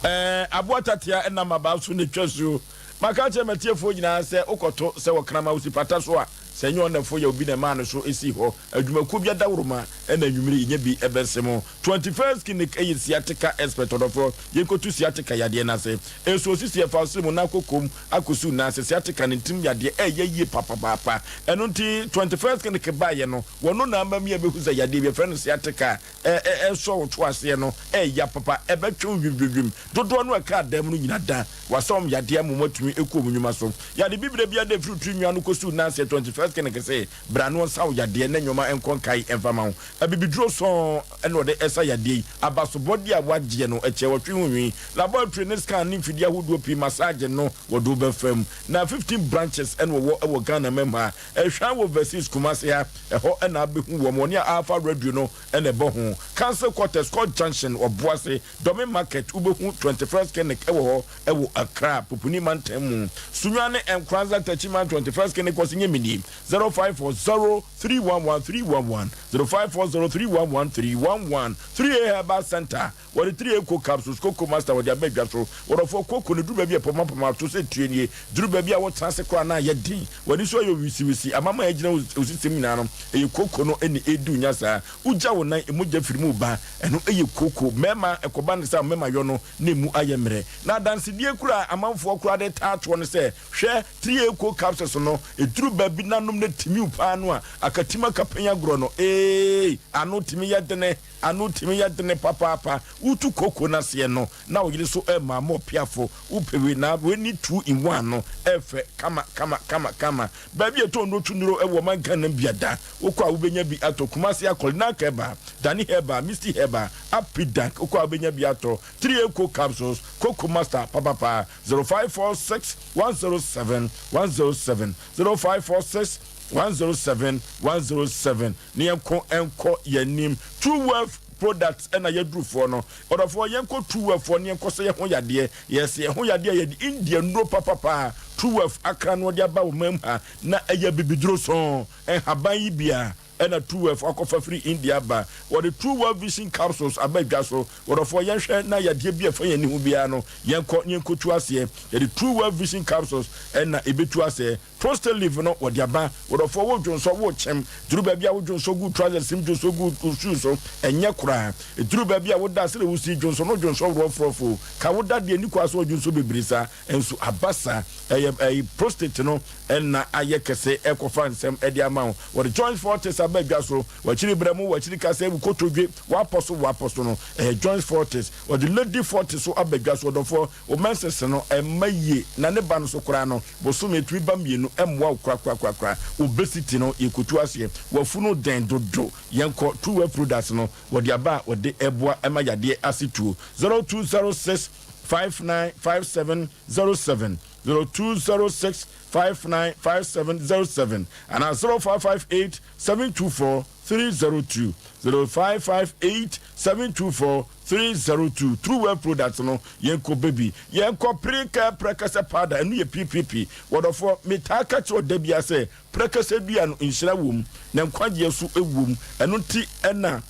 Eh, aboa tatea nam mmabaa so na etwa nsuo, maka akyerɛ m'atiefoɔ nyinaa sɛ wokɔto sɛ wɔkrama wo si pata so a. Sɛ ɛnyɛ ɔnɛfo yɛ obi na ɛmaa no so sii hɔ. Adwumakuo bi adaworoma na anwummere yi nya bi bɛse mo. 21st Clinic yɛ sciatica expert ɔdɔfoɔ. Yɛnkɔtu sciatica yadeɛ no ase. Nsuo sisi ɛfa wo sere mu na akɔ akɔsi wo nan ase. Sciatica no ntim yadeɛ ɛyɛ yie papapaapa. Ɛno nti 21st Clinic baeɛ no, wɔno na ama mi abɛhu sɛ yadeɛ bi yɛfrɛ no sciatica a ɛsɔ wo to aseɛ no ɛya papa. Ɛbɛtwe wo hwimhwimhwim. Dodoɔ no a ɛkaa dan mu no nyina da. Wɔasa wɔn yadeɛ ama wɔatumi kɔ wɔn nnwuma so. Yade bibire biara da ɛfiri wo tiri nwi ano kɔsi wo nan aseɛ 21st Clinic se Bra na ɔnsa wo yadeɛ na nnoɔma nkɔ nkae mfa ma wo. Abibiduro sɔnn na ɔde sa yadeɛ yi. Abasobɔdeɛ a woagyeɛ no, ɛkyɛ ɔtwe ho nwi. Laboratory ne scan ne mfidie ahodoɔ pii, massage no wɔde wo bɛfa mu. Na 15 branches na wɔwɔ wɔ Ghana man mu ha. Ɛhwan wɔ overseas, Kumasi ha, ɛhɔ na abɛhu wɔn. Wɔne Alpha Radio no na ɛbɔ ho. Council Quarters, Court Junction, Ɔboase, Dome Market, wobɛhu 21st Clinic wɔ hɔ wɔ Accra, Pupuni mantam mu. Sunyani, Nkoranza, Techiman, 21st Clinic, Kwasi Nyemini. 0540 311 311, 0540 311 311, 3A Herbal Centre, wɔde 3A Coke Capsules, Cocoa Master wɔde aba dwa so. Wɔdɔfoɔ, cocoa no duru baabi a ɛpɔmapɔma to sɛ tue nie, duru baabi a wotena ase koraa na ayɛ den, w'ani so ayɛ wisiwisi, amama a agyina wo sisem nyinaa no, ɛyɛ cocoa no na ɛredi wo nya saa. Wogya wo nan, mogya firi mu reba, ɛno yɛ cocoa. Mmarima, ɛkɔba no saa a, mmarima yɔ no na ɛmu ayɛ mmerɛ. Na adansedie koraa a amanfoɔ koraa de taa toɔ ne sɛ, Hwɛ, 3A capsules no, ɛduru baabi na nom no tumi wo paa no a, akatim akapɛn agorɔ no, eei, ano tumi yɛ dene, ano tumi yɛ dene papaapa. Wotu koko no aseɛ no, na wo yere nso rema ama ɔpeafo, wopɛ wei na wei ne 2 in 1 no, ɛfɛ kama kama kama kama. Baabi a yɛtɔn nnuro tu nnuro wɔ ɔman Ghana mu biada, wokɔ a wobɛnya bi atɔ, Kumasi Akɔlinac Herbal, Dani Herbal, Misty Herbal, Apidank, wokɔ a wobɛnya bi atɔ, 3A capsules, Coco Master papapa. 0546 107 107 0546 107 107 Ne yɛnko nkɔ yɛn anim. True Wealth Products ɛna yɛadurufoɔ no. Ɔdɔfoɔ yɛnkɔ True Wealth foɔ ne yɛnkɔ sɛ yɛn ho yadeɛ. Yɛsɛ yɛn ho yadeɛ a yɛde India nnuro papapa True Wealth akra no ɔde aba wɔ man mu ha na ɛyɛ abibiduro sɔn nhaban yi bi a Ɛna Truewelf akɔfa firi India aba. Wɔde Truewelf Vision Capsules aba dwa so. Wɔdɔfoɔ, yɛnhwɛ na yadeɛ bi a ɛfa yɛn ani ho biara no, yɛnkɔ na yɛnkɔtu aseɛ. Yɛde Truewelf Vision Capsules na ɛbɛtu aseɛ. Prostalive no, wɔde aba. Wɔdɔfoɔ, wo dwonsɔ, wo kyem. Duru baabi a wo dwonsɔ gu trousers mu, dwonsɔ gu wo shoe so, ɛnyɛ koraa. Ɛduru baabi a woda a, sɛdeɛ wosi dwonsɔ no, dwonsɔ worɔforɔfo o. Ka woda deɛ, ɛnni kwan sɛ wɔdwonsɔ bebree saa. Nso aba saa. Ɛyɛ ɛyi prostate no na ayɛ kɛse ɛkɔfa nsɛm ɛde ama wo. Wɔde joint fortis aba dwa so. Wakyiri brɛmo, wakyiri kasa, ewu kotodwe, wapɔ so, wapɔ so no, ɛyɛ joint fortis. Wɔde lady fortis so aba dwa so. Ɔdɔfoɔ, wo menses no ɛmma yie na ne ba no so koraa no, bosome ɛtumi ba mmienu, ɛmmoa wo korakorakorakora. Obesity no yɛkɔtu aseɛ. Wafunu dɛn dodo. Yɛnkɔ True Wealth Products no, wɔde aba a wɔde ɛboa ɛma yadeɛ ase tuo. 0206 595707, 0206 595707 anaa 0558 724 302, 0558 724 302. True Well Products no, yɛnkɔ bɛ bi. Yɛnkɔ Prekɛ Prɛkɛsɛ Powder, ɛno yɛ PPP. Wɔdɔfoɔ, metaa ka kyerɛ wo da biara sɛ, prɛkɛsɛ dua no, nhyira wom, na nkwagyeɛ nso wom. Ɛno nti na.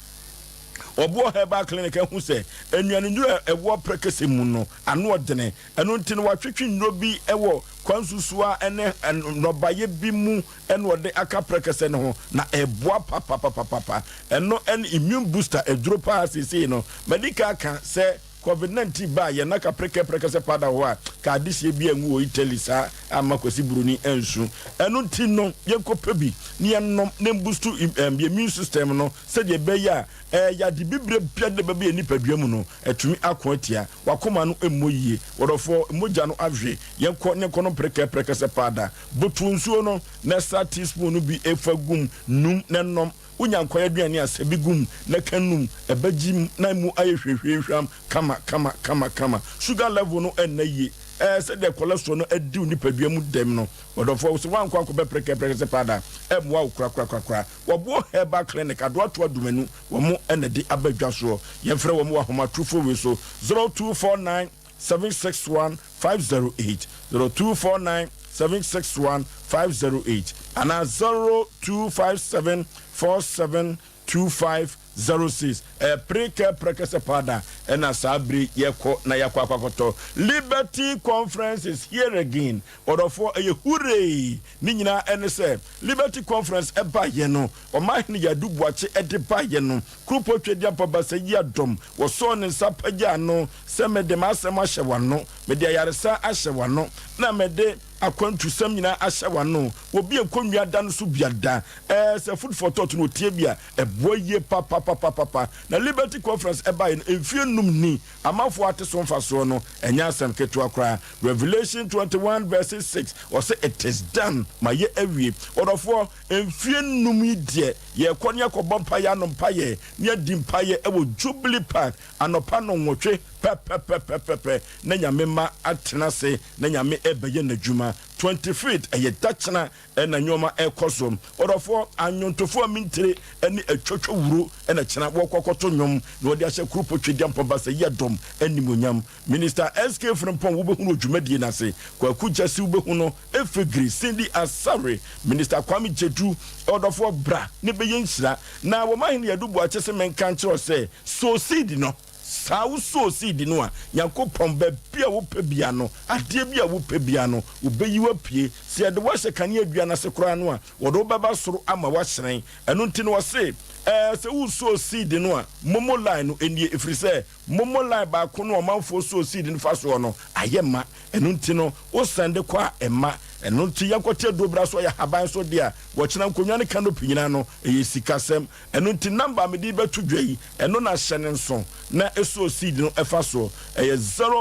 Ɔboɔ Herbal Clinic ahu sɛ nnuanennuro a ɛwɔ prɛkɛsɛ mu no ano ɔdene, ɛno nti no wɔatwetwe nnuro bi wɔ kwansusoa ne nnɔbaeɛ bi mu na wɔde aka prɛkɛsɛ no ho na ɛboa papapapapa. Ɛno ne immune booster aduro paa seesei no. Madi kan aka sɛ Covid 19 baa yɛn na ka prekɛ prɛkɛsɛ powder wɔ hɔ a, ka adehyeɛ bi angu wɔ Italy saa amma Kwasi Buroni ansu. Ɛno nti no yɛnkɔ pɛ bi na yɛnnom na ɛmbustu yɛn immune system no sɛdeɛ ɛbɛyɛ a ɛɛ yade bibire biara de bɛba yɛn nipadua mu no atumi ako atia. W'akoma no mmɔ yie. Wɔdɔfoɔ, mogya no ahwe. Yɛnkɔ na yɛnkɔnom prekɛ prɛkɛsɛ powder. Boto nsuo no na sa teaspoon no bi fa gu mu, num na nom. Wonya nkwan aduane a, sɛ bi gu mu na ka num, ɛbɛgye mu na emu ayɛ hwehweehwam kama kama kama kama. Sugar level no nna yie. Ɛɛ sɛdeɛ cholesterol no adi wo nipadua mu dɛm no, ɔdɔfoɔ, sɛ woankɔ ankɔbɛ prɛkɛprɛkɛ sɛ paada a, ɛmmoa wo korakorakorakora. Wɔboɔ Herbal Clinic, Adoatoa Dumanu, wɔn na ɛde aba dwa soɔ. Yɛmfrɛ wɔn wɔ ahomatorofoɔ wei so, 0249 761 508, 0249 761 508 anaa 0257 4725. 06. Ɛyɛ Prekɛ Prɛkɛsɛ Powder ɛna saa bere yɛkɔ na yɛakɔ akɔ akɔtɔ. Liberty Conference is here again. Ɔdɔfoɔ ɛyɛ hurray! Ne nyinaa ɛne sɛ Liberty Conference ɛbaeɛ no, Ɔmanhene Yadu Boakye ɛde baeɛ no, Kuropɔn Tweaduampɔ Basayi Adɔm, wɔsɔɔ ne nsa pagyaa no sɛ mede m'asɛm ahyɛ w'ano, mede ayaresa ahyɛ w'ano, na mede akwantusɛm nyinaa ahyɛ w'ano. Obi nkonnwa da no so bia da. Ɛɛ sɛ food for thought no otie bi a, ɛboa yie papapapapapa. Na Liberty Conference ɛbaeɛ no, mfie nnum ni, amanfoɔ ate so mfasoɔ no, ɛnyɛ asɛm ketewa koraa. Revelation 21 verse 6, ɔsɛ it is done, ma yɛ awie. Ɔdɔfoɔ, mfie nnum yi deɛ, yɛkɔ ne yɛkɔbɔ mpaeɛ ano mpaeɛ, ne yɛdi mpaeɛ ɛwɔ Jubilee Park, anɔpa nnɔnwɔtwe pɛpɛpɛpɛpɛ, na Nyame ma atena ase, na Nyame ɛbɛyɛ n'adwuma. 25th, ɛyɛ dakyena ɛna nneɛma ɛkɔ so. Ɔdɔfoɔ, anwontofoɔ a mentire ne atwatwa wuro ɛna kyena wɔkɔ akɔto nnwom na wɔde ahyɛ Kuropɔ Tweduampɔn Basayi Adɔm animuonyam. Minister SK Frimpong wobɛhunu wɔ dwumadie no ase. Kwaku Gyasi wobɛhu no, Efegiri, Cindy Asare, Minister Kwame Gyedu. Ɔdɔfoɔ, bra ne bɛyɛ nhyira. Na wɔn ahene Yadu Boakye se menka nkyerɛ wo sɛ sow seed no. Saa wo sow seed no a, Nyankopɔn baabi a wopɛ bia no, adeɛ bi a wopɛ bia no, wɔbɛyi wo apue. Sɛ yɛde wo ahyɛ kanea dua no ase koraa no a, wɔde wo bɛba soro ama woahyerɛn. Ɛno nti no wɔse, ɛɛ sɛ wo sow seed no a, momo line no nie, ɛfiri sɛ momo line baako no a ɔmanfoɔ sow seed no fa soɔ no, ayɛ ma. Ɛno nti no, wo sɛnde kɔ a, ɛmma. Ɛno nti yɛnkɔte aduro bra so, ɛyɛ ahaban so deɛ a, wɔkyena nkonnwa ne canopy nyinaa no, ɛyɛ sikasɛm. Ɛno nti number a mede rebɛto dwa yi, ɛno na hyɛ no nso na sow seed no fa soɔ. Ɛyɛ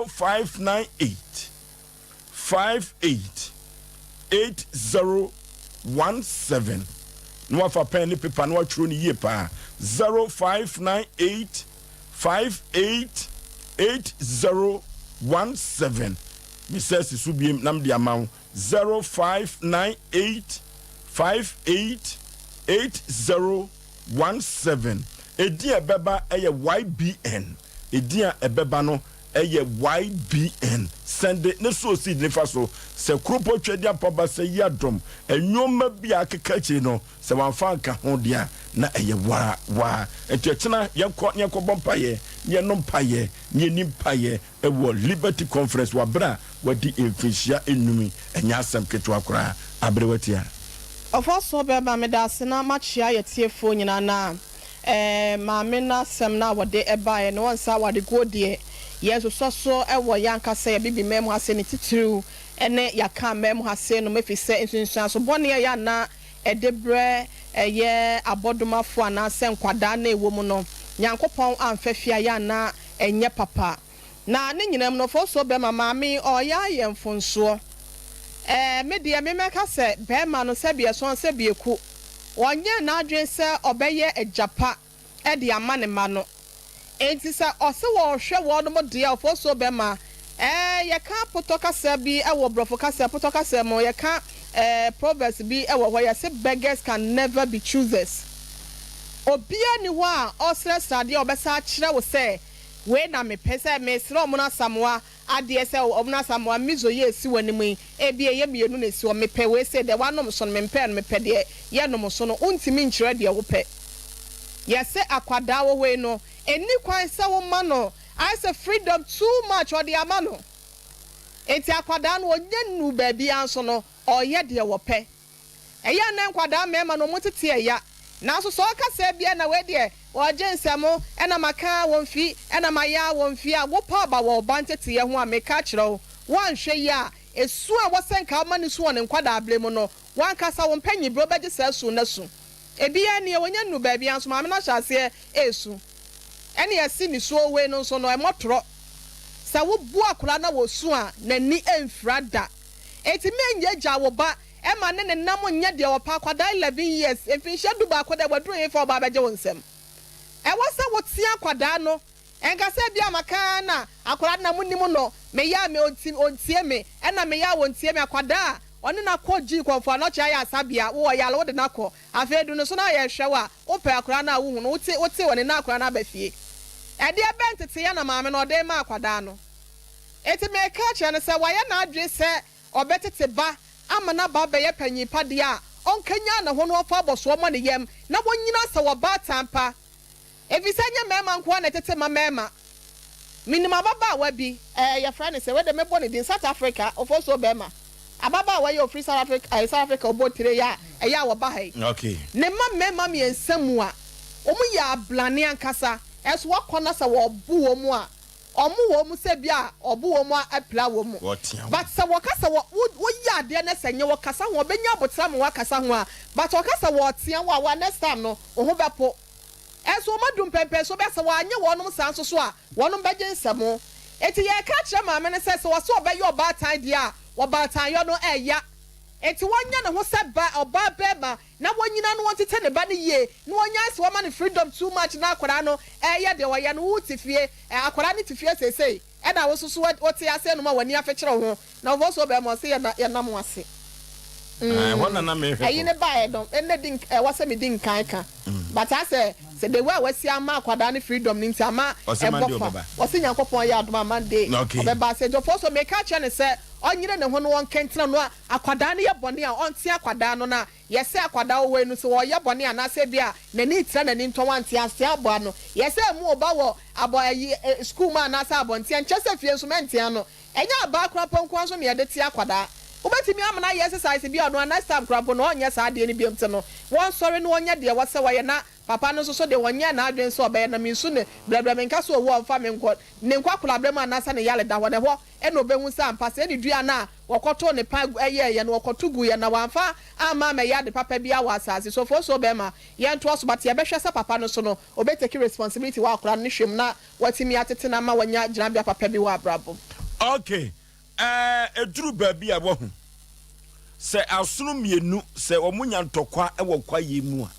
0598 58 8017. Na wafa pen ne paper na watwerɛ no yie paa. 0598 58 8017. Mesɛ si so biem na mede ama wo. 0598 58 8017. Edin a ɛbɛba yɛ YBN. Edin a ɛbɛba no yɛ YBN. Sɛnde ne sow seed nifa so. Sɛ kuropɔ Tweaduampɔn Basayi Adom nneɛma bi a akeka akyiri no, sɛ wamfa anka ho deɛ a, na ɛyɛ waa waa. Nti ɛkyena yɛnkɔ na yɛnkɔbɔ mpaeɛ, na yɛnom mpaeɛ, na yɛni mpaeɛ wɔ Liberty Conference wɔ abere a wadi mfinhyia nnum yi. Ɛnyɛ asɛm ketewa koraa. Aberewa Tia. Ɔfɔsoɔ bɛɛma medaase na makyea yɛtiefoɔ nyinaa na eh maame no asɛm no a wɔde baeɛ no wɔn sɛ awareguo deɛ yɛnsosɔ so wɔ yɛn ankasa yɛn abibiman mu ha sei ne titiriw ne yɛaka aman mu ha sei nom efisɛ nsunsuanso bɔne a ɛyɛ a na ɛde brɛ ɛyɛ abɔdomafoɔ anaasɛ nkwadaa na ɛwɔ mu no Nyankopɔn amfa fie a ɛyɛ a na ɛnyɛ papa. Na ne nyinaa mu no, Ofosuo bɛma maame yi ɔɔyɛ ayɛ mfonsoɔ. Ɛɛ, me deɛ me mɛka sɛ bɛɛma no sɛbi ɛsɔn sɛbi ɛku. Ɔnyɛɛ n'adwene sɛ ɔbɛyɛ agya pa de ama ne mma no. Enti sɛ ɔse ɔɔhwɛ wɔnom deɛ a, Ofosuo bɛma, ɛɛ, yɛka potɔ kasa bi wɔ brɔfo kasa, potɔ kasa mu, yɛka ɛɛ proverbs bi wɔ hɔ, yɛse beggars can never be choosers. Obiara nni hɔ a ɔresrɛsrɛ adeɛ a ɔbɛsan akyerɛ wo sɛ Wei na mepɛ sɛ mesrɛ Ɔmono Asamoah adeɛ sɛ Ɔmono Asamoah miso yi a ɛsi w'anim yi ebia ɛyɛ mmienu na ɛsi hɔ mepɛ wei sei deɛ woanom so no mempɛɛ no mepɛ deɛ yɛnom so no wontumi nkyerɛ deɛ wopɛ Yɛse akwadaa wɔ hɔ yi no ɛnni kwan sɛ woma no ayɛ sɛ freedom too much ɔde ama no enti akwadaa no ɔnya nnuu baabiara nso no ɔyɛ deɛ wɔpɛ. Ɛyɛ a na nkwadaa mmarima no wɔn tete ɛya. Nanso sɛ ɔka sɛ ebia na wei deɛ ɔregye nsɛm ɛna maka ara wɔ mfi ɛna mayɛ ara wɔ mfi a, wopɛ aba wɔ wo ba nteteeɛ ho a, meka akyerɛ wo, woanhwɛ yie a, esu a ɛwɔ sɛ nka woma no su wɔ ne nkwadaaberɛ mu no, w'ankasa wo mpanyin berɛ wobɛgye saa su no asu. Ebiara nie, wɔnya nnuru baabiara nso maame no ahyɛ aseɛ resu. Ɛne ɛse nisuo wei no nso no, ɛmmɔ torɔ. Sɛ wobu akwadaa na ɔsu a, n'ani mfira da. Enti mennyagyaa wo ba ma ne ne nam nyɛ deɛ ɔpɛ akwadaa 11 years mfinhyia dubaako dɛ waduru hefa ɔba abɛgye wo nsam? Ɛwɔ sɛ wotea akwadaa no ɛnka sɛ ebia maka ara na akwadaa no na monim no meyɛ a me ɔntie me ɛna meyɛ a ɔntie me akwadaa a ɔne no akɔ gyii kɔmfoɔ anɔkye ayɛ asabea wowɔ yare wode no akɔ afei du no so na yɛhwɛ wo a wopɛ akwadaa no a wohu no wote wote w'ani na akwadaa no aba fie ɛdeɛ bɛn nteteeɛ na maame no ɔde rema akwadaa no? Enti mereka akyerɛ no sɛ wayɛ n'adwene sɛ ɔbɛtete ba ama n'aba abɛyɛ panyin pa deɛ a, ɔnkanyan ne ho na ɔmfa abɔsoɔ mmɔ ne yam na wɔnnyina sɛ ɔbaatan pa. Efisɛ ɛnyɛ mmarima nko ara na ɛtete ma mmarima. Menim ababaawa bi, ɛɛ, yɛfrɛ no sɛ, wei deɛ mɛbɔ ne din, South Africa, Ofosuo barima. Ababaawa yi a ɔfiri South Africa, ɛɛ, South Africa ɔbɔ tire yi a ɛyɛ a wɔba ha yi. Okay. Ne mma mmarima mmiɛnsa mu a, wɔyɛ abrane ankasa. Ɛso wɔkɔ na sɛ wɔbo wɔn a, Ɔmo wɔ mu sɛ bi a ɔbo wɔn apira wɔn Wɔtea but wɔn. sɛ wɔka sɛ wɔ wo woyɛ adeɛ na sɛ nyɛ wɔkasa ho a ɔbɛnya aboterɛ ama woakasa ho a but ɔka sɛ wɔtea wo a wa next time no wo ho bɛpo. Ɛnso wɔn adu mpɛnpɛnsoɔ bi a sɛ wɔanyɛ wɔnom saa nso so a wɔnom bɛgye nsɛmo. Enti yɛreka akyerɛ maame no sɛ sɛ ɔse ɔbɛyɛ ɔbaatan deɛ a ɔbaatanyɔ no ɛya. Enti wɔnyɛ ne ho sɛ ba ɔbaa bɛɛma na wɔnyina no wɔntete ne ba no yie na wɔnyae sɛ wɔma no freedom too much na akwadaa no ɛyɛ deɛ ɔyɛ no wo te fie ɛ akwadaa no te fie seesei ɛna wo soso wote ase nom a w'ani afekyere wo ho na wɔfɔ so bɛɛma ɔse yɛna yɛna mo ase Ɛhɔ na na mm mehwɛ ɛyi kɔ. ne baeɛ no ɛna di ɛwɔ sɛ medi nkan ka but asɛ sɛ the way a wasi ama akwadaa no freedom no nti ama Ɔse ɛbɔ Monday fa ɔbɛba. ɔse Nyankopɔn yɛ adom a Monday Okay. ɔbɛba ase nti ɔfɔ so meka kyerɛ no sɛ ɔnyere ne ho na ɔnkɛntena no a Akwadaa no yɛ bɔne a, ɔnte akwadaa no na yɛsɛ akwadaa ɔwɔ yi no sɛ ɔyɛ bɔne anaasɛ ebia n'ani retra n'ani ntɔn wante ase aboa no. Yɛsɛ ɛmu ɔba wɔ abɔ ayi sukuu mu anaasɛ abɔnten ɛnkyɛ sɛ fie nso mɛntea no. Ɛnyɛ abaa koraa mpo nkoa nso na yɛde tea akwadaa. Wobɛtumi ama no ayɛ exercise bi a ɔno a next time koraa mpo no ɔnyɛ saa adeɛ no biom nti no wɔnsɔre na ɔnyɛ deɛ ɛwɔ sɛ ɔyɛ na papa no nso so deɛ ɔnyɛɛ n'adwene sɛ ɔbɛyɛ na mensu no brɛbrɛ menka sɛ ɔwu a ɔmfa me nkɔ ne nkwakoraberɛ mu anaasɛ ne yare da hɔ na ɛhɔ na obehu sɛ ampa sɛ ne dua no a wɔkɔtoo ne pa yɛeɛ no, wɔkɔto guiɛ na wamfa amma ammɛyɛ ade papa biara wɔ asase so. Fosuo bɛrima, yɛntoa so, but yɛbɛhwɛ sɛ papa no so no, ɔbɛtake responsibility wɔ akwadaa no ne hwɛ mu na watumi atete no ama wanya gyinabea papa bi wɔ abrabɔ mu. Ok, ɛɛ ɛduru baabi a wahu sɛ asono mmienu sɛ wɔnya ntɔkwa wɔ kwaeɛ mu a,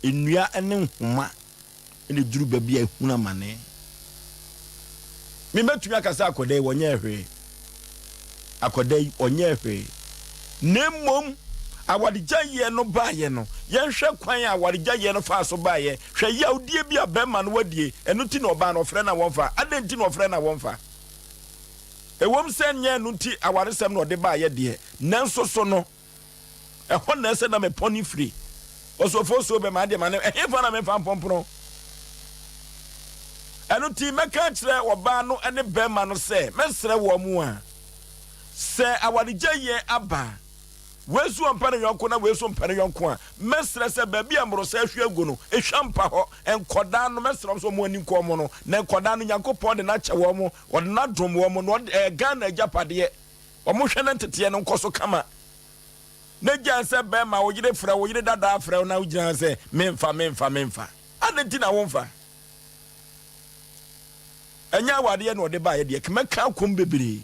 nnua ne nhoma na eduru baabi a ehunu amane. Me mɛtumi aka sɛ akwadaa yi ɔnyɛɛ hwee. Akwadaa yi ɔnyɛɛ hwee. Na mmom awaregyaeɛ no baeɛ no, yɛnhwɛ kwan a awaregyaeɛ no faa so baeɛ. Hwɛ yawdie bi a bɛrima no wadie, ɛno nti na ɔbaa no ɔfrɛ no a wɔmfa. Adɛn nti na ɔfrɛ no a wɔmfa? Ɛwom sɛ nyɛ ɛno nti awaresɛm na ɔde baeɛ deɛ, nanso so no, Ɛhɔ na ɛsɛ na mepɔne firi. Ɔsɔfoɔ suo bɛma adeɛ ma no, ɛhefa na memfa mpɔmpono? Ɛno nti mɛka akyerɛ ɔbaa no ne barima no sɛ, mɛsrɛ wɔn a, sɛ awaregyaeɛ aba, wei nso ɔmpɛ ne yɔnko na wei nso mpɛ ne yɔnko a, mɛsrɛ sɛ baabi a mmorosa ahwie agu no, ehwa mpa hɔ. Nkɔdaa no, mɛsrɛ wɔn sɛ wɔn ani nkɔ wɔn no, na nkɔdaa no, Nyankopɔn de no akyɛ wɔn, ɔde no adom wɔn, na ɔde, ɛyɛ Ghana agyapadeɛ. Wɔhwɛ na nteteɛ no nkɔ so kama. Na gyae sɛ bɛrima wo yere frɛ wo yere dadaa frɛ wo na wogyina hɔ sɛ memfa memfa memfa. Adɛn nti na womfa? Ɛnyɛ awadeɛ na ɔde baeɛ deɛ kmɛka akɔm bebree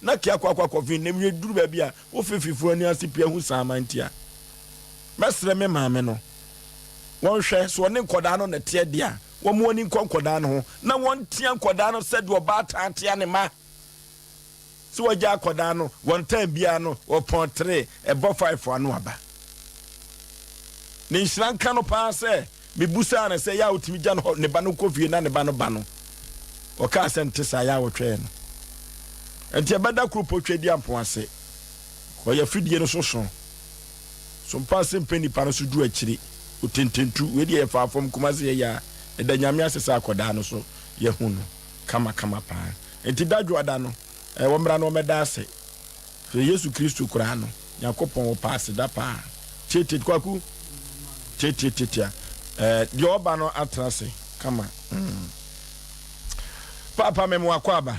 na ke akɔ akɔ akɔfe na wie duru baabi a wofefifoɔ ani ase pia hu saama nti a mɛsrɛ me maame no wɔnhwɛ so ɔne nkɔdaa no na ɛteɛ deɛ a wɔn ani nkɔ nkɔdaa no ho na wɔntea nkɔdaa no sɛdeɛ ɔbaatan tea ne ma. Sɛ wɔgya akɔdaa no wɔn time biara no wɔpɔn tre ɛbɔ five ano aba. Ne nhyira nka no paa sɛ mebusaa no sɛ yɛ a wotumi gya no hɔ ne ba no kɔ fie na ne ba no ba no ɔkaa sɛ nte saa yɛ a wɔtwɛɛ no. Nti ɛbɛda koro po twɛ di ampo ase ɔyɛ fidie no so so so mpa ase mpɛ nipa no so du akyiri otententu wei deɛ yɛfaa fam Kumasi yɛ yɛ a ɛda Nyame ase sɛ akɔdaa no so yɛhu no kama kama paa. Enti da dwoada no, eh, wɔmmra na wɔmmɛda ase. Hwɛ Yesu Kristo koraa no, Nyankopɔn, ɔpɛ aseda paa. Tietie, Kwaku, tietie, tietie a, eh, deɛ ɔba no atena ase kama. Mm. Paapa, mema wakɔ aba.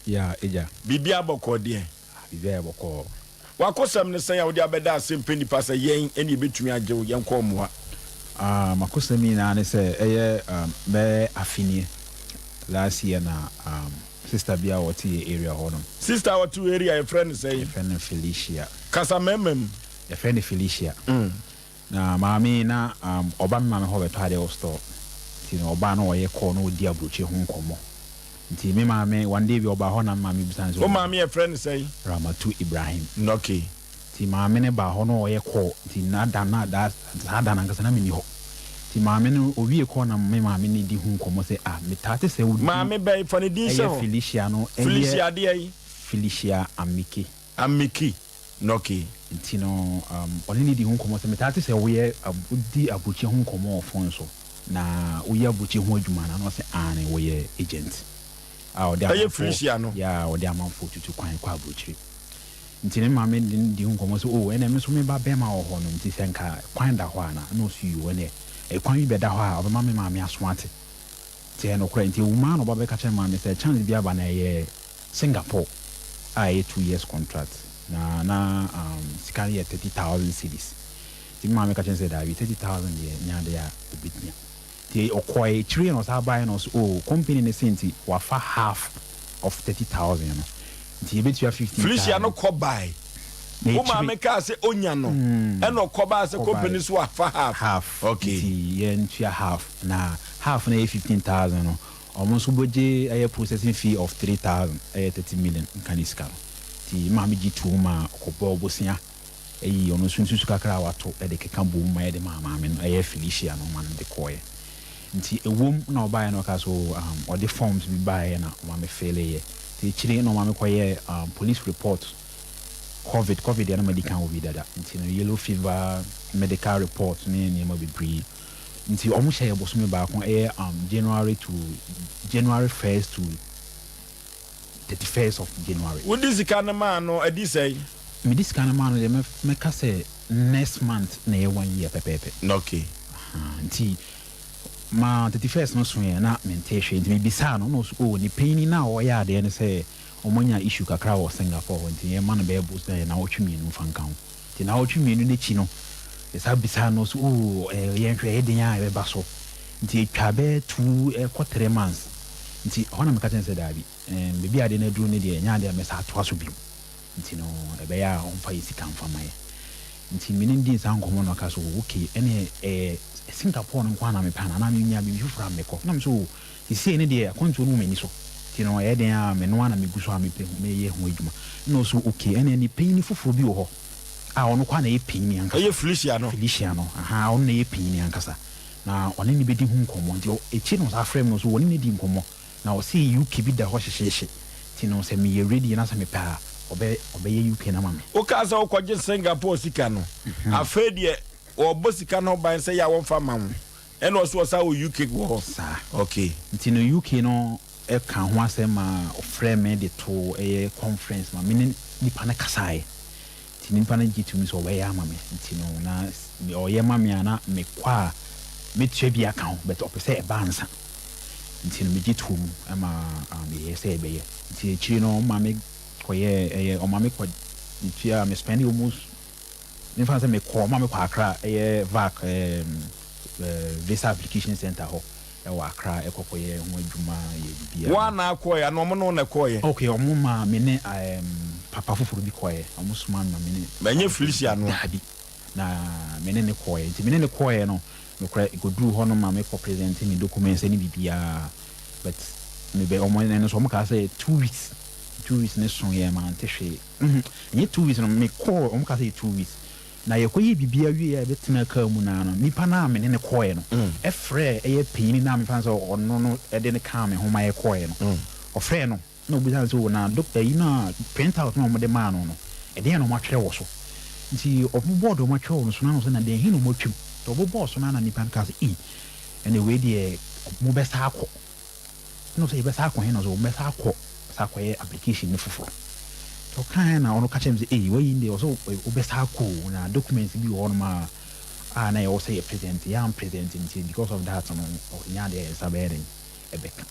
Ya, agya. Biribiara bɔkɔɔ deɛ? Ah, biribiara yɛ bɔkɔɔ. W'akosɛm ne sɛn a wode abɛda ase mpɛ nnipa sɛ yɛn ne yɛbɛtumi agye wo yɛnkɔ mmoa? Ah, m'akosɛm nyinaa ne sɛ ɛyɛ um, bɛyɛ afe nie, last year na um, sister bi a ɔte yɛ area hɔ nom. Sister a ɔte wo area yɛfrɛ no sɛn? Yɛfrɛ no Felicia. Kasa mmarima mu. Yɛfrɛ no Felicia. Na maame yi na um, ɔba me maame hɔ bɛtɔ adeɛ wɔ store. Nti no ɔba a na ɔyɛ call na ɔdi aburokyire ho nkɔmmɔ. Nti me maame, one day bi ɔbaa hɔ na me maame bisa no sɛ Wo ɔwɔ maame yɛfrɛ no sɛn? Ramatu Ibrahim. Okay. Nti maame no baa hɔ na ɔyɛ call nti na da na da saa da no ankasa na menni hɔ. Nti maame no ɔwie call na me maame no di ho nkɔmmɔ sɛ ah metaa te sɛ wodi Maame bɛn? Fa ne din hyɛ ɛyɛ hɔ. Felicia no ɛyɛ Felicia deɛn? Felicia Amike. Amiki, Nɔki. Nti no, um, ɔne no dii ho nkɔmmɔ sɛ, Metaa te sɛ woyɛ, wodi aburokyire ho nkɔmmɔ wɔ fon so. Na woyɛ aburokyire ho adwuma anaa? Na ɔse aane, wɔyɛ agent a ɔde Ɛyɛ amanfoɔ, Felicia no. yeah, ɔde amanfoɔ tutu kwan kɔ aburokyire. Nti ne maame de no dii ho nkɔmmɔ sɛ, oh, ɛnneɛ me nso me ba bɛrima wɔ hɔ no, nti sɛ nka kwan da hɔ anaa? Na ɔse yoo, ɛnneɛ ɛkwan bi bɛda hɔ a, ɔbɛma me maame aso ate. Nti ɛyɛ nokorɛ. Nti ɛwom ara na ɔba bɛka kyerɛɛ maame sɛ chance bi aba na ɛyɛ Singapore a ɛyɛ 2 years contract na na um, sika no yɛ 30,000 cedis. Nti me maame ka kyerɛɛ no sɛ daabi, 30,000 deɛ nyɛ adeɛ a ɔbɛtumi. Nti ɔkɔe akyire na ɔsan baeɛ na ɔse oh, company no se nti wafa half of 30,000 no, nti yɛbɛtua Felicia no 15,000. kɔ bae. Na Wo akyire. maame kaa sɛ onya no, ɛna ɔkɔ baa sɛ Kɔ company bae. so wafa half. Half. Okay. Nti yɛntua half, na half no ɛyɛ 15,000 no, ɔmo nso bɛgye ɛyɛ processing fee of 3,000, ɛyɛ 30 million nka ne sika no. Nti maame gye too mu a ɔkɔbɔɔ bosea ɛyi ɔno nso nsusu kakra a wato ɛde keka bom ma yɛde maa maame no, ɛyɛ Felicia no, ma no de kɔɔeɛ. Nti ɛwom na ɔbaeɛ na ɔka so ɔde forms bi baeɛ na ɔma me filleeɛ. Nti akyire na ɔma me kɔyɛɛ police report, COVID deɛ na madi kan wɔ bi dada, nti no yellow fever medical report ne nneɛma bebree. Nti ɔmo hyɛ yɛ bosome baako, ɛyɛ January to January 1st to 31st of January. Wode sika no maa no adi sɛn? Mede sika no maa no deɛ, mɛka sɛ next month na ɛyɛ one year pɛpɛɛpɛ. Aha, nti ma 31st no so yɛ na mente hwee, nti mebisaa no na ɔso oh, ne panyin na ɔyɛ adeɛ no sɛ ɔmo anya issue kakra wɔ Singapore hɔ, nti yɛma no bɛyɛ bos 2 nawɔtwe mfa nka ho. Nti 2 nawɔtwe n'akyi no yɛsa bisaa no so oh, yɛnhwɛ ɛyɛ den a ɛbɛba so. Nti etwa bɛyɛ 2 ɛkɔ 3 months, nti ɛhɔ na meka kyerɛ no sɛ daabi, baabi a adeɛ no aduru no deɛ, ɛnyɛ adeɛ a mɛsa atoa so bio, nti no ɛbɛyɛ a ɔmfa yɛ sika mfa ma yɛ. Nti mene no dii saa nkɔmmɔ no, ɔka so okay, ɛne ɛyɛ Singapore no nko ara na mepɛ ana anaa menya biribi foforɔ a mekɔ? Na me so seesei ne deɛ akwantuo no wɔ m'ani so, nti no ɛyɛ den a meno ara na megu so a mepɛ ho meyɛ ho adwuma. Na ɔso okay, ɛne ne panyin foforɔ bi wɔ hɔ a ɔno koraa na ɛyɛ panyin ankasa. Ɛyɛ Felicia no. Felicia no, aha, ɔno na ɛyɛ panyin ankasa na ɔne ne bɛdi ho nkɔmmɔ. Nti akyire na ɔsan frɛ me no so wɔne ne di nkɔmmɔ na ɔse UK bi da hɔ hyehyeehye, nti no sɛ meyɛ ready na sɛ mepɛ a ɔbɛyɛ UK no ama me. Wokaa sɛ wokɔgye Singapore sika no, afei deɛ wɔbɔ sika no ho ban sɛ yɛ a wɔmfa ma wo, ɛna ɔso ɔsa wɔ UK wɔ hɔ. Saa. Okay. Nti no UK no ɛka ho asɛm ma ɔfrɛ me de to ɛyɛ conference ma me ne nipa no kasaeɛ. Nti nipa no gye tumi sɛ ɔbɛyɛ ama me, nti no na ɔyɛ ma me a na mekɔ a mɛtua bi aka ho, but ɔpɛ sɛ ɛba ansa. Nti no megye too mu ma yɛyɛ sɛ ɛbɛyɛ. Nti akyire no ɔma me kɔyɛ ɛyɛ ɔma me kɔ metua me spend almost mefa sɛ mekɔ ɔma me kɔ Accra, ɛyɛ VAC visa application center hɔ ɛwɔ Accra, ɛkɔ kɔyɛ ho adwuma yɛ biribiara. Wo ana akɔɛ ana ɔmo ne wo na ɛkɔɔyɛ? Okay, ɔmo ma me ne papa foforɔ bi kɔɛ, ɔmo soma me ma me ne. Mɛnyɛ Felicia no? Daabi, na me ne ne kɔɛ. Nti me ne ne kɔɛ no, nokorɛ ɛkɔduru hɔ no ma mekɔ present me documents ne biribiara, but mebɛ ɔmo ɛno nso ɔmo kaa sɛ 2 weeks, 2 weeks ne so yɛ mante hwee. Ɛnyɛ 2 weeks no mekɔɔ, ɔmo kaa sɛ yɛ 2 weeks na yɛkɔyɛ biribiara wie a yɛbɛtena kaa mu naa no, nipa no a me ne ne kɔɛ no ɛfrɛ ɛyɛ panyin no a mefa sɛ ɔno no ɛde ne kaa me ho ma yɛkɔɛ no, ɔfrɛ no na obisa no sɛ o, na doctor yi na print out na ɔmo de maa no no, ɛdeɛn na ɔmo atwerɛ wɔ so? Nti ɔmo bɔɔ deɛ ɔmo atwerɛ wɔ no so na sɛ na deɛ ɛhe na ɔmo atwam, nti ɔmo bɔɔ so na na nipa no kaa sɛ ee, ɛna wei deɛ mo bɛsa akɔ. Ɛna ɔsɛ yɛbɛsa akɔ he? Na ɔsɛ ɔmo bɛsa akɔ sa akɔyɛ application no foforɔ. Nti ɔkaeɛ na ɔno ka kyerɛ me sɛ ee, wayi deɛ ɔsɛ wobɛsa akɔ o, na documents bi wɔ hɔnom a na yɛwɔ sɛ yɛ present, yɛ am present, nti because of that no ɔnyɛ adeɛ yɛn nsa bɛyɛ den ɛbɛka.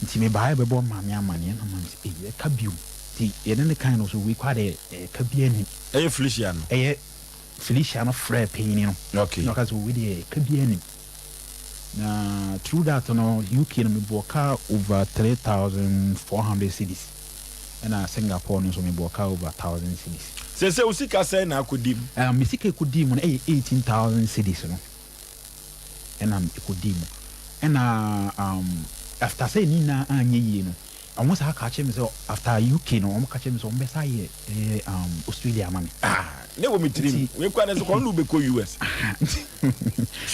Nti mebaeɛ bɛbɔ maame amanneɛ na maame sɛ ee, ɛka bio. Nti yɛne ne kan no so wei kɔ adeɛ ɛka bi anim. Ɛyɛ Felicia no. Ɛyɛ Felicia no frɛ panyin no. Na ɔka sɛ wei deɛ ɛka bi anim. Na through that no UK no mebɔɔ car over 3,400 cedis, ɛna Singapore no nso mebɔɔ car over 1,000 cedis. Sɛ wo sika sɛn na akɔdi mu? Me sika ɛkɔdii mu no ɛyɛ 18,000 cedis no ɛna ɛkɔdii mu. Ɛna after sɛ ne nyinaa anyɛ yie no, ɔmo saa ka kyerɛ me sɛ after UK no ɔmo ka kyerɛ me sɛ ɔmo bɛsa yɛ ɛyɛ Australia ama me. Ah, ne wɔ me tirim wei kora ne sɛ kɔn no wobɛkɔ US.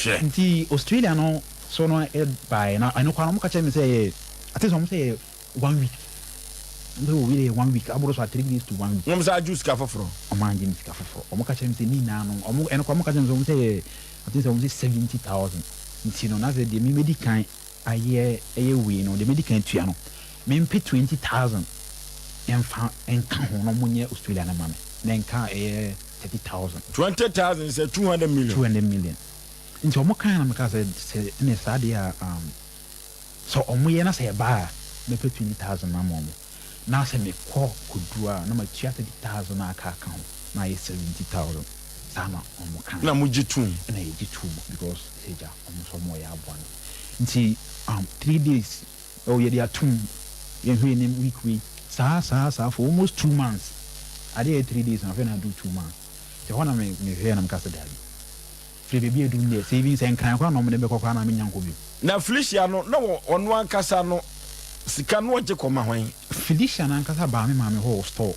Hwɛ. Nti Australia no so no ɛbaeɛ na ɛno koraa no ɔmo ka kyerɛ me sɛ ɛyɛ ate sɛ ɔmo sɛ ɛyɛ one week, ɔmo sɛ wɔwi yɛ one week aboro so a 3 days to one week. Ɔmo sɛ agye sika foforɔ? Ɔmo angye me sika foforɔ. Ɔmo ka kyerɛ me sɛ ne nyinaa no ɔmo ɛno koraa ɔmo ka kyerɛ me sɛ ɔmo sɛ ɛyɛ ate sɛ ɔmo sɛ 70,000. Nti no na sɛ deɛ me mɛdi kan ayɛ ɛyɛ wei no, deɛ mɛdi kan atua no, mempɛ 20,000 mfa nka ho na wɔnyɛ Australia no ma me, na ɛnka ɛyɛ 30,000. 20,000 sɛ 200 million. 200 million. Nti wɔn kaeɛ na mekaa sɛ, sɛ ɛne saa deɛ a, um, sɛ wɔyɛ na sɛ ɛba a, mɛpɛ 20,000 ama wɔn. Na sɛ mekɔ kɔduru a, na matua 30,000 a aka aka ho, na ayɛ 70,000. Saa na wɔn kaeɛ. Na mogye toom? Ɛna yɛgye toom because sɛ gya, wɔn nso wɔreyɛ aboa no. Nti um, 3 days, oh, yɛde atom, yɛnhwɛ anim week wei, saa saa saa for almost 2 months. Adeɛ yɛ 3 days na afei na adu 2 months. Nti ɛhɔ na me mehwɛɛ na meka sɛ daabi. Firi baabi a aduru no deɛ, sɛ even sɛ Nkran koraa na wɔde bɛkɔ koraa na menya nkɔ bio. Na Felicia no, na wɔ ɔno ankasa no sika no ɔgye kɔma hwan? Felicia no ankasa baa me maame hɔ wɔ store.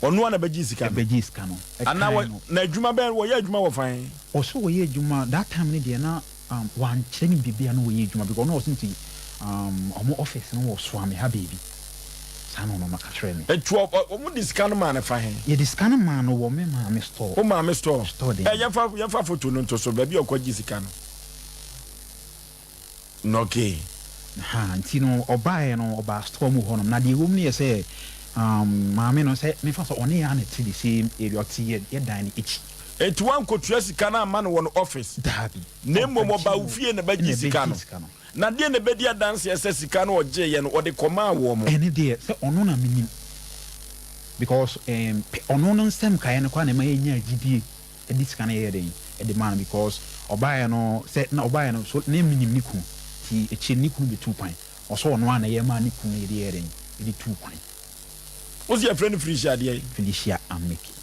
Ɔno ara na bɛgyee sika no? Ɛbɛgyee sika no. Anaa Ɛkae wɔ, no. na adwuma bɛn, wɔyɛ adwuma wɔ fan? Ɔse ɔyɛ adwuma, that time no deɛ na um, wankyerɛ me baabi a na ɔyɛ adwuma because na ɔse nti um, ɔmo office no wɔ Suame ha baabi. Saa na ɔno ɔka kyerɛɛ me. Nti ɔ, ɔ, wɔn de sika no maa no fa he? Yɛde sika no maa no wɔ me maame store. Wo maame store? Store den. Ɛ, yɛmfa, yɛmfa photo no nto so, baabi a ɔkɔgye sika no. Okay. Ahaa, nti no ɔbaeɛ no, ɔbaa store mu hɔnom. Na deɛ ɛwɔ mu no yɛ sɛ, um, maame no, sɛ mefa sɛ ɔne yɛn ara na ɛte the same area, ɔte yɛ, yɛ dan no akyi. Nti woankɔtua sika no amma no wɔ no office? Daabi. Na mmom Ɔbɛgye ɔbaa wo no, fie na ɛna bɛgyee sika ɛbɛgyee no. sika no. Na deɛn na ɛbɛdi adanseɛ sɛ sika no ɔgyeeɛ no ɔde kɔmaa wɔn? Ɛno deɛ, sɛ ɔno na menim. Because, um, pɛ, ɔno no nsɛm kaeɛ no koraa na ɛma yɛnyaa gyidie de sika no yɛɛ dɛn, de maa no because ɔbaeɛ no, sɛ na ɔbaeɛ no, so na menim ne kunu, nti akyire no ne kunu bɛtuu kwan. Ɔsɛ ɔno ara na ɛyɛ maa ne kunu no yɛde yɛɛ dɛn, de tuu kwan. Wo se yɛfrɛ no Felicia deɛn? Felicia Ameki.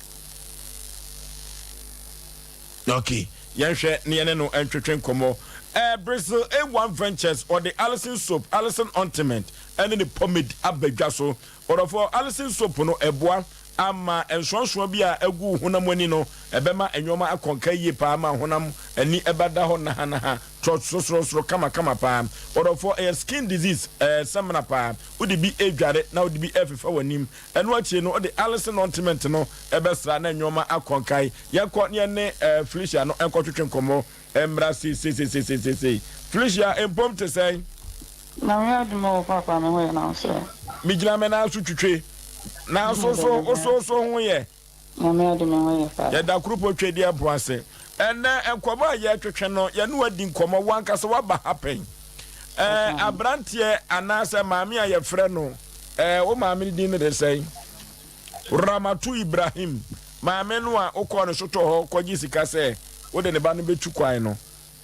Ok, yɛnhwɛ na yɛne no ntwetwe nkɔmmɔ. Eh, Bristle A1 Ventures, ɔde Alison Soap, Alison Ointment, ɛne ne pomade aba dwa so. Ɔdɔfoɔ, Alison Soap no, ɛboa ama nsoansoa bi a agu wo honam ani no, ɛbɛma nneɛma akɔ nka yie paa ma honam ani ɛbɛda hɔ nahanaha, trɔ sorosorosoro kamakama paa. Ɔdɔfoɔ, ɛyɛ skin disease eh, samina paa. Wode bi redware na wode bi refefa w'anim. Ɛno akyire no, wode Alison Ointment no bɛsra na nneɛma akɔ nkae. Yɛnkɔ na yɛne Felicia no nkɔtwetwe nkɔmmɔ mmra seiseiseiseiseisei. Felicia, mpom te sɛn? Nyame adom o papa me ho yɛ na wo so ɛ? Me gyina me nan so twitwe. Nanso so wo so so ho yɛ? Nyame adom me ho yɛ paa. Yɛda Kuropɔ Twedeɛ bo ase. Ɛnnɛ nkɔmmɔ a yɛretwetwe no, yɛne wo adi nkɔmmɔ, wo ankasa woaba ha pɛn. Ɛɛ, aberanteɛ anaasɛ maame a yɛfrɛ no, ɛɛ, wo maame no din no de sɛn? Ramatu Ibrahim, maame no a wokɔɔ ne sotɔɔ hɔ kɔgye sika sɛ wode ne ba no bɛtu kwan no,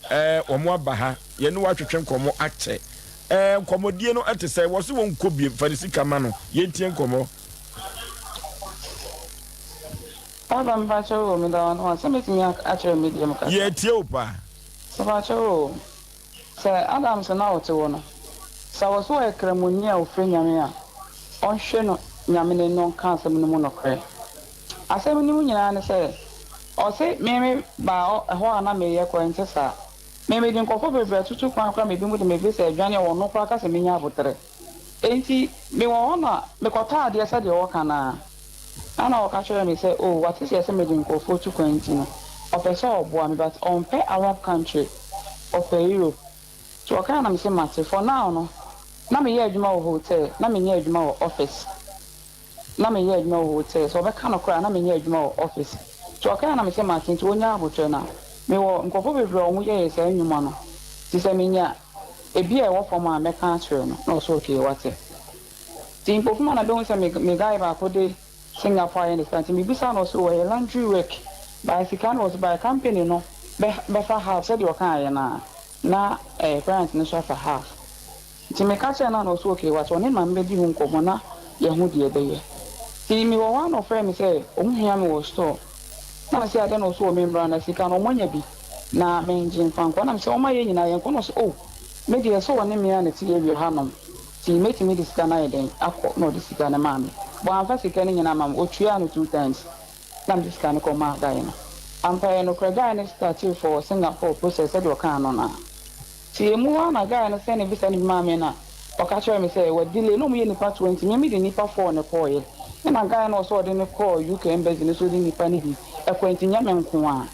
ɛɛ, wɔn aba ha, yɛne wo atwetwe nkɔmmɔ akyɛ. Ɛɛ, nkɔmmɔdie no te sɛn? Wɔse wɔnkɔ biem, fa ne sika ma no, yɛntie nkɔmmɔ. Papa mepakyɛw o meda w'ano ase sɛ mɛtumi akyerɛ me deɛ mu kasa. Yɛretie wo paa. Mepakyɛw o sɛ Adams na ɔte hɔ no sɛ ɔse ɔyɛ kramoni a ɔfrɛ Nyame a ɔnhwɛ no Nyame n'ani na ɔnka asɛm no mu nokorɛ. Asɛm no mu nyinaa ne sɛ ɔse me me baa hɔ a na meyɛ kɔ ɛnte saa. Me mede nkurɔfoɔ bebree atutu kwan koraa ma ebinom de me visa adwane a ɔno koraa ka sɛ menya aboterɛ. Enti mewɔ hɔ na mekɔtɔ adeɛ sɛdeɛ wɔka no ara. Ɛna ɔka kyerɛɛ me sɛ oh wate seɛ sɛ mede nkurɔfoɔ tu kwan nti no ɔpɛ sɛ ɔboa me but ɔmpɛ Arab country ɔpɛ Europe. Nti ɔkaeɛ na mese mate. For now no na meyɛ adwuma wɔ hotel na menyɛ adwuma wɔ office. Na meyɛ adwuma wɔ hotel sɛ ɔbɛka nokorɛ a na menyɛ adwuma wɔ office. Nti ɔkaeɛ na mese mate nti ɔnya aboterɛ na mewɔ nkurɔfoɔ bebree a wɔyɛyɛ saa nnwuma no nti sɛ menya ebi a ɛwɔ fam a mɛka akyerɛ no na ɔse okay wate. Nti mpofirim a na bɛhu sɛ me me guy baako de Singapore ayɛ ne sika nti mebisa no ɔse oh ɛyɛ laundry work by sika no ɔse by company no bɛ bɛfa half sɛdeɛ ɔkaeɛ no ara na eh client no nso afa half nti meka kyerɛɛ no a na ɔse okay wate ɔne maame bɛdi ho nkɔmmɔ na yɛahu deɛ ɛbɛyɛ nti mewɔ hɔ a na ɔfrɛɛ me sɛ ɔho hia me wɔ store na mese adɛn na ɔse oh memmra na sika no ɔmo anya bi na mengye mfa nkɔ na mese ɔma yɛn nyinaa yɛnkɔ na ɔse oh me deɛ sɛ ɔne me a na ɛte area hanom Nti mɛtumi de sika no ayɛ dɛn akɔ na ɔde sika no maa me but wamfa sika no nyinaa amma me ɔtuaa no two times na mede sika no kɔ maa guy no ampa ɛyɛ nokorɛ guy no startee for Singapore process sɛdeɛ ɔkaa no no ara nti ɛmu hɔ ara na guy no sɛne visa no bi maa me na ɔka kyerɛɛ me sɛ wa delay na ɔmo yɛ nipa 20 me mede nipa four na ɛkɔɔeɛ ɛna guy no ɔsɛ ɔde no kɔɔ UK embassy no nso de nipa no bi ɛkɔɛ nti nyɛ me nko ara.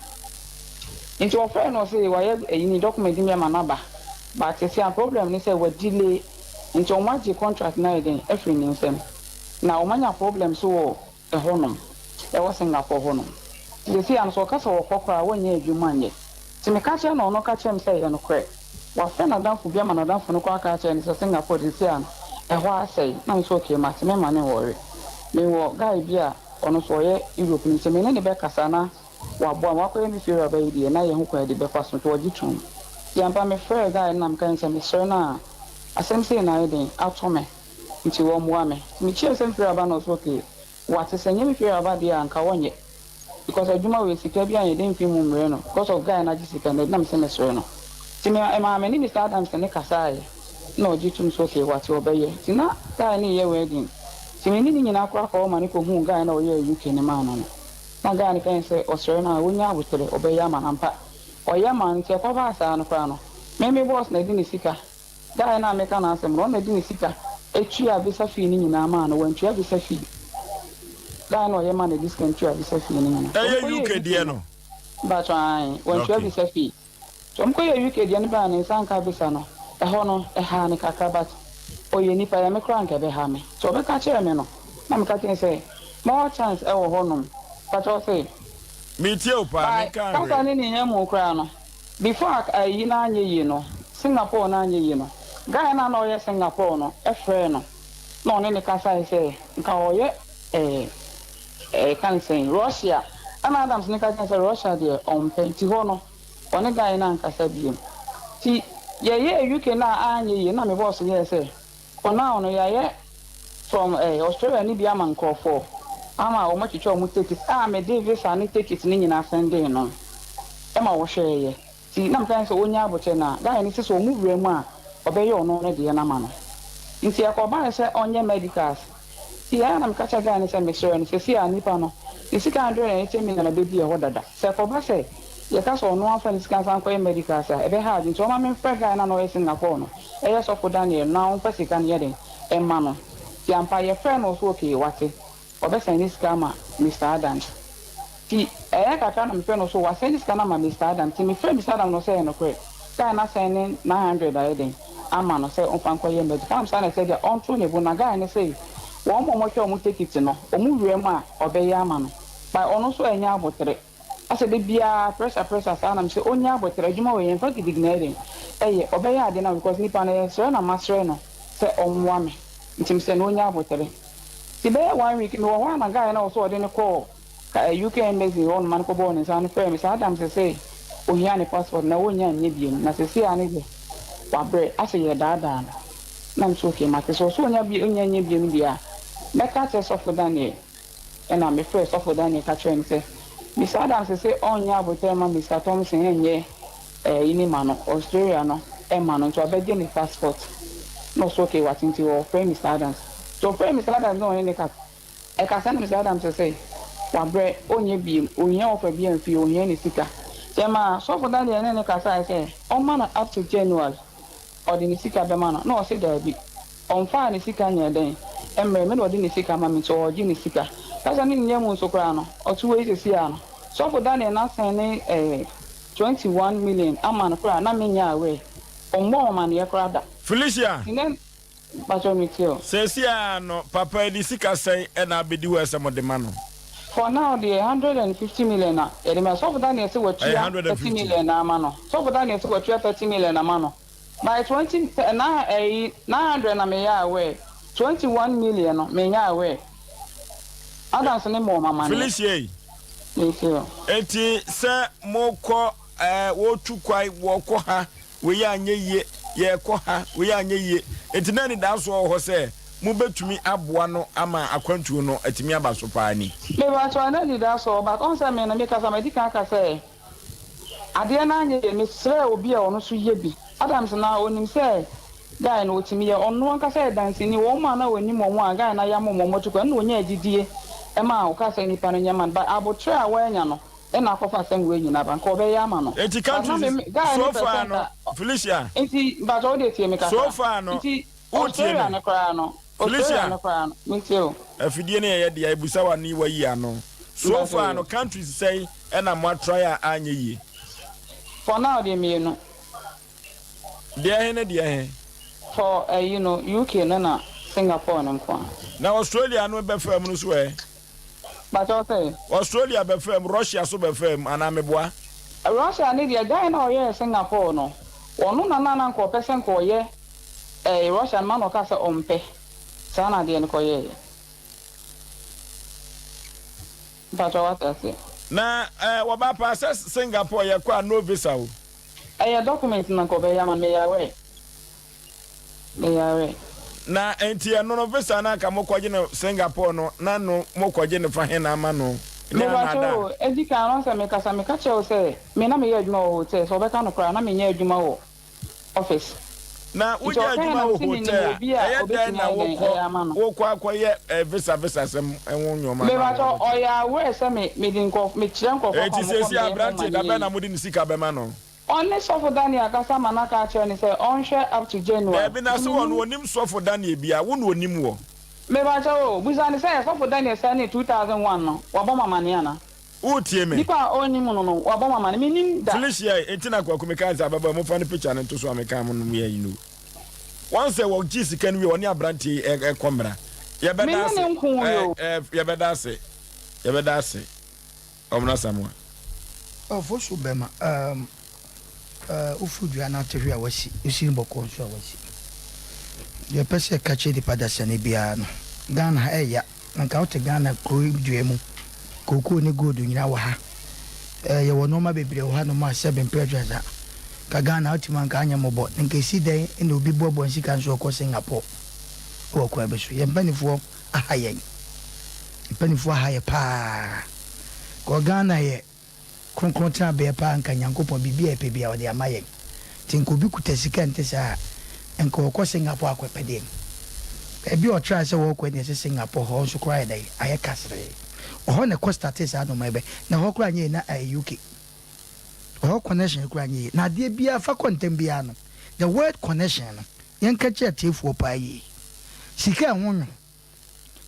Nti ɔfrɛɛ no ɔse wayɛ ayi ne document no bi ama no aba but sɛsi a problem ne sɛ wa delay nti ɔmo agye contract no ayɛ dɛn afiri ne nsam na ɔmo anya problem nso wɔ ɛhɔ nom ɛwɔ Singapore hɔ nom nti sɛsi a no sɛ ɔka sɛ ɔkɔ koraa wɔnnya adwuma nyɛ nti meka kyerɛ no ɔno ka kyerɛ me sɛ ɛyɛ nokorɛ wafrɛ nadamfo bi ama nadamfo no kɔ aka akyerɛ no sɛ Singapore de sɛsi a no ɛhɔ asɛe na me nso okay mate mɛma no nwɔre mewɔ guy bi a ɔno nso ɔyɛ Europe no nti me ne no bɛkasa na Waboa me, wakɔyɛ me fie wuraba yi deɛ na yɛn ho kwan de bɛfa so nti ɔgye toom. Nti ampa mefrɛɛ guy no na meka kyerɛ no sɛ mesrɛ no a asɛm sei na ayɛ den ato me nti wɔmmoa me. Nti mekyerɛɛ sɛ me fie wuraba no ɔse okay wate sɛ nyɛ me fie wuraba deɛ a nka wɔnyɛ because adwuma wei sika biara nyɛ den mfi mu mmerɛ no because of guy no agye sika no na mese mesrɛ no. Nti me ɛmaa me ne Mister Adams ne kasaeɛ na ɔgye toom sɛ okay wate ɔbɛyɛ. Nti na guy no reyɛ wedding nti me ne ne nyinaa koraa kɔɔ ma no kɔhuu guy no a ɔyɛɛ UK no maa no no. Na guy no kae sɛ ɔsrɛ no a onya aboterɛ ɔbɛyɛ ama no ampa ɔyɛ maa no nti ɛkɔbaa saa no koraa no me me boss na ɛde ne sika guy no a meka n'asɛm no ɔno na ɛde ne sika tua visa fee no nyinaa maa no wantua visa fee guy no a ɔyɛ maa no de sika no tua visa fee no nyinaa Ɛyɛ ɔmkɔyɛɛ UK UK deɛ no no? mpakyɛw ae wantua Okay. visa fee. Sɛ ɔmo kɔyɛɛ UK deɛ no baa ne nsa nka visa no, ɛhɔ no ɛhaa no kakra but ɔyɛ nipa ɛyɛ me koraa anka ɛbɛha me. Nti ɔbɛka kyerɛɛ me no na meka kyerɛ no sɛ more chance ɛwɔ hɔ nom pakyɛ ɔse Metie wo paa, by menkaa kasa hwee. ne ne nya mu koraa no before a ayi no anyɛ yie no Singapore no anyɛ yie no guy no a na ɔyɛ Singapore no frɛɛ no na ɔne no kasae sɛ nka ɔyɛ ɛɛ ɛɛ ka no sɛn Russia ɛna Adams no ka kyerɛ no sɛ Russia deɛ ɔmpɛ nti hɔ no Ɔne guy no ankasa biom. Nti yɛyɛɛ UK no a anyɛ yie na me boss yɛɛ sɛ for now no yɛayɛ from eh Australia no bi ama nkorɔfoɔ ama wɔn atwitwa wɔn ticket a mede visa ne ticket no nyinaa sɛndee no ma wɔhwɛɛyɛ. Nti na meka ne sɛ ɔnya abokyɛ no a guy no se sɛ wɔn wura mu a ɔbɛyɛ ɔno ne deɛ no ama no. Nti ɛkɔbae sɛ ɔnyɛ medicals Nti ɛyɛ a na meka kyerɛ guy no sɛ mesrɛ no seesei a nipa no ne sika 180 million abɛdi ɛhɔ dada sɛ ɛkɔba sɛ yɛka sɛ ɔno amfa ne sika nsan nkɔyɛ medicals a ɛbɛha adwene nti ɔma memfrɛ guy no a na ɔyɛ Singapore no ɛyɛ sɔfo Daniel no na ɔmfa sika no nyɛ dɛn mma no nti ampa yɛfrɛɛ no ɔse okay wate ɔbɛsɛn ne sika ama Mister Adams. Nti ɛyɛ kakra na mefrɛ no so wasɛne sika no ama Mister Adam nti mefrɛ Mister Adam na ɔsɛ ɛyɛ nokorɛ guy no asɛne ne 900 ayɛ dɛn ama no sɛ ɔmfa nkɔyɛ medical na saa na ɛsɛ deɛ ɔnto ne bo na guy no se wɔn a wɔtwa wɔn tekiti no wɔn wura mu a ɔbɛyɛ ama no but ɔno nso ɛnyɛ abotere asɛ da biara pressure pressure saa na mesɛ ɔnya abotere adwuma wei yɛmfa gidigidi na ɛyɛ dɛn ɛyɛ ɔbɛyɛ adeɛ no because nipa no yɛsrɛ na masrɛ no sɛ ɔmmoa me nti mesɛ no ɔnya abotere nti bɛyɛ one week mewɔ hɔ a na guy no a ɔsɛ ɔde no kɔɔ Ka UK embassy hɔ nom ma no kɔbɔɔ ne nsa no frɛɛ me sɛ Adam sesei ohia ne passport na wonnya nnyɛ biom na sesei ara ne deɛ wabrɛ asɛ yɛredaadaa no na me sɛ okay mate sɛ ɔsɛ onya bi onnya nnyɛ biom deɛ a mɛka akyerɛ sɔfo Daniel ɛna me frɛɛ sɔfo Daniel ka kyerɛɛ no sɛ Mister Adam sesei ɔnnyɛ aboterɛ mma Mister Thompson ɛnyɛ ɛyi ne ma no Australia no ɛma no nti wabɛgye ne passport na ɔsɛ okay wate nti ɔfrɛ Mister Adams nti ɔfrɛɛ Mister Adams na ɔne ne kasa Ɛkasa no Mister Adams sɛ wabrɛ, ɔnyɛ biem, ɔnhia ɔfa biaa mfie, ɔhia ne sika. Nti ɛmaa Sɔfo Daniel ne no kasae sɛ ɔmma no up to January ɔde ne sika bɛma no, na ɔse daabi, ɔmfaa ne sika nyɛɛ dɛn mmrɛɛ me na ɔde ne sika ma me nti ɔɔgye ne sika. Kasa no nnya mu nso koraa no, ɔte wei seesei ara no, Sɔfo Daniel no asɛn ne eh, 21 million ama no koraa a na mennyɛ aware, ɔmmɔɔ amaneɛ koraa da. Felicia! Nti na Mpakyɛw me tie o. Seesei ara no papa yi de sika sɛn na abedi hɔ a ɛsɛ mode ma no? For now deɛ 150 million na yɛde ma Sɔfo Daniel se Ɛyɛ watua 30 150. million na ama no Sɔfo Daniel se watua 30 million ama no by 20 nine ɛyi 900 na meyɛ aware 21 million no menyɛ aware Adams ne mɔɔ mamaneɛ. Felicia ei, Me tie o. enti sɛ mokɔ ɛɛ wɔtu kwan wɔkɔ ha Wei anyɛ yie, yɛrekɔ ha, wei anyɛ yie. Enti na anidasoɔ wɔ hɔ sɛ mobɛtumi aboa no ama akwantuo no atumi aba so paa ni. Mepakyɛw, na anidasoɔ wɔ but ɔhu sɛ me no mekasa madi kan aka sɛ adeɛ no anyɛ yie, mesrɛɛ obi a ɔno nso yɛ bi, Adams na ɔnim sɛ guy no ɔtumi yɛ, ɔno ankasa yɛ danseni, wɔn a na ɔnim wɔn a guy no ayam wɔn atu kwan no na ɔnyaa gyidie maa ɔkaa sɛ nipa no nyɛ ma no but aboterɛ a wanya no na akɔfa asɛm wei nyina aba nka ɔbɛyɛ ama no Enti but na countries me guy no so pɛ far sɛ no nka Felicia. nti mpakyɛ wo deɛ tie me So kakra far no nti wo tie Australia me no koraa no Australia Felicia. no koraa no me tie o. Afidie no yɛyɛ dea ebusa wo ano yi wayi ano so Mpakyɛ far no yo. countries sɛn ɛna mo atry a anyɛ yie. For now deɛ mienu. Deɛ he ne deɛ he? For ayi no UK no na Singapore no nko a. Na Australia no bɛfaa mu no so ɛ? Pakyɛw sɛ? Australia bɛfaa mu, Russia so bɛfaa mu anaa meboa? Russia ne deɛ guy no a ɔyɛɛ Singapore no ɔno na na na nka ɔpɛ sɛ nka ɔyɛ ɛɛ Russia no ma na ɔkaa sɛ ɔmpɛ saa na adeɛ no kɔyɛɛyɛ. Mpakyɛw wate aseɛ. Na eh wɔba paa sɛ Singapore yɛkɔ a no visa o. Ɛyɛ document na nka ɔbɛyɛ ama me meyare meyare. Na nti ɛno no visa no anka mokɔgye no Singapore no na no mokɔgye no fa he na ama no ne Mepakyɛw anada? o, edi kan no sɛ mekasa meka kyerɛ wo sɛ me na meyɛ adwuma wɔ hotel sɛ ɔbɛka nokorɛ a na menyɛ adwuma wɔ office. Na Nti wogya ɔkae adwuma na wɔ mese menim hotel a, obi a ɛyɛ dɛn obetumi na ayɛ dɛn wokɔ ɛyɛ ama no. wokɔ akɔyɛ eh, visa visa sɛm ho nnoɔma ma no wɔ Mepakyɛw hotel? ɔyɛ aware sɛ me mede nkurɔfo mekyerɛ nkurɔfo Enti akwan a wɔkɔ seesei meyɛ ho ma aberanteɛ, no da yɛ bɛn na yie. mode ne sika bɛma no? Ɔne sɔfo Daniel akasa ma no aka akyerɛ no sɛ ɔnhwɛ up to January. Daabi, na Nti se ɔno mennim. ɔnim sɔfo Daniel bi a, wo na ɔnim wɔ. Mepakyɛw o, bisa no sɛ sɔfo Daniel sɛnee 2001 no, wabɔ mo amaneɛ anaa? Woretie me? Nipa a ɔnnim no no, wabɔ mo amane. Mennim da. Felicia yi, enti na Kwaku mekaa sɛ ababaa yi, momfa ne picture no nto so a mekaa mo nom yɛ yi no. Wɔn sɛ wɔgyee sika no wie a, ɔne aberanteɛ yi ɛkɔ mmra. Me Yɛbɛda ne ase. no nko Ɛ, o. ɛ, yɛbɛda ase. Yɛbɛda ase. Ɔmena Asamoah. Ɔfo so bɛma um uh woforo dua no ate hwe a wasi, wosi no bɔkɔɔ nso a wasi. Deɛ ɛpɛ sɛ ɛka kyerɛ nipa dasani biara no, Ghana ha ɛya. Na nka wote Ghana kuro yi dua mu, kookoo ne gold nyinaa wɔ ha. Eh, yɛwɔ nnoɔma bebree wɔ hanom a sɛbe mprɛ aduasa. Nka Ghana wotumi a nka anyɛ mmɔbɔ. Na nka ɛsi dɛn na obi boaboa ne sika nso ɔkɔ Singapore wɔ kwan bi so. Yɛn mpanifoɔ aha yɛn. Mpanifoɔ aha yɛ paa. Kɔ Ghana yɛ Kronkron tenabea paa nka Nyankopɔn biribi a yɛpɛ biara ɔde ama yɛn. Nti nka obi kuta sika a nte saa a, nka ɔkɔ Singapore akɔ pɛ deɛn? Baabi a ɔtraa sɛ ɔɔkɔ ɛne ɛsɛ Singapore hɔ nso koraa ayɛ dɛn? Ayɛ kasree. Ɔhɔ na ɛkɔ startee saa nnoɔma yi bɛ, na ɛhɔ koraa nyɛ yie na ɛyɛ UK. Ɔhɔ connection koraa nyɛ yie. Na adeɛ biara fa kɔ ntɛm biara no, the word connection no, yɛnka kyerɛ atiefoɔ paa yie. Sika a ɛho nwo.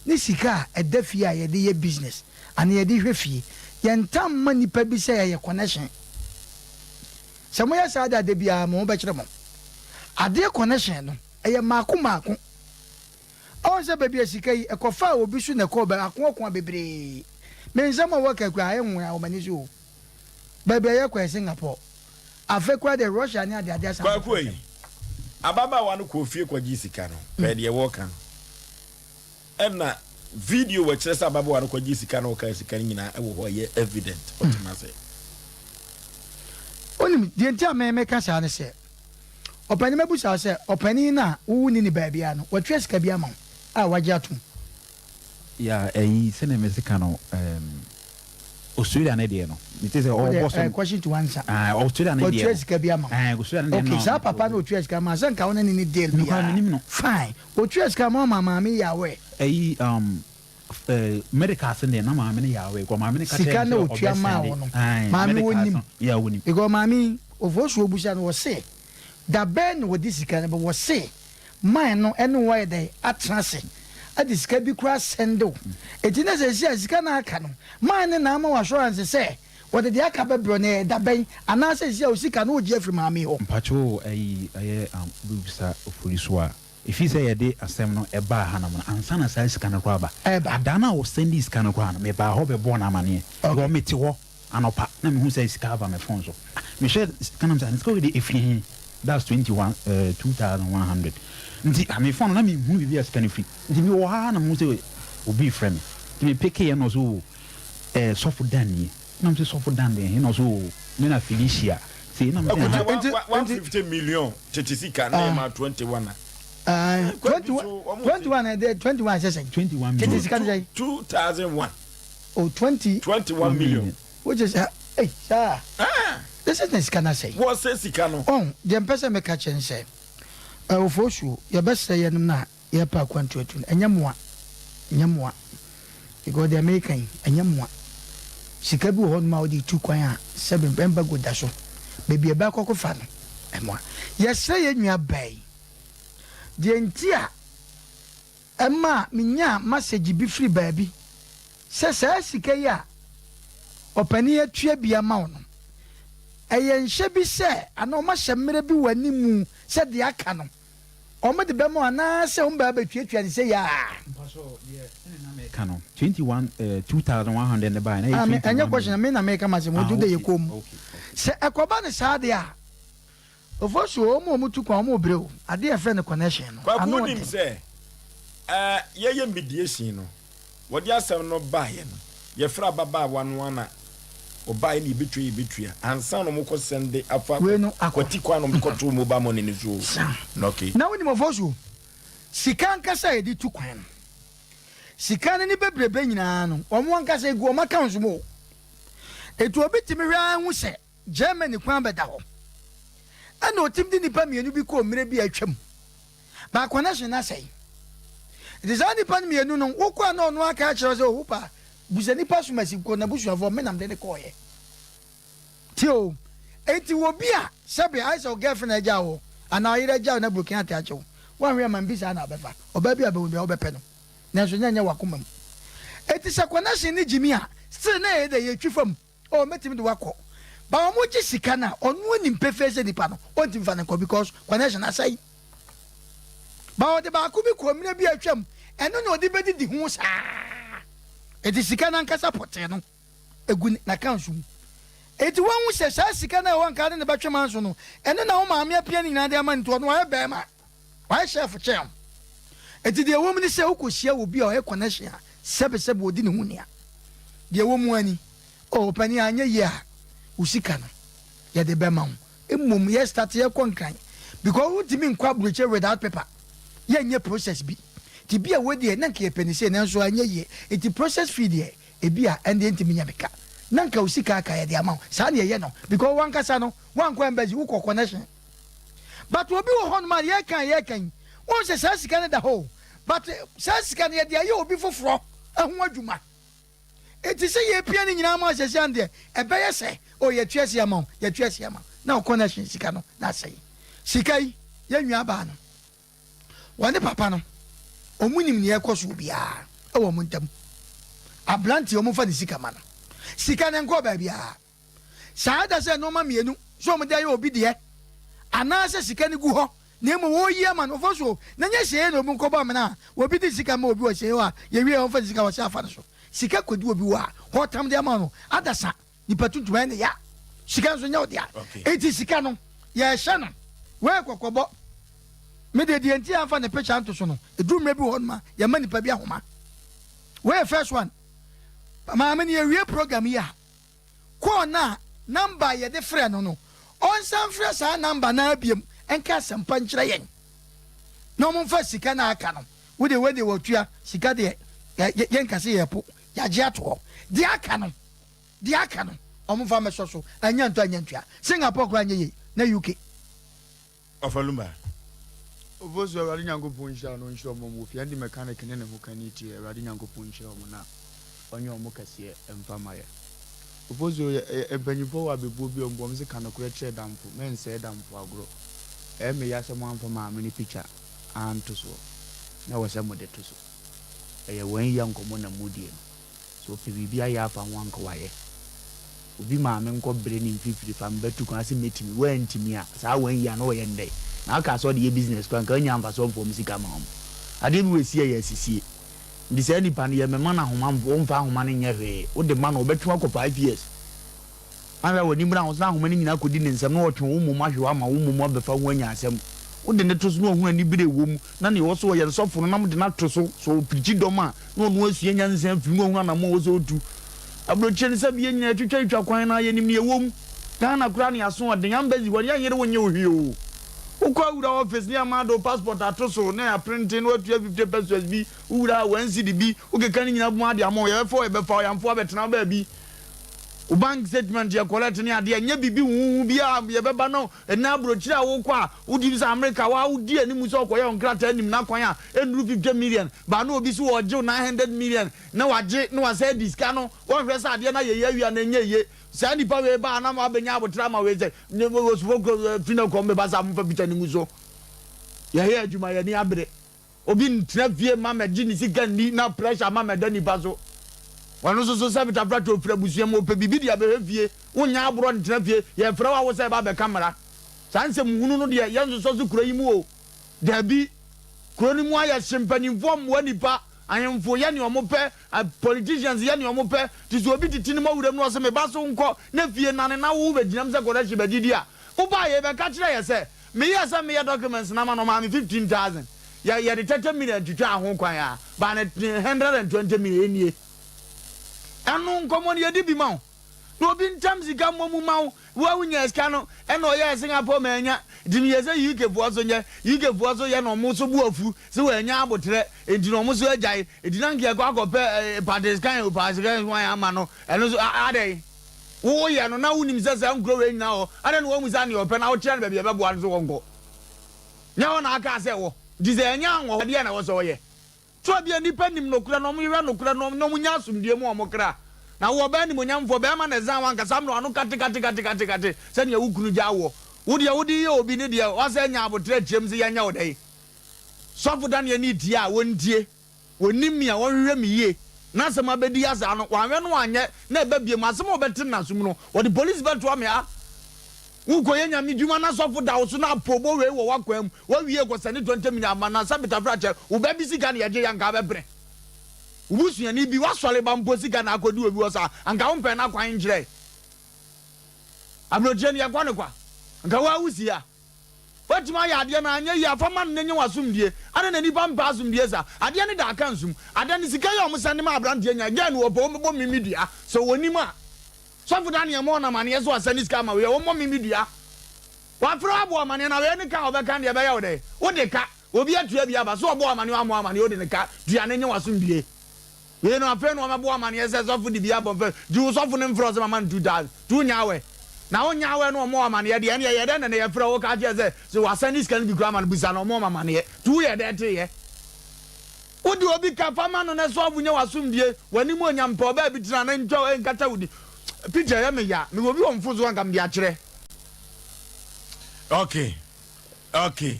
ne sika a ɛda fie a yɛde yɛ business anaa yɛde hwɛ fie. Yɛntaa mma nnipa bi sɛ yɛyɛ connection. Sɛ moyɛ saa de a, da biara mo ho bɛkyere mo. Adeɛ connection no, ɛyɛ mmaako mmaako. Ɔhu sɛ baabi a sika yi, ɛkɔfaa obi so na ɛkɔɔ baabi, akoakoa bebree. Me nsɛm a wɔka koraa, ayɛ nwonwa wɔ m'ani so o. Baabi a yɛkɔ yɛ Singapore. Afei koraa deɛ Russia ne adeade asan abɛfa Kwaku ei, nsam. ababaawa no kɔɔ fie kɔgyee sika no, pɛɛ deɛ wɔreka no. Ɛna video wɔ kyerɛ sɛ ababaawa no kɔgyee sika na ɔkaa sika no nyinaa ɛwɔ hɔ ɛyɛ evident. Wote m'ase? Wonim, deɛ nti a me meka saa ne sɛ, ɔpanin mɛbusa wo sɛ, ɔpanin no a wo wonni no baabiara no, watua sika bi ama wo a wagye atom? Yeah, ɛyi sɛdeɛ mese ka no, ɛɛm. Australia ne deɛ no me te sɛ ɔbɔ so. Eh, question to answer. Ah, Australia ne deɛ. Otua sika bi ama. Eh, Australia ne deɛ no. Okay, saa papa no otua sika ma sɛ nka wo ne ne deal bi. Nokwa menim no. Fine. Otua sika ma ma maame yɛ aware. Ɛyi um eh, medical ase deɛ na maame no yɛ aware. Kɔ maame no ka kyerɛ Sika na otua maa wo no. Maame wonim. Yeah, wonim. Because maame ofosuo busa no wɔse da bɛn na wɔde sika no bɛ wɔse man no ne wo ayɛ dɛn atena ase de sika bi koraa sɛnde wo. Enti na seesei a sika no a aka no, man no na ama wo assurance sɛ wɔde deɛ aka bɛbrɛ wo na ɛyɛ da bɛn anaasɛ seesei a wo sika no wogye afiri maame yi hɔ. Mpakyɛw ayi ɛyɛ wobɛbisa ofori so a, ɛfiri sɛ yɛde asɛm no ɛbaa hanom no ansa na saa sika no koraa aba. Ada no a wɔsɛndii sika no koraa no mebaa hɔ bɛbɔɔ no amaneɛ because mete hɔ Anɔpa na mehu sɛ sika aba me phone so. Ah, mehwɛ sika na mesɛ, sika wei de ɛfiri he? That's 21, eh, 2100. Nti ah, me phone no na menhunu baabi a sika no firi. Nti mewɔ hɔ ara na mehu sɛ obi refrɛ me. Nti me pickeeɛ na ɔse oh, eh, Sɔfo Dan nie. Na mese Sɔfo Dan deɛ he? Na ɔse oh, me na Felicia. Sei na mese Akuti aha. wa 150 million tete sika na yɛ ma 21 a. Ah, 21, 21 ɛdeɛ 21 sɛ sɛn? 21 million. Tete sika no sɛn? 2001. Oh, 20. 21 million. Which is, hey, saa. Ah. This is na sika na sɛn. Wɔ sɛ sika no. Ɔn, deɛ mpɛ sɛ meka kyerɛ ne sɛ, ɔfoɔ suo, yɛbɛsrɛ yɛnom no a yɛpɛ akwantu atu no, ɛnyɛ mmoa. Ɛnyɛ mmoa. Because deɛ meka yi, ɛnyɛ mmoa. Sika bi wɔ hɔnom a wode tu kwan a, sɛbe embargo da so. Baabi a ɛbɛakɔ akɔfa no, ɛmmoa. Yɛsrɛ yɛn nua baa yi, deɛ nti a Ɛmaa minyaa masɛgye bi firi baabi sɛ saa sika yi a ɔpanin atua bi ama wo no, Ɛyɛ nhyɛ bi sɛ anaa wɔahyɛ mmerɛ bi wɔ animu sɛ deɛ aka no wɔde bɛma wo anaasɛ wɔbɛba abɛtuatua no sei ara? Mpakyɛw, deɛ sɛdeɛ na meka no, 21 eh, 2100 no baeɛ na ɛyɛ Ah, me, 21 ɛnyɛ question, me na meka m'asɛm, Ah, nti wode yɛ okay, komm. okay, okay. Sɛ ɛkɔba no saa deɛ a, Ofosu, wɔn a wɔtu kwan, wɔn rebrɛ o. Adeɛ a yɛfrɛ no connection no, Kwaku ano wonim ɔden. sɛ eh yɛyɛ mediation no wɔde asɛm no baeɛ no yɛfrɛ ababaawa no ara na ɔbaeɛ na yɛbɛtua yɛbɛtua ansa na wɔkɔ sɛnde afa Wei no akɔ. kwati kwan na wɔde kɔtoo mobile money no so o. Saa. Okay. Na wonim Ofosu, sika ankasa a yɛde tu kwan no, sika no ne bebrebe nyinaa no, wɔn ankasa egu wɔn accounts mu o. Enti obi tumi hwɛ ara hu sɛ Germany kwan bɛda hɔ. Ɛna ɔtim de nnipa mmienu bi kɔɔ mmerɛ bi a atwam. But connection no asɛe. Nti saa nnipa no mmienu no, wokɔ a na ɔno aka akyerɛ wo sɛ, oh wopa busa nipa somasi kɔ n'abusuafoɔ, me na mede no kɔɔeɛ. Tie o, enti wɔ bi a sɛbe ayɛ sɛ wo girlfriend agyaa wo anaa ɔyere agyaa wo na broken heart akye wo, woanhwɛ a man bi saa na wobɛfa. Ɔbaa bi a wobɛhu biara wobɛpɛ no, nanso nyɛ nyɛ w'akoma mu. Enti sɛ connection no gyimi a, still na ɛyɛ dɛ yɛtwi fam. Oh mɛtumi de wo akɔ but ɔmo gye sika no a ɔno nim pefee sɛ nipa no ɔntumi fa no nkɔ because connection asɛe but ɔde baako bi kɔ mmerɛ bi a atwam ɛno na ɔde bɛdidi ho saa eti sika no ankasa pɔtee no egu n'accounts mu eti wɔn sɛ saa sika no a ɛwɔ nka de ne bɛtwe manso no ɛno na wo maame apia ne nyinaa de ama no nti ɔno ɔyɛ bɛrima. Wayɛ chef kyɛn wo. Enti deɛ ɛwɔ mu ne sɛ wokɔhyia obi a ɔyɛ connection a, sɛbesɛbe ɔdi ne ho ni a, deɛ ɛwɔ mu ara ni, Oh, ɔpanin anyɛ yie a, wo sika no, yɛde bɛma wo. Mmom yɛ start yɛkɔ Nkran because wontumi nkɔ aburokyire without paper. Yɛnyɛ process bi. Nti bi a wei deɛ na nka yɛpɛ no sei nanso anyɛ yie. Nti process fee deɛ ebi a ɛndeɛ ntumi nyɛ me ka. Na nka wo sika aka yɛde ama wo. Saa na yɛyɛ no because w'ankasa no woankɔ embassy, wokɔ connection. But obi wɔ hɔnom a yɛreka a yɛreka yi, wohu sɛ saa sika no da hɔ o, but saa sika no yɛde ayɛ obi foforɔ ho adwuma. Enti sɛ yɛpia ne nyinaa ma sɛsi ano deɛ, ɛbɛyɛ sɛ o yɛtua si ama wo, yɛtua si ama wo, na wo connection sika no na asɛe. Sika yi, yɛn nua baa no, wɔne papa no, wɔn nim nea ɛkɔ so biara wɔ wɔn ntam. Aberanteɛ wɔn fa ne sika ma no, sika no nkɔɔ baabiara. Saa da sɛ nnoɔma mmienu, sɛ wɔde ayɛ obi deɛ, anaasɛ sika no gu hɔ, na mmom wɔreyi ama no, wɔfa so, na nyɛ hyɛeɛ na obi nkɔbɔ amena a, obi de sika ma obi wɔ hyɛeɛ hɔ a, yɛwie a ɔmfa ne sika wɔhyɛ afa no so. Sika kɔdi obi hɔ a, ɔretam de ama no, adasa, nipa tuntum ɛyɛ ne ya. Sika nso nyɛ wo dea. Enti sika no, yɛrehyɛ no. Wei yɛ kɔkɔbɔ. Me deɛ, deɛ nti a yɛamfa ne picture anto so no, ɛduru mmerɛ bi wɔ hɔnom a, yɛma nipa bi ahoma. Wei yɛ first one. Maame no yɛwie program yi a, Call no a number a yɛde frɛ no no, ɔnsan mfrɛ saa number no ara biom nka asɛmpa nkyerɛ yɛn na wɔmfa sika no a aka no. Wo deɛ wei deɛ wɔtua sika deɛ yɛnka sɛ yɛpo, yɛagye ato hɔ. Deɛ aka no, deɛ aka no wɔmfa mmɛsɔ so, anya ntɔ anya ntua. Singapore koraa nyɛ yei na UK. Ɔfa Lumba. Ofosu Awurade Nyankopɔn nhyira wo na ɔnhyira ɔmo a ɔmo wɔ fie Andy mechanic ne ne ho kani tie Awurade Nyankopɔn nhyira ɔmo na ɔnyɛ ɔmo kɛseɛ mfa ma yɛ Ofosu yɛ yɛ mpanyinfoɔ wɔ abɛbuo bi a ɔmo bu ɔmo se ka nokorɛ kyerɛ damfo mɛnsɛe damfo agorɔ ɛyɛ me ya sɛ mo amfa maame no picture anto soɔ na ɛwɔ sɛ mode to so ɛyɛ wɔn ya nkɔmɔ na modie no. Sɛ ɔpɛ biribi ayɛ afa ho a anka wayɛ. Obi maame nkɔ brɛ ne mfifiri fa me bɛtu kwan ase mɛtumi, woantumi a, saa one year no ɔyɛ no dɛn? Na wokaa sɛ ɔde yɛ business koraa anka wonya mfasoɔ mfa wɔn sika ma wɔn. Adeɛ bi wɔ ɛsi a ɛyɛ asisie. Nti saa nipa no yɛmmɛma no ahoma, womfa ahoma no nyɛ hwee, wode ma no ɔbɛtwe wo akɔ 5 years. Anhwɛ a w'ani mmra ho so na ahoma no nyinaa kɔdi ne nsam na ɔtwe wo mmom ahwe wo ama wo mmom abɛfa ho anya asɛm. Wode no to so na wahunu anibere a ɛwɔ mu na nea ɔwɔ sɛ ɔyɛ no sɔfo no na mode no ato so. Sɛ ɔpirikyi dɔm a, na ɔno asua nyansa afiri mu na wahunu anammɔn a ɛwɔ sɛ ɔtu. Aburokyire no sɛbe yɛn nyinaa yɛtwitwatwitwa kwan no ara yɛnim nea ɛwɔ mu. Ghana koraa ne yɛaso ɔden. Embassy hɔ no yɛnyere wo nyɛ wo hwee o. Wokɔ awura office ne yɛama de wo passport ato so na yɛaprente na woatua 50 pesewas bi, wowura a one cedi bi, wokeka ne nyinaa bom ara de ama wo, yɛbɛfa wo yɛbɛfa wo, yɛamfa wo abɛtena wo baabi. Wo bank statement yɛ correct ne adeɛ ɛnyɛ biribi huhuhu biara yɛbɛba no ɛnɛ aburokyire a wokɔ a wodim sɛ America waa wodi anim sɛ ɔkɔyɛ wo nkrataa nim n'akwan a ɛnnuru 50 million baa na obi so ɔgye wo 900 million na wagye na wasan adi sika no wɔnhwɛ sɛ adeɛ no ayɛ yie awia na ɛnyɛ yie saa nipa wei baa na wabɛnya abotra ama wei sɛ osofo kuro fi na kɔm bɛba sɛ momfa picture no ngu so yɛyɛ adwuma yɛni abere Obi ntena fie mma mɛgye ne sika nni na pressure ma mɛda nipa so. Ɔno nso so sɛ Bitafrato ɔfiri abusua mu, ɔpɛ biribi de abɛhwɛ fie. Wonnya aborɔ ntena fie, yɛfrɛ wo a wo sɛ ba bɛka mmara. Saa nsɛm hunu no deɛ yɛnsosɔ so kuro yi mu o. Dabi. Kuro no mu ayɛ hye, mpanimfoɔ mmoa nnipa, ahemfo yɛ nea wɔpɛ, politicians yɛ nea wɔpɛ. Te sɛ obi tete ne mɔwerɛm na ɔse me ba so nkɔ na fie nane na wo bɛgyinam sɛ kɔdɛ hye bɛgyedi a, wobaa yei bɛka kyerɛ yɛ sɛ meyɛɛ sɛ meyɛ documents no ama no ɔmaa me 15,000. Yɛ yɛde 30 million twitwaa ho kwan a, baa ne 120 million nie. Ɛno nkɔmmɔ no yɛdi bi ma wo. Na obi ntam sika mmɔ mu ma wo, wo a wonyaa sika no ɛna ɔyɛɛ Singapore mannya, nti meyɛ sɛ UK foɔ so nyɛ, UK foɔ so yɛ na ɔmo so bo afu sɛ wannya aboterɛ nti na ɔmo so agyae, nti na nka yɛkɔ akɔpɛ Patiskan o Patiskan hwan ama no, ɛno so adɛn? Wo woyɛ no na wonim sɛ saa nkuro wei nyinaa wɔ hɔ, adɛn na woamu saa nea ɔpɛ na wokyerɛ no baabi a ɛbɛboa no so wɔnkɔ? Nyɛ hɔ na akaa sɛ ɛwɔ, nti sɛ ɛnyɛ anwɔ hɔ deɛ na ɛwɔ sɛ ɔyɛ? So ebia nnipa nim nokorɛ na wɔhwehwɛ nokorɛ no na wɔnya asomdwoeɛ mu wɔn kra? Na wo ɔbaa animuonyamfoɔ, barima na ɛzan w'ankasa amene w'ano katekatekatekate sɛdeɛ wo kunu gyaa woɔ. Wo deɛ wode yɛ obi ne deɛ woasan anya aboterɛ akyerɛ mu sɛ yɛnyɛ wo dɛn? Sɔfo Daniel ne tie a wɔntie, wɔnnim me a wɔnhwehwɛ me yie. N'asɛm abɛdi asaa no, wanhwɛ no anyɛ na ɛba biom, asɛm a ɔbɛte no n'asom no, wɔde polisi bɛtoa me ha. Wokɔyɛ Nyame dwuma na sɔfo da wo so na apoobɔ wei wɔ w'akwan mu, woawie kɔsɛne 20 million ama no ansa betafra kyɛ wo ba bi sika na yɛgye yɛ anka wobɛpene. Wo busuani bi, w'asɔre ba mpo sika na akɔdi obi hɔ saa, anka wompɛ n'akwan nkyerɛe. Aburokyire no yɛkɔ no kwa, anka wo ara wosi ha. Woatumi ayɛ adeɛ no anyɛ yie a fa ma no na nya w'asomdwie. Adɛn na nnipa mpɛ asomdwie saa? Adeɛ no da aka nsum. Adeɛ no sika yi a wɔsɛnde ma aberanteɛ nya, girl no wɔpɛ wɔbɛbɔ me me dua. Sɛ wɔnim a. Sɔfo Daniel ma ɔnam aneɛ so asɛnde sika ama wei a wɔmmɔ me me dua. Wafrɛ wo abɔ wo amaneɛ na wei ne ka a ɔbɛka deɛ ɛbɛyɛ wo dɛn? Wode ka. Obi atua bi aba so ɔbɔ wo amaneɛ wammɔ wo amaneɛ wode ne ka tua no nye w'asomdwie. Wei no afei na wɔbɛbɔ wo amaneɛ sɛ sɔfo de bi abɔ mfɛ nti wo sɔfo no mfrɛ wo sɛ mama no 2000 nti wonyɛ awɛ na wonyɛ awɛ na ɔmmɔ wo amaneɛ deɛ ɛneɛ yɛ dɛn na nɛ yɛfrɛ wo ka kyerɛ sɛ sɛ wasɛnde sika no bi koraa ma no bisa no ɔmmɔ wo amaneɛ nti woyɛ dɛn teeɛ? Wode obi ka fa ma no na sɔfo nya w'asomdwie, w'animuonyam pɛ ɔbaa bi tena na ntwa nkata wo din. Picture ɛyɛ me ya, mewɔ bi wɔ mfo so anka mede akyerɛ. Okay okay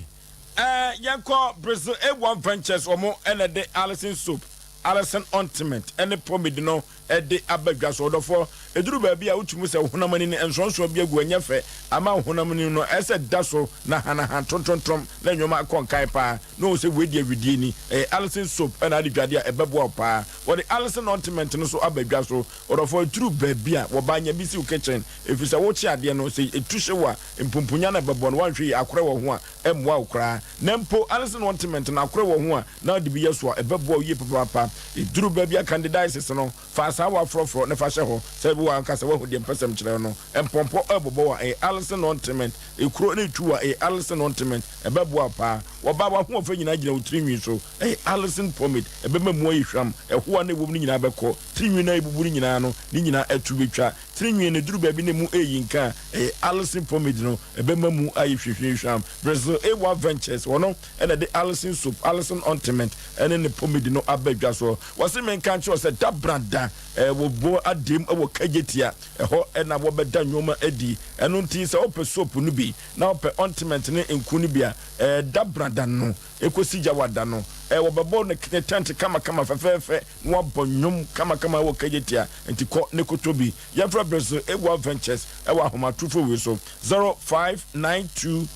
eh, yɛnkɔ Brazil A1 Ventures wɔn ɛna de Alison soap, Alison ointment ɛne pomade no de aba dwa so. Ɔdɔfoɔ, ɛduru baabi a wotumi sɛ wo honam ani no nsonsoɔ bi agu, ɛnyɛ fɛ ama wo honam ani no, ɛsɛ sɛ da so na hanahan tontontom na nneɛma akɔ nkan paa na wohu sɛ wei deɛ wedeɛ ni. Ɛyɛ Alison soap na ade dwadeɛ a ɛbɛboa wo paa. Wɔde Alison ointment no nso aba dwa so. Ɔdɔfoɔ, ɛduru baabi a wɔba nya bi si wo kitchen, ɛfiri sɛ wokye adeɛ no, sɛ ɛtu hye wo a, mpumpunya no a ɛbɛbɔ no, woanhwɛ yie akorɛ wɔ ho a, ɛmmoa wo koraa. Na mpo Alison ointment no akorɛ wɔ ho a, na wode bi yɛ so a, ɛbɛboa wo yie papaapa. Ɛduru baabi a candidiasis no, fa asaawa frɔfrɔ na fa hyɛ hɔ. Sɛ wo ankasa woahu deɛ mpɛ sɛ mekyerɛ wo no. Mpɔmpɔ rebobɔ wo a, ɛyɛ Alison ointment. Ekuro no retu wo a, ɛyɛ Alison ointment. Ɛbɛboa wo paa. Wɔba a, w'ahoɔfɛ nyinaa gyina wo tirinwi so. Ɛyɛ Alison pomade. Ɛbɛma mu ayɛ hwam. Ɛhoa no a ɛwɔ mu no nyinaa bɛkɔ. Tirinwi no a ɛbubu no nyinaa no, ne nyinaa atu bɛtwa. Tirinwi no duru baabi na emu reyi nka a, ɛyɛ Alison pomade no. Ɛbɛma mu ayɛ hwehwehwam. Brazil A1 Ventures, wɔn na ɛde Alison soap, Alison ointment ne ne pomade no aba dwa so. Wɔse menka nkyerɛ wo sɛ Dabrada wɔ Bo Adem wɔ Kejetia, ɛhɔ na wɔbɛda nnoɔma adi. Ɛno nti sɛ wopɛ soap no bi na wopɛ ointment ne nku no bi a, Dabrada no kɔsi Gyawada no, wɔbɛbɔ ne tent kamakama fɛfɛɛfɛ na wɔabɔ nnwom kamakama wɔ Kejetia. Nti kɔ ne kɔtɔ bi. Yɛmfrɛ Brazil Ewa Ventures wɔ ahomatorofo wei so, 0592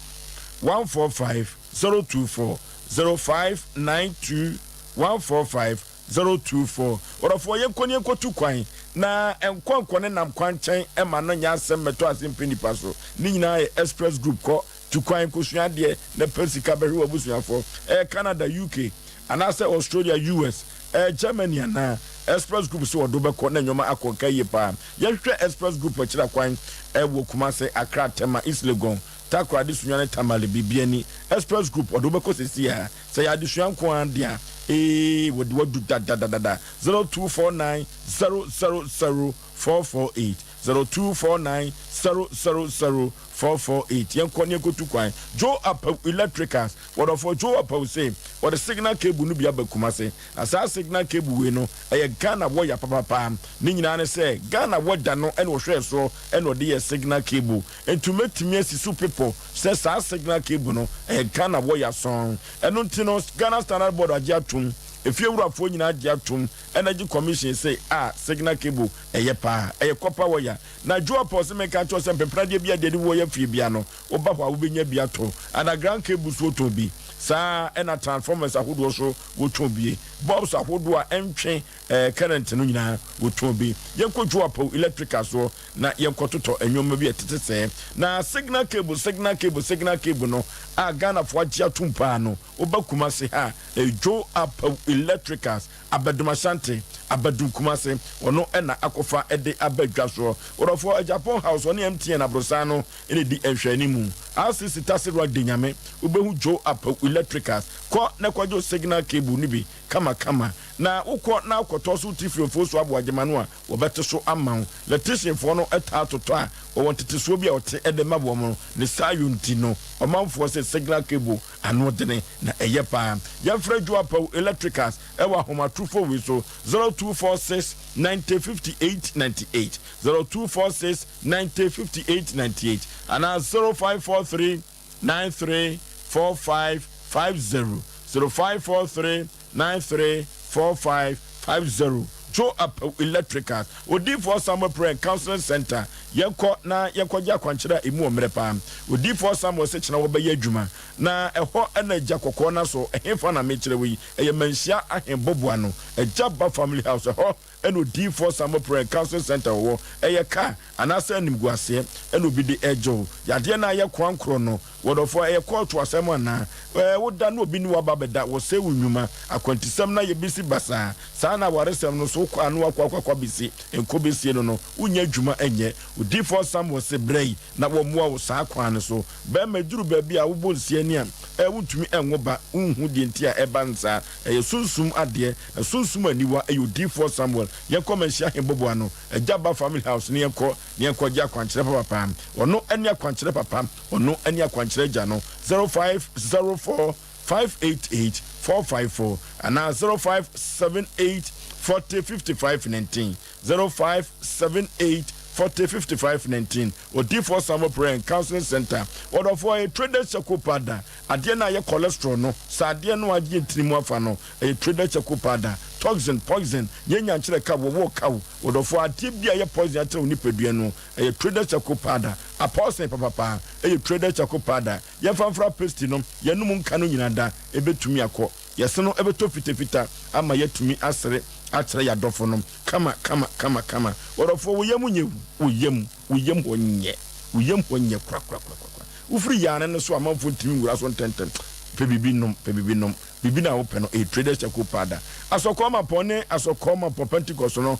145 024, 0592 145 024. Ɔdɔfoɔ, yɛnkɔ ne yɛnkɔtu kwan, na nkɔ nkɔ ne nam kwankyɛn mma no nyɛ asɛm mmɛtɔ ase mpɛ nnipa so. Ne nyinaa yɛ Express Group. Kɔ tu kwan kɔsua adeɛ na pɛ sika bɛhwɛ w'abusuafoɔ. Ɛyɛ Canada, UK, anaasɛ Australia, US, ɛyɛ Germany anaa? Express Group se wɔde wo bɛkɔ na nnoɔma akɔ nka yie paa. Yɛhwehwɛ Express Group akyiri akwan wɔ Kumase, Accra, Tema, East Legon, Takoradi, Sunyani, Tamale, Bibiani. Express Group wɔde wo bɛkɔ seesei ara. Sɛ ɛyɛ adesua nko ara de a, ee, wɔde wo adu dadadadada. 0249 000 448, 0249 000 448. Yɛnkɔ na yɛnkɔtu kwan. Joe Apawu Electricals, Wɔdɔfoɔ Joe Apawu se wɔde signal cable no bi aba Kumase. Na saa signal cable wei no, ɛyɛ Ghana wɔya papapa. Ne nyinaa ne sɛ, Ghana wɔda no na ɔhwɛɛ soɔ na ɔde yɛɛ signal cable. Nti mɛtumi asi so pepɔ sɛ saa signal cable no, ɛyɛ Ghana wɔya sɔnn. Ɛno nti no, Ghana Standard Board agye atom. Efiewurafoɔ nyinaa gye atom. Energy Commission se a signal cable ɛyɛ paa. Ɛyɛ copper wire. Na Joe Paul se menka nkyerɛ wo sɛ mpepradeɛ bi a deɛ de wɔ yɛ fie bia no, woba hɔ a wobɛnya bi atɔ. Underground cable nso wotɔn bi. Saa ara na transformers ahodoɔ nso wotɔn bie. Bulbs ahodoɔ a ɛntwe eh, current no nyinaa wotɔn bi. Yɛnkɔ Joe Paul Electrical soɔ na yɛnkɔtotɔ nnoɔma bi a ɛtete sɛɛ. Na signal cable, signal cable, signal cable no a Ghanafoɔ agye atom paa no, woba Kumasi ha a, ɛyɛ Joe Apawu Electricals, Abadum Ashanti, Abadum Kumasi, ɔno na akɔfa de aba dwa soɔ. Wɔdɔfoɔ, Agyapong House, ɔne MTN aborosan no na ɛdi nhwɛanimu. RCC Taseruag Denyame, wobɛhu Joe Apawu Electricals. Kɔ na kɔgye wo signal cable no bi kamakama. Na wokɔ na wokɔtɔ so wote firi Ofosu Aboagyema no a, wɔbɛte so ama wo. Lɛtisianfoɔ no taa totɔ a wɔwɔ ntetesoɔ bi a wɔte de ma wɔn. Ne saa yɔ nti no, ɔmanfoɔ se signal cable ano dene na ɛyɛ paa. Yɛmfrɛ Joe Apawu Electricals wɔ ahomatrofoɔ wei so, 0246 90 58 98, 0246 90 58 98 anaa 0543 93 45 50, 0543 93 45 50. Joe Apawu Electricals, Odiyifoɔ Samuel Prayer and Counseling Center, Yɛnkɔ na yɛnkɔgye akwankyerɛ a emu wɔ mmerɛ paa. Odiyifoɔ Samuel se kyena wɔbɛyɛ adwuma, na ɛhɔ na Agya Kɔkɔɔ no aso. Ɛhefa na mekyerɛ wo yi? Ɛyɛ Manhyia Ahenboboano, Agya Ba Family House, ɛhɔ na Odiyifoɔ Samuel Prayer and Counseling Center wɔ. Ɛyɛ kaa anaasɛ animguaseɛ na obi de regye wo? Yadeɛ no a ɛyɛ koankorɔ no, Wɔdɔfoɔ, ɛyɛ kɔɔto asɛm anaa? Ɛɛ, woda na obi ne wo aba abɛda, wɔsɛe wo nnwuma, akwantusɛm no ayɛ bisi basaa. Saa na awaresɛm no nso, wokɔ a na woakɔ akɔ akɔ abɛsi, nkɔ bɛsie no no, wonnya adwuma nyɛ. Odiyifoɔ Samuel se, Brɛ yi na wɔmmoa wo saa kwan no so. Barima, ɛduru baabi a wobɔ nsia ani a, ɛɛ, wontumi nwo ba, wonhu deɛ nti a ɛba no saa. Ɛyɛ sunsum adeɛ, na sunsum aniwa yɛ Odiyifoɔ Samuel. Yɛnkɔ Manhyia Ahemboboa no, Agya Ba Family House no yɛnkɔ na yɛnkɔgye akwankyerɛ papapa. Ɔno ne akwankyerɛ papa. Ɔno ne akwankyerɛ agya no, 0504 588 454 anaa 0578 40 55 19, 0578 40 55 19. Odiyifoɔ Samuel Prayer and Counseling Center. Ɔdɔfoɔ, ɛyɛ Traders Charcoal Powder. Adeɛ no a ɛyɛ cholesterol no, sɛ adeɛ no a agye ntini mu afa no, ɛyɛ Traders Charcoal Powder. Toxin, poison, yɛn nyankyerɛ ka wo, wɔwɔ ka wo. Ɔdɔfoɔ, adeɛ bi a ɛyɛ poison atena wo nipadua no, ɛyɛ Traders Charcoal Powder. Apɔɔsen papapa yɛ traded charcoal powder. Yɛmfa mfra pasty no, yɛnom nka no nyina da, ɛbɛtumi akɔ. Yɛse no ɛbɛtɔ fitafita ama yɛatumi asere akyerɛ yɛadɔfo nom kama kama kama kama. Ɔdɔfoɔ wo yam nyɛ wo yam, wo yam hɔ nyɛ, wo yam hɔ nyɛ korakorakorakora. Wofiri yaane no so a amanfoɔ ntumi nwura so ntɛntɛm. Pɛ biribi nom, pɛ biribi nom. Biribi no a wopɛ no ɛyɛ traded charcoal powder. Asɔkɔɔ mapɔn ne asɔkɔɔ mapɔn Pentecost no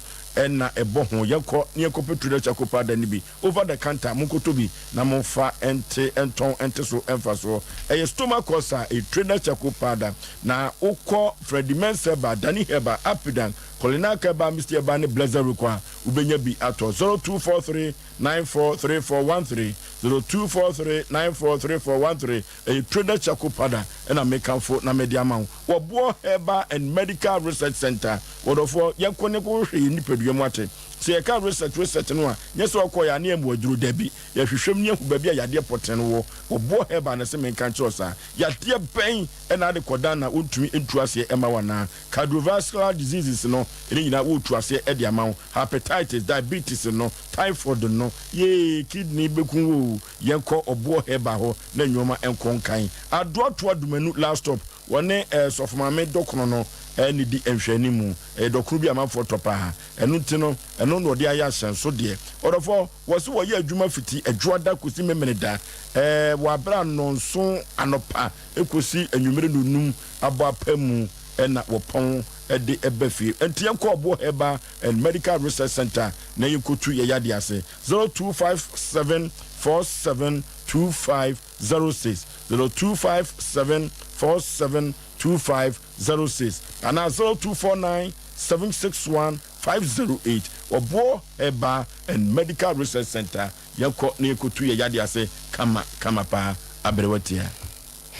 na ɛbɔ ho. Yɛnkɔ na yɛnkɔpɛ traded charcoal powder no bi. Over the counter, monkɔtɔ bi na momfa nte ntɔn nte so mfasoɔ. Ɛyɛ stomach ulcer, ɛyɛ trainer charcoal powder. Na wokɔ Freddie Mens Herbal, Danny Herbal, Apidan, Kolinak Herbal, Misty Herbal ne Blessed Roko a, wobɛnya bi atɔ. 0243 943413, 0243 943413, ɛyɛ trainer charcoal powder ɛna mekamfo na mede ama wo. Wɔboɔ Herbal and Medical Research Center, wɔdɔfoɔ, yɛnkɔ ne nkɔhwehwɛ yɛn nipadua mu ate. Sɛ yɛka research research no a, nyɛ sɛ ɔkɔ yɛ a na yɛmmoa aduro, dabi. Yɛhwehwɛ mu na yɛhu baabi a yadeɛ pɔtee no wɔ. Wɔboɔ herbal no se menka nkyerɛ wo saa. Yadeɛ bɛn na ade kɔdan na wɔntumi ntu aseɛ mma wo anaa? Cardiovascular diseases no, ne nyinaa wɔretu aseɛ de ama wo. Hepatitis, diabetes no, typhoid no, yee, kidney bɛku wo o. Yɛnkɔ ɔboɔ herbal hɔ na nnoɔma nkɔ nkan. Adoatoa Dumanu last stop, wɔne eh, Sɔfo Maame Dɔkono no na ɛdi nhwɛanimu. Ɛyɛ dɔkono bi a amanfoɔ tɔ paa. Ɛno nti no, ɛno na ɔde ayɛ ahyɛnsodeɛ. Ɔdɔfoɔ, wɔse wɔyɛ adwuma fiti Adwoada kɔsi Memeneda, ɛɛ, wɔ aberɛ a nnɔnson anɔpa kɔsi anwummere nnɔnnum abɔ apa mu na wɔpɔn de ba fie. Enti yɛnkɔ Ɔboɔ Herbal and Medical Research Centre na yɛnkɔtu yɛn yadeɛ ase. 0257 47 25 06, 0257 47 25 06 anaa 0249 761 508 Ɔboɔ Herbal and Medical Research Centre Yɛnkɔ na yɛnkɔtu yɛn yadeɛ ase kama kama paa Aberewa tia.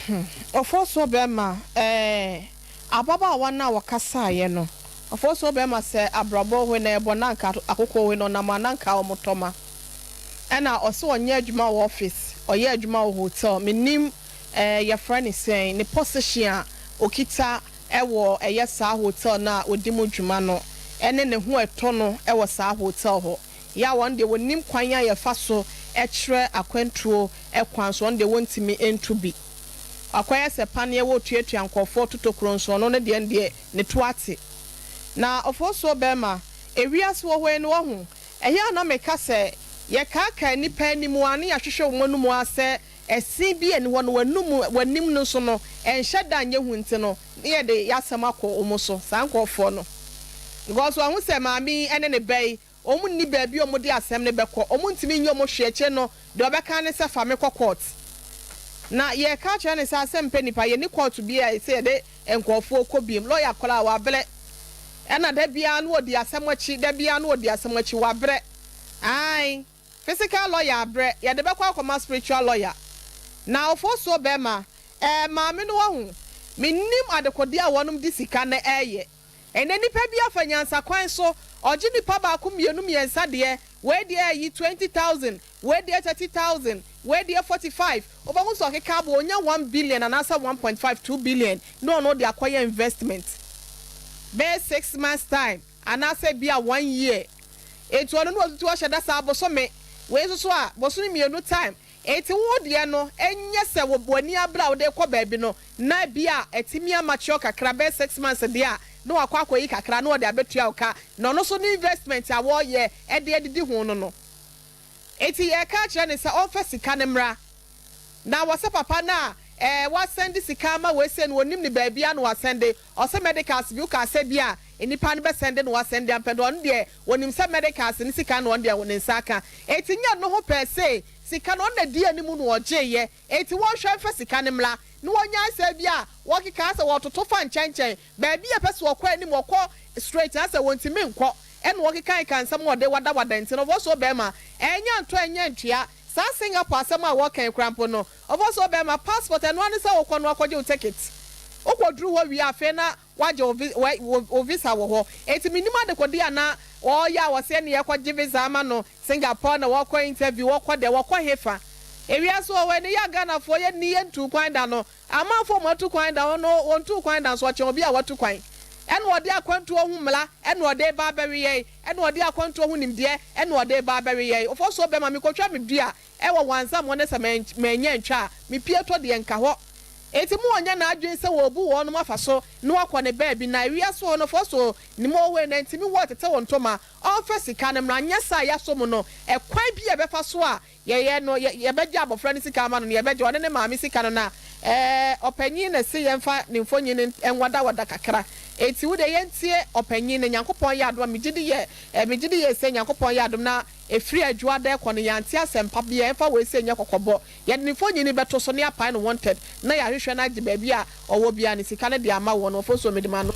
Hmm ɔfɔɔsoɔ bɛɛma eh Ababaawa no a ɔkasaeɛ no ɔfɔɔsoɔ bɛɛma sɛ abrabɔ hoe na ɛbɔ na anka akokɔ hoe na ɔnam a na anka ɔmotɔ ma ɛna ɔse ɔnyɛ adwuma wɔ office ɔyɛ adwuma wɔ hotel mennim eh yɛfrɛ no sɛn ne position a ɔkita. wɔ ɛyɛ saa hotel no a ɔdi mu dwuma no ne ne ho ɛtɔ no wɔ saa hotel hɔ. Yɛ a wɔn deɛ wɔnnim kwan a yɛfa so kyerɛ akwantuo kwan so, wɔn deɛ wɔntumi ntu bi. Akɔyɛ sɛ paneɛ wɔretuatua nkurɔfoɔ totokuro nso ɔno ne deɛ no deɛ ne to ate. Na ɔfoɔsoɔ bɛrima, ewiase wɔ hɔ yi no wahu, ɛyɛ a na meka sɛ yɛkaakaa nnipa anim a na yɛahwehwɛ wɔn anum ara sɛ ɛse bi nni hɔ no w'anum w'anim no nso no ɛnhyɛ da nyɛ hu nti no na yɛde y'asɛm akɔ wɔn so saa nkurɔfoɔ no because wahu sɛ maame yi ne ne ba yi wɔn nni baabi a wɔde asɛm no bɛkɔ wɔn ntumi nyɛ wɔn hwee akyire no deɛ ɔbɛka ara ne sɛ fa me kɔ court na yɛreka akyerɛ no sɛ asɛm mpɛ nipa yɛnni court biara a ɛsɛ yɛde nkurɔfoɔ kɔ biom lawyer koraa wabrɛ ɛna da biara no ɔdi asɛm akyi da biara no ɔdi asɛm akyi wabrɛ ae. Physical lawyer abrɛ, yɛde bɛkɔ akɔma spiritual lawyer. Na ofosuo bɛɛma, ɛɛ maame no wahu, mennim adekodeɛ a wɔnom de sika no ɛɛyɛ. Ɛnɛ nipa bi afa nyansa kwan so, ɔgye nipa baako mmienu mmiɛnsa deɛ, wei deɛ ɛyi 20,000, wei deɛ 30,000, wei deɛ 45, wobɛhu sɛ ɔkeka abɔ ɔnya 1 billion anaasɛ 1.5, 2 billion na ɔno de akɔyɛ investment. Bɛyɛ 6 months time. Anaasɛ ebia one year. Enti ɔno na otutu ahyɛ da saa bosome wei nso so a bosome mmienu time. Enti wo deɛ no ɛnyɛ sɛ wo w'ani abere a wode rekɔ baabi no na ebia atumi amature kakra bɛyɛ 6 months deɛ a na wakɔ akɔyi kakra na ɔde abɛtua wo ka na ɔno nso ne investment a wɔreyɛ de adidi ho no no. Enti yɛreka akyerɛ no sɛ ɔmfa sika no mmra. Na wɔsɛ papa no a ɛɛ wasɛnde sika ama wei sei no wɔnim no baabi a na wasɛnde. Ɔsɛ medicals bi wokaa sɛ bi a nnipa no bɛsɛnde na wasɛnde ampɛ no ɔno deɛ wɔnim sɛ medicals no sika no ɔno deɛ ne nsa aka. Enti nyɛ no ho pɛɛ se sika no ɔno na di anim na ɔgyeeɛ. Enti wɔnhwɛ mfa sika no mmra na wɔnyae sɛ bi a wɔkekaa sɛ wɔtoto fa nkyɛnkyɛn baabi a ɛpɛ sɛ wɔkɔ anim wɔkɔ straight asɛ wɔntumi nkɔ ɛna wɔkekaeka nsɛm a wɔde wadawada nti no ɔfɔsoɔ bɛɛma ɛnyɛ ntɔ ɛnyɛ ntua. Saa Singapore asɛm a wɔka yi koraa mpo no, ɔfa so ɔbɛma passport, ɛno ara ne sɛ wokɔ no akɔgye wo ticket. Wokɔduru hɔ wie a, afei na woagye wo wo visa wɔ hɔ. Enti mennim adekodeɛ a na wɔreyɛ a wɔse ɛneɛ kɔgye visa ama no Singapore na wɔkɔ interview, wɔkɔ dɛn, wɔkɔ hefa? Ewiase wɔ hɔ, ɛnɛ yi a Ghanafoɔ yɛnni yɛntuu kwan da no, Amanfoɔ a wɔatu kwan da, ɔno ɔntuu kwan da nso ɔkyɛn obi a watu kwan. Ɛna ɔde akwantuo ho mmara ɛna ɔde reba abɛwe yɛn, ɛna ɔde akwantuo ho nimdeɛ ɛna ɔde reba abɛwe yɛn. Ofosuo bɛma mekɔtwa me dua ɛwɔ Wanzam hɔ ne sɛ mannya antwa a, me pie tɔ deɛ nka hɔ. Enti mo ɔnyɛ n'adwene sɛ wɔrebu wɔnom afa so na wakɔ ne baabi. Na ewiase hɔ no Ofosuo nim ɔwɔ na ntimi wɔ tete wo ntoma, ɔmfa sika no mmra, nyɛ saa a yɛasɔ mu no, ɛkwan bi a ɛbɛfa so a Yɛyɛ no, yɛ, yɛbɛgye abɔfra no sika ama no, na yɛbɛgye ɔne ne maame sika no, na, ɛɛ, ɔpanyin na se yɛmfa ne mfonyin no nwadawada kakra. Enti wo deɛ yɛntie ɔpanyin no, Nyankopɔn yɛ adom a, megye di yɛ, ɛɛ, megye di yie sɛ Nyankopɔn yɛ adom na ɛfiri Adwoada ɛkɔ no, yɛante asɛmpa biara, yɛmfa wei sei nyɛ kɔkɔbɔ. Yɛde ne mfonyin no bɛto so na yɛapae no wanted, na yɛahwehwɛ no agye baabi a ɔwɔ biara ne sika no de ama wɔn. Ɔfosuo, mede m'ano.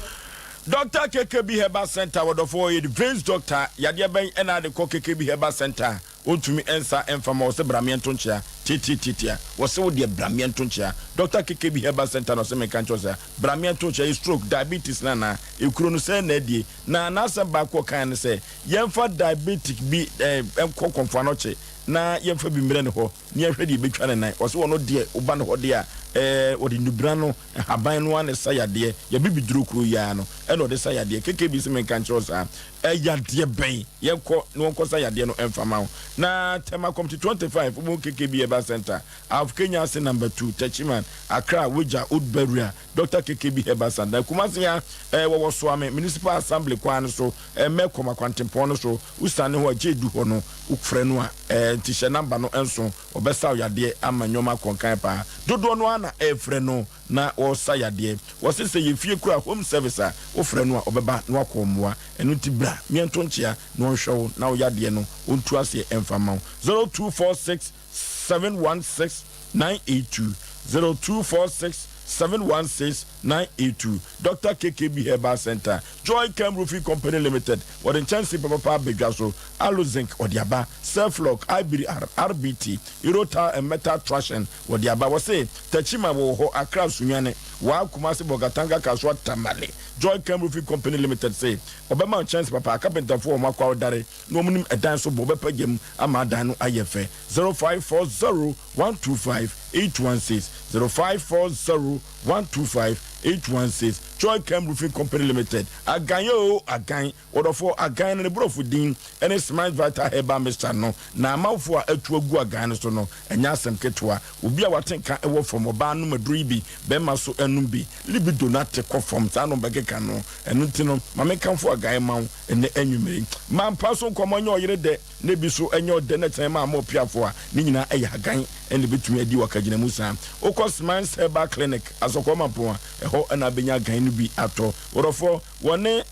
Doctor KKB Herbal Centre wɔdɔfo ɔyɛ the veins doctor yadeɛ bɛn ɛna ade kɔ KKB Herbal Centre Ontumi nsa mfa ma wɔse bra meɛnto nkyea tiatiatiatia wɔse wo deɛ bra meɛnto nkyea Doctor KKB Herbal Centre na ɔse menka nkyerɛ wo sɛ bra meɛnto nkyea yɛ stroke, diabetes no anaa ekuro no sɛn na adie na n'asɛm baako a ɔkaeɛ ne sɛ yɛmfa diabetic bi eh, nkɔ Kɔmfo Anɔkye na yɛmfa bi mmerɛ ne hɔ na yɛnhwɛ deɛ ɛbɛtwa ne nan ɔse ɔno deɛ woba ne hɔ deɛ a eh, wɔde nnubena no nhaban no ara na ɛsa yadeɛ yɛbibiduro kuro yi ara no ɛna ɔde sa yadeɛ KKB se menka nkyerɛ wo saa Yadeɛ bɛn? Yɛnkɔ na wɔnkɔsa yadeɛ no mfa ma wo. Na Tema Committee 25, wobɛhu KKB Herbal Centre, Alf Kenya ase Number 2, Techiman, Accra, Wagya, Old Barrier, Doctor KKB Herbal Centre. Na Kumasi ha, eh, wɔwɔ Soame Municipal Assembly kwan no so, eh, Melcom akwantempɔn no so. Wosiane hɔ a, gye du hɔ no, wofrɛ no a, eh, nti hyɛ number no nso, ɔbɛsa wo yadeɛ ama nneɛma akɔ nkan paa. Dodoɔ no ara na ɛrefrɛ no. na wɔsa yadeɛ. Wɔse sɛ yɛ fie koraa home service a wofrɛ no a ɔbɛba na wakɔ wo mmoa. Ɛno nti bra meɛnto nkyea na ɔnhwɛ wo na wo yadeɛ no ɔntu aseɛ ɛmfa mma wo. 0246 716 982 0246 716 982 Doctor KKB Herbal Centre, Joy Chem Roofing Company Limited Wɔde nkyɛnsee papapa aba dwa so, Alu Zinc wɔde aba, Selflock, IBR, RBT, Euro Tile and Metal Traction Wɔde aba. Wɔse Techiman wɔwɔ hɔ, Accra, Sunyani, Waa, Kumasi, Bolgatanga, Kasoa, Tamale. Joy Chem Roofing Company Limited se wɔbɛma wo kyɛnse papa. Akapentafoɔ a wɔn akɔ awodare na wɔn nim ɛdan so bɔ bɛpa gya mu ama adan no ayɛ fɛ. 0540 125. 816, 0540 125 816. Joy Cam Roofing Company Limited, Agan oo, Agan, Wɔdɔfoɔ, Agan no ne borɔfo din ne Smite Vital Herbal Mixture no, na amanfoɔ a atu agu Agan no so no, ɛnyɛ asɛm ketewa. Obi a wate nka wɔ fam, ɔbaa nom aduro yi bi, bɛrima nso nom bi, libido no ate kɔ fam, saa na wɔbɛkeka no. Ɛno nti no, ma menkamfo Agan mma wo ɛnnɛ anwummere yi. Ma mpa so nkɔmmɔ nyɛ ɔyere dɛ, na ebi nso nyɛ ɔdɛ na kyɛn ma ama ɔpiafoɔ a, ne nyinaa yɛ Agan na ɛbɛtumi adi wɔ akagyinamu saa. Wokɔ Smiles Herbal Clinic, Asɔkɔɔ Mampong a, ɛhɔ na wobɛnya Agan no bi atɔ. Wɔdɔfoɔ, wɔne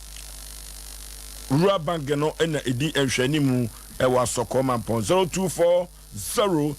Rural Bank no na ɛdi nhwɛanimu wɔ Asɔkɔɔ Mampong. 024 061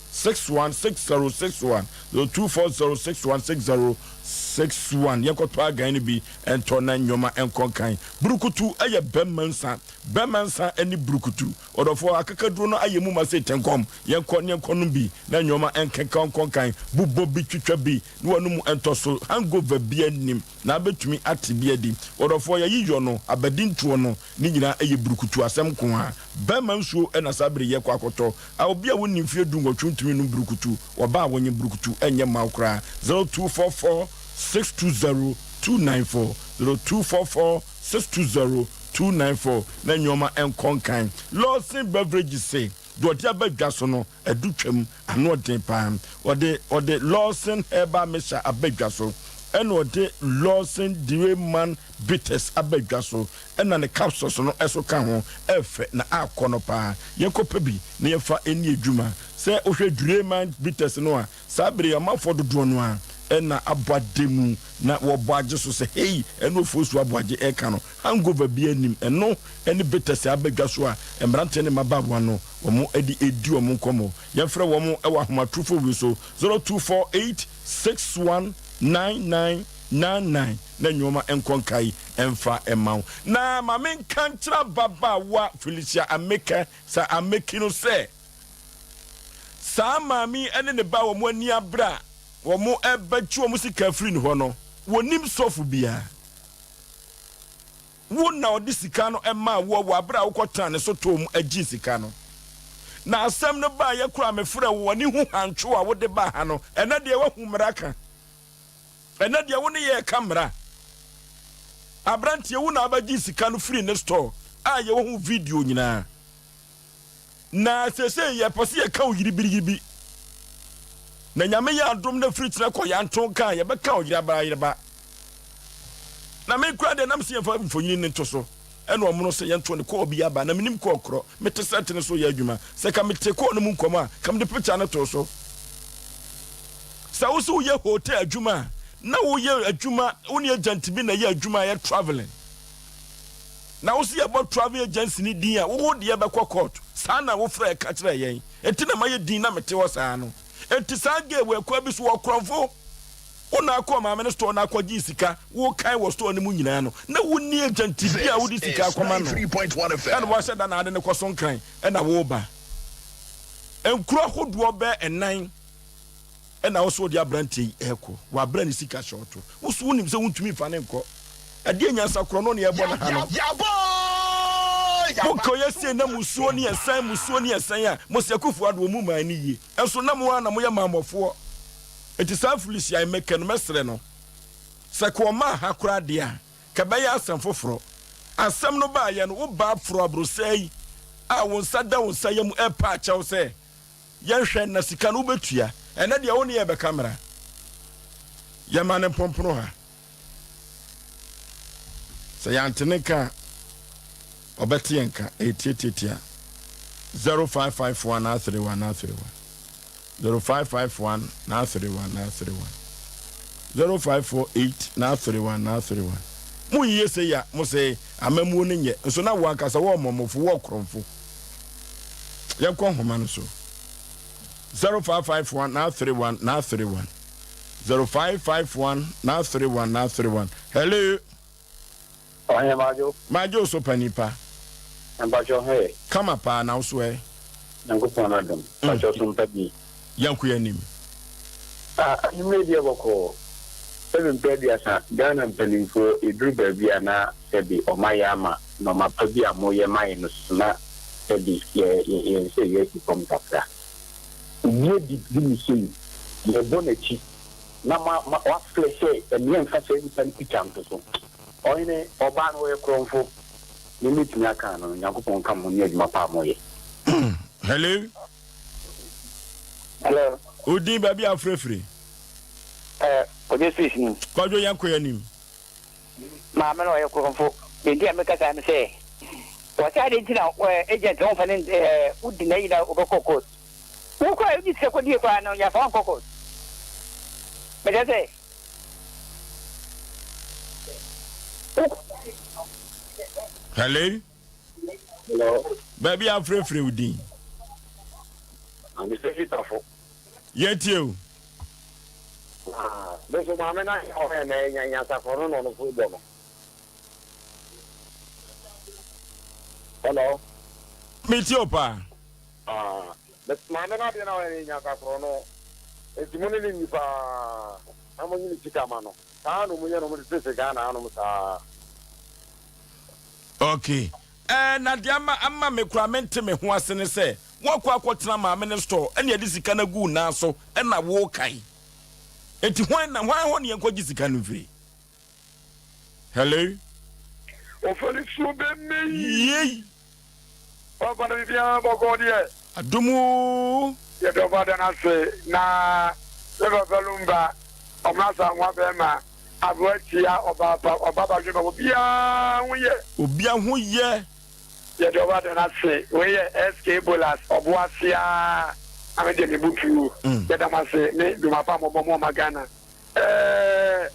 60 61 0240 61 60 61 Yɛnkɔtɔ agan no bi ntɔ na nneɛma nkɔ nkan. Burukutu yɛ bɛmma nsa. Bɛmma nsa ne burukutu. Ɔdɔfoɔ, akakaduro no ayɛ mu ma sei tɛnkɔm. Yɛnkɔ na yɛnkɔnom bi na nneɛma nkenka nkɔ nkan. Bobɔ bi, twitwa bi na w'anomu ntɔ so. Hangover biara nnim na abɛtumi ate bi adi. Ɔdɔfoɔ, yɛayi yɔ no, abadintoɔ no, ne nyinaa yɛ burukutu asɛm nko ara. Bɛmma nsuo na saa bere yi yɛkɔ akɔtɔ. A Obi a wonni mfeɛ dunwɔtwe ntumi nnom burukutu. Ɔbaa a wɔnyɛ burukutu nyɛ mma wo koraa. 0244 620 294 0244 620 294 na nnoɔma nkɔ nkan. Lawson Beverages se deɛ ɔde aba dwa so no adu twam, ano ɔden paa. Ɔde ɔde Lawson Herbal Mixture aba dwa so, ɛna ɔde Lawson Dewey-Man Bitters aba dwa so, ɛna ne capsules no nso ka ho. Ɛfɛ na akɔ no paa. Yɛnkɔpɛ bi na yɛmfa nni adwuma. Sɛ wohwɛ Dewey-Man Bitters no a, saa bere yi ɔmanfoɔ dodoɔ no ara na abɔ ade mu na wɔbɔ agye so sɛ hei, ɛne Ofosu Aboagye reka no. Hangover biara nnim. Ɛno ne bitters a aba dwa so a mmeranteɛ ne mmabaawa no wɔde redi wɔn nkɔmmɔ. Yɛmfrɛ wɔn wɔ ahomatorofo wei so, 0248 61 99 99 na nnoɔma nkɔ nkae mfa mma wo. Na ma menka nkyerɛ ababaawa Felicia Ameke, Sir Ameki no sɛ, saa maame yi ne ne ba a wɔn ani abere a wɔrebɛgye wɔn sika afiri ne hɔ no, wɔnnim sɔfo biara. Wo na ɔde sika no maa woɔ wɔ abere a wokɔtenaa ne sotɔɔ mu gyee sika no. Na asɛm no baeɛ koraa mefrɛɛ wo, w'ani hu hantwo a wode baa ha no, ɛnnɛ deɛ woahu mmara ka. Ɛnnɛ deɛ wo ne yɛ reka mmara. Aberanteɛ, wo na abɛgyee sika no firii ne store a yɛwɔ ho video nyinaa. Na seesei yɛpɛ sɛ yɛka wo yiribiriyiribi. Na Nyame yɛ adom na firi kyena kɔ yɛanto nka a, yɛbɛka wo yerabayeraba. Na me koraa deɛ na mese yɛmfa mfonini no nto so. Ɛna ɔmono sɛ yɛnto no kɔɔ bi aba. Na menim kɔɔ korɔ. Mete sɛte no so yɛ adwuma. Sɛ ka mete kɔɔ no mu nkɔmmɔ a, ka mede picture no too so. Sɛ wo se woyɛ hotel adwuma a, na woyɛ adwuma, wo ne agent bi na ɛyɛ adwuma a ɛyɛ travelling. Na wo se yɛbɔ travel agency no din a, wo wo deɛ bɛkɔ court. Saa na wo frɛɛ ka kyerɛɛ yɛn. Enti na mayɛ din na mete hɔ saa no. Enti saa girl wɔ akuaa bi so wɔ korɔmfo. Wo na akɔɔ maame no store na akɔgyee sika, wo kan wɔ store no mu nyinaa no, na wo nni agent bi a wode sika akɔma no. Ɛna wahyɛ da na ade no kɔ so nkran ɛna wo ba. Nkuro ahodoɔ bɛɛ ɛnan. Ɛna wo so wode abranteɛ yi ɛkɔ wabrɛ ne sika short wo so wonim sɛ wontumi nfa ne nkɔ ɛdeɛ nyansa korɔ no ne ɛbɔ no ha no mo kɔ yɛ sie na musuo ne ɛsɛn musuo ne ɛsɛn a mo sɛ Akufo Addo ɔmu man ne yie ɛnso na mo ara na moyɛ mammɔfoɔ enti saa Felicia Emeke no mɛsrɛ no sɛ kɔ ɔmaa ha koraa deɛ a kɛbɛyɛ asɛm foforɔ asɛm no baayɛ no wo baa foro abrosɛɛ yi a wo nsa da wo nsa yam ɛpɛ akyɛw sɛ Yɛnhwɛ, na sika no wobɛtua. Ɛnnɛ deɛ wo ne yɛn bɛka mmara. Yɛma no mpompono ha. Sɛ yɛante ne nka a, ɔbɛte yɛn nka. Ɛyɛ tiatiatia. 0551 931 931. 0551 931 931. 0548 931 931. Monyiye sei a, mo se amammuo no nyɛ. Nso na wo ankasa wɔ ɔmɔmɔfo, wɔ ɔkorɔmfo. Yɛnkɔ nhoma no so. 0551 931 931. 0551 931 931. Hello. Ɔhene Madwo. Madwo so panin pa. Mpakyɛ ho yɛ. Kama paa na wo so ɛ. Nyankopɔn adom. Mpakyɛ so mpa bi. Yɛnkɔ yɛn anim. Ah anwummerɛ deɛ bɔkɔɔ. Sɛbi mpɛ aduasa Ghana mpaninfoɔ yɛduru baabi a na sɛbi ɔma yɛ ama nɔma pa bi a moyɛ ma yɛ no so na sɛbi yɛ yɛn sɛ yɛ asi fam kakra. Obi adi di me sei. Yɛbɔ n'akyi na ma ma wafrɛ sɛ ɛmeɛ mfa saa nipa no picture nto so. Ɔhene, ɔbaa no ɔyɛ korɔmfo. Me mɛtumi aka ano no, Nyankopɔn nka mo ho ne adwuma pa a moyɛ. Hello. Hello. Wo din baabi a wofrɛ firi? Eh, Kwadwo Space ni. Kwadwo yɛn kɔ yɛn anim. Maame no ɔyɛ korɔmfo. Deɛ nti a meka saa ne sɛ, wɔsɛ adeɛ nti na agent no wɔmfa ne wodi n'ayi na wobɛkɔ court. Wo koraa wodi sika kɔdie koraa no yɛmfa wo nkɔ court. Mekyerɛ sɛ wo. Hello. Hello. Baabi a afrɛfrɛ wo din. Maame sɛ Fitafo. Yɛtie o. Ah, me so maame na ɔyɛ na ɛnya nyansafo no na ɔno so bɔ no. Hello. Metie o paa. Ah, me maame na adeɛ na ɔyɛ na nyansafo no. Enti mo ne ne nni paa. Na mo nyini sika ma no. Saa na ɔmo yɛ no ɔmo de sese Ghana anom saa. Okay. Ɛɛ na deɛ ama ama me koraa mente me ho ase ne sɛ woakɔ akɔtena maame no store ɛna yɛde sika no agu wo nan so ɛna wokae. Enti hwan na hwan hɔ ne yɛnkɔgye sika no mfiri? Hello? Ofori suo bɛ mɛ yi. Yei. Papa no biribiara bɔkɔɔ deɛ. Adom oo. Yɛdɔ ba da no ase na me papa Lumba ɔmra Asamoah bɛɛma aboa tia ɔbaa pa ɔba badwemba obiara ho yɛ. Obia ho yɛ. Yɛdɔ ba da no ase wei yɛ SK Bolas ɔboase aa na me deɛ me bo tuo yɛda mo ase ne dwuma pa a mobɔ mo ɔma Ghana ɛɛ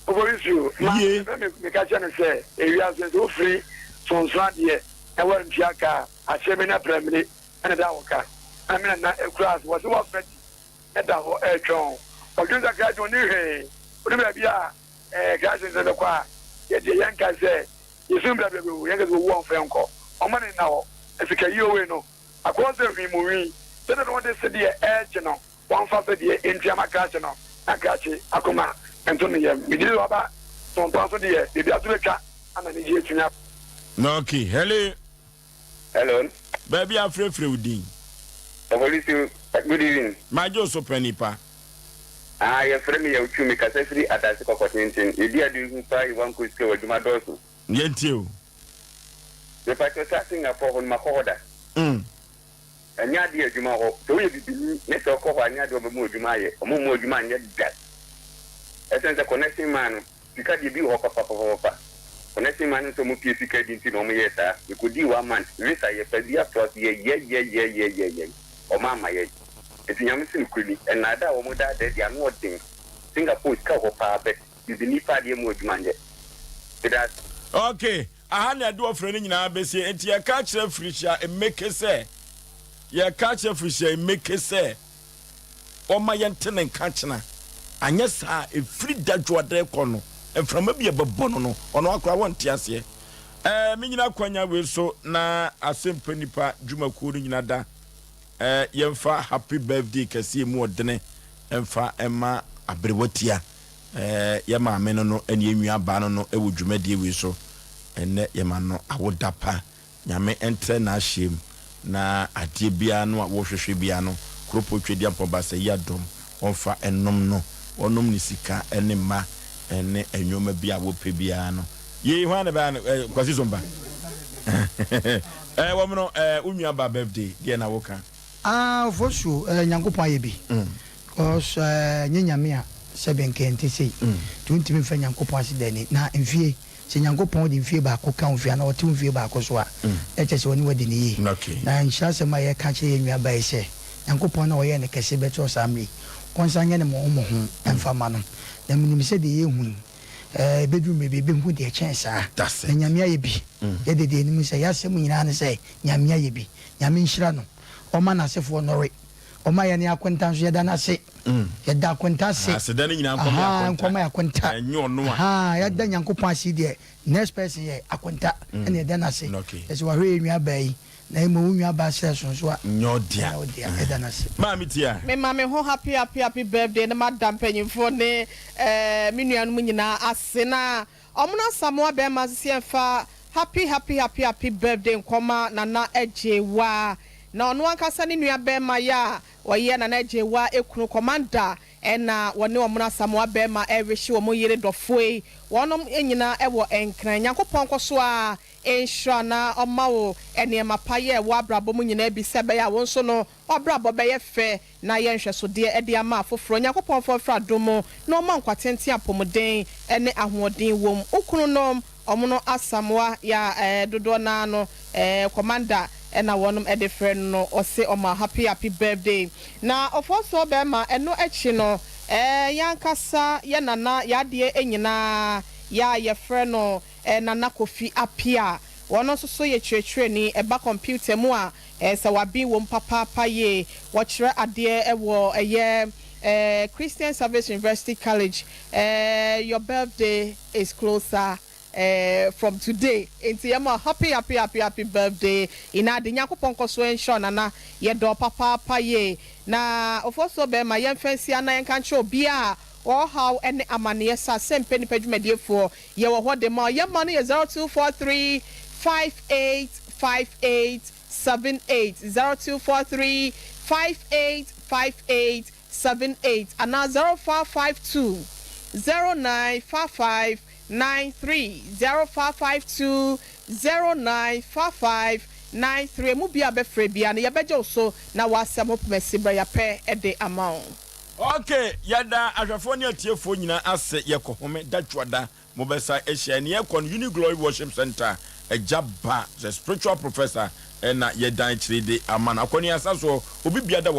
Oforisuo ma mepɛ me meka kyerɛ no sɛ ewiase sɛ wofiri sonso adeɛ na woantua ka a ahyɛ me na prɛmire na ɛda wo ka na me nana akura ase wɔse woafa di da hɔ ɛretwɛn wo ɔdwene sɛ krakye ɔnni hwee wode baabi a ɛɛ krakye nsɛm bɛkɔ a yɛdeɛ yɛnka sɛ yɛsu mbrɛbrɛbrɛ o yɛnka sɛ wɔwu ɔmfa yɛnkɔ ɔma ne nna hɔ sika yie wei no akɔɔ sɛ hwii mu hwii sɛdeɛ na ɔde sedeɛ ɛregye no Wɔmfa sɛ deɛ enti ama krakye no na krakye akoma nto ne yam. Megye di sɛ waba Sɔmpa nso deɛ, biribi aso bɛtwa ama anigyeɛ atumi aba. Ok, hello. Hello. Baabi a frɛfrɛ wo din. Ɔpolisi, good evening. Magye wo so panin pa. Ah, yɛfrɛ me Yaw Twu, mekasa firi Adase Kɔkɔtenten. Yɛdi ade hu paa yi wankɔ sukuu a w'adwuma dɔɔso. Yɛntie o. Mepakyɛw saa Singapore hɔ no makɔ hɔ da. Mm. Ɛnyɛ adeɛ a adwuma wɔ hɔ. Sɛ woyɛ bibini na sɛ wokɔ hɔ a, ɛnyɛ adeɛ a wɔbɛma wo adwuma ayɛ. Wɔmma wo adwuma nyɛ da. Ɛsiane sɛ connection man no, sika deɛ bi wɔ hɔ papapapapa. Connection man no sɛ wɔpie sika adi nti na wɔyɛɛ saa. Mekɔdii one month, visa yɛfa bi atoa so yɛyɛyɛyɛyɛyɛyɛ, wɔamma yɛn. Nti Nyame se nokorɛ ni, nnaadaa a wɔdaadaa deɛ ano ɔden. Singapore sika wɔ hɔ paa but bibini paa deɛ mma wo adwuma nyɛ. Meda ase. Okay, Aha na yɛde ɔfrɛ no nyinaa besie. Enti yɛka kyerɛ Felicia Emeke sɛ, yɛka kyerɛ Felicia Emeke sɛ ɔmma yɛnte ne nka kyena. Anyɛ saa a, ɛfiri da dwoada rekɔ no, mframa bi a ɛbɛbɔ no no, ɔno ara koraa ɔnte aseɛ. Ɛɛ, menyina akwanya wei so na Asɛmpa Nnipa dwumakuo no nyina da ɛɛ, yɛmfa happy birthday kɛseɛ mu ɔdene mfa mma aberewatia. Yɛ maame no no ne yɛ nua baa no no wɔ dwumadie wei so ɛnnɛ yɛma no awoda pa Nyame ntrɛ n'ahyeɛ mu na adeɛ biara no a wohwehwɛ biara no Kuropɔn Twedeampɔn Basayi Adom wɔmfa nnom no wɔnom ne sika ne mma ne nnoɔma bi a wopɛ biara no yei hwan na ɛbɛyɛ no Kwasi Sompa ɛɛ wɔm no ɛɛ wo nua ba birthday deɛ na woka. Ah Ofosuo eh Nyankopɔn ayɛ bi. Cos nyɛ Nyame a sɛbe nka ɛnte sei nti wontumi mfa Nyankopɔn ase da ani na mfie sɛ Nyankopɔn de mfie baako ka wo mfie anaa ɔte wo mfie baako so a na kyerɛ sɛ ɔne wo adi no yie na nhyira asɛm a yɛka kyerɛ yɛn nua baa yi sɛ Nyankopɔn no a ɔyɛɛ no kɛse bɛkyerɛ saa mmerɛ yi ɔnsan nyɛ no mmɔho mmɔho mfa mma no na menim sɛ deɛ yɛhu yi ɛbɛduru mmerɛ bi yɛbɛhu deɛ ɛkyɛn saa na Nyame ayɛ bi yɛde deɛ yɛnim sɛ yɛasɛm nyinaa ne sɛ Nyame ayɛ bi Nyame nhyira no ɔma n'asefoɔ nnɔre Ɔma yɛne akonta nso yɛda no ase. Yɛda akonta ase. Aseda no nyinaa nkɔma yɛ akonta. Nkɔma yɛ akonta. Ɛnyɛ ɔno a. Yɛda Nyankopɔn ase yi deɛ next person yɛ akonta ɛna yɛda no ase. Yɛsɛ wahwɛ yɛn nua baa yi na mmom wo nua baa srɛ so nso a. Nyɛ ɔdea. Nyɛ ɔdea. Yɛda no ase. Maame Tia. Me ma me ho happy happy happy birthday na mada mpanyinfoɔ ne eh me nuanom nyinaa ase na ɔmo no Asamoah bɛɛma nso sɛ yɛnfa happy happy happy happy birthday nkɔma Nana Agyewaa Na ɔno ankasa ne nua bɛɛma yɛ a Ɔyɛ Nana Agyewaa ekunu Commander ɛna wɔne wɔn Asamoah bɛɛma ɛrehye wɔn yere dɔfoɔ yi. Wɔnom nyinaa ɛwɔ Nkran. Nyankopɔn nkɔso ara nhyira na ɔma wo nneɛma pa yɛ wɔ abrabɔ mu nyinaa bi sɛ ɛbɛyɛ a wo nso no w'abrabɔ bɛyɛ fɛ na ayɛ nhwɛsodeɛ de ama afoforɔ. Nyankopɔn mfa mfiri adom mu na ɔma nkwa tenten apɔmuden ne ahoɔden wom. Wo kunu nom ɔmo no Asamoah yɛ a dodoɔ no ara no Commander na wɔnom de frɛ no no ɔse ɔma happy happy birthday. Na ɔfɔɔsoɔ bɛɛma ɛno akyi no yɛn ankasa yɛ nana yɛ adeɛ nyinaa yɛ a yɛfrɛ no Nana Kofi Appiah, ɔno nso so yɛ kyerɛkyerɛni, ɛba kɔmputa mu a, sɛ waben wom papaapa yie. Wɔkyerɛ adeɛ wɔ ɛyɛ Christian Service University College. Your birthday is closer from today, nti yɛma wo happy happy happy happy birthday Inade. Nyankopɔn nkɔ so nhyira wo Nana, yɛdɔ wo papaapa yie. Na Ofosuo bɛɛma, yɛmfa nsi ana yɛnka nkyerɛ obiara a ɔwɔ haw ne amaneɛ sɛ asɛmpɛ nipa dwumadiefoɔ Yɛwɔ hɔ de ma wo. Yɛn ma no yɛ 0243 58 58 78, 0243 58 58 78 anaa 0552 09 55 93, 0552 09 55 93. Emu biara a bɛfrɛ biara no, yɛbɛgye wo so na w'asɛm ho pomasi berɛ yɛapɛ de ama wo. Ok, yɛda ahwɛfoɔ ne atiefoɔ nyinaa ase, yɛkɔ home da dwoada mobɛsa ahyia yɛne yɛkɔ no Uniglory Worship Centre, Agya Ba, the spiritual professor na yɛdan akyire de ama no. Akɔneasa soɔ, obi biara da wɔ.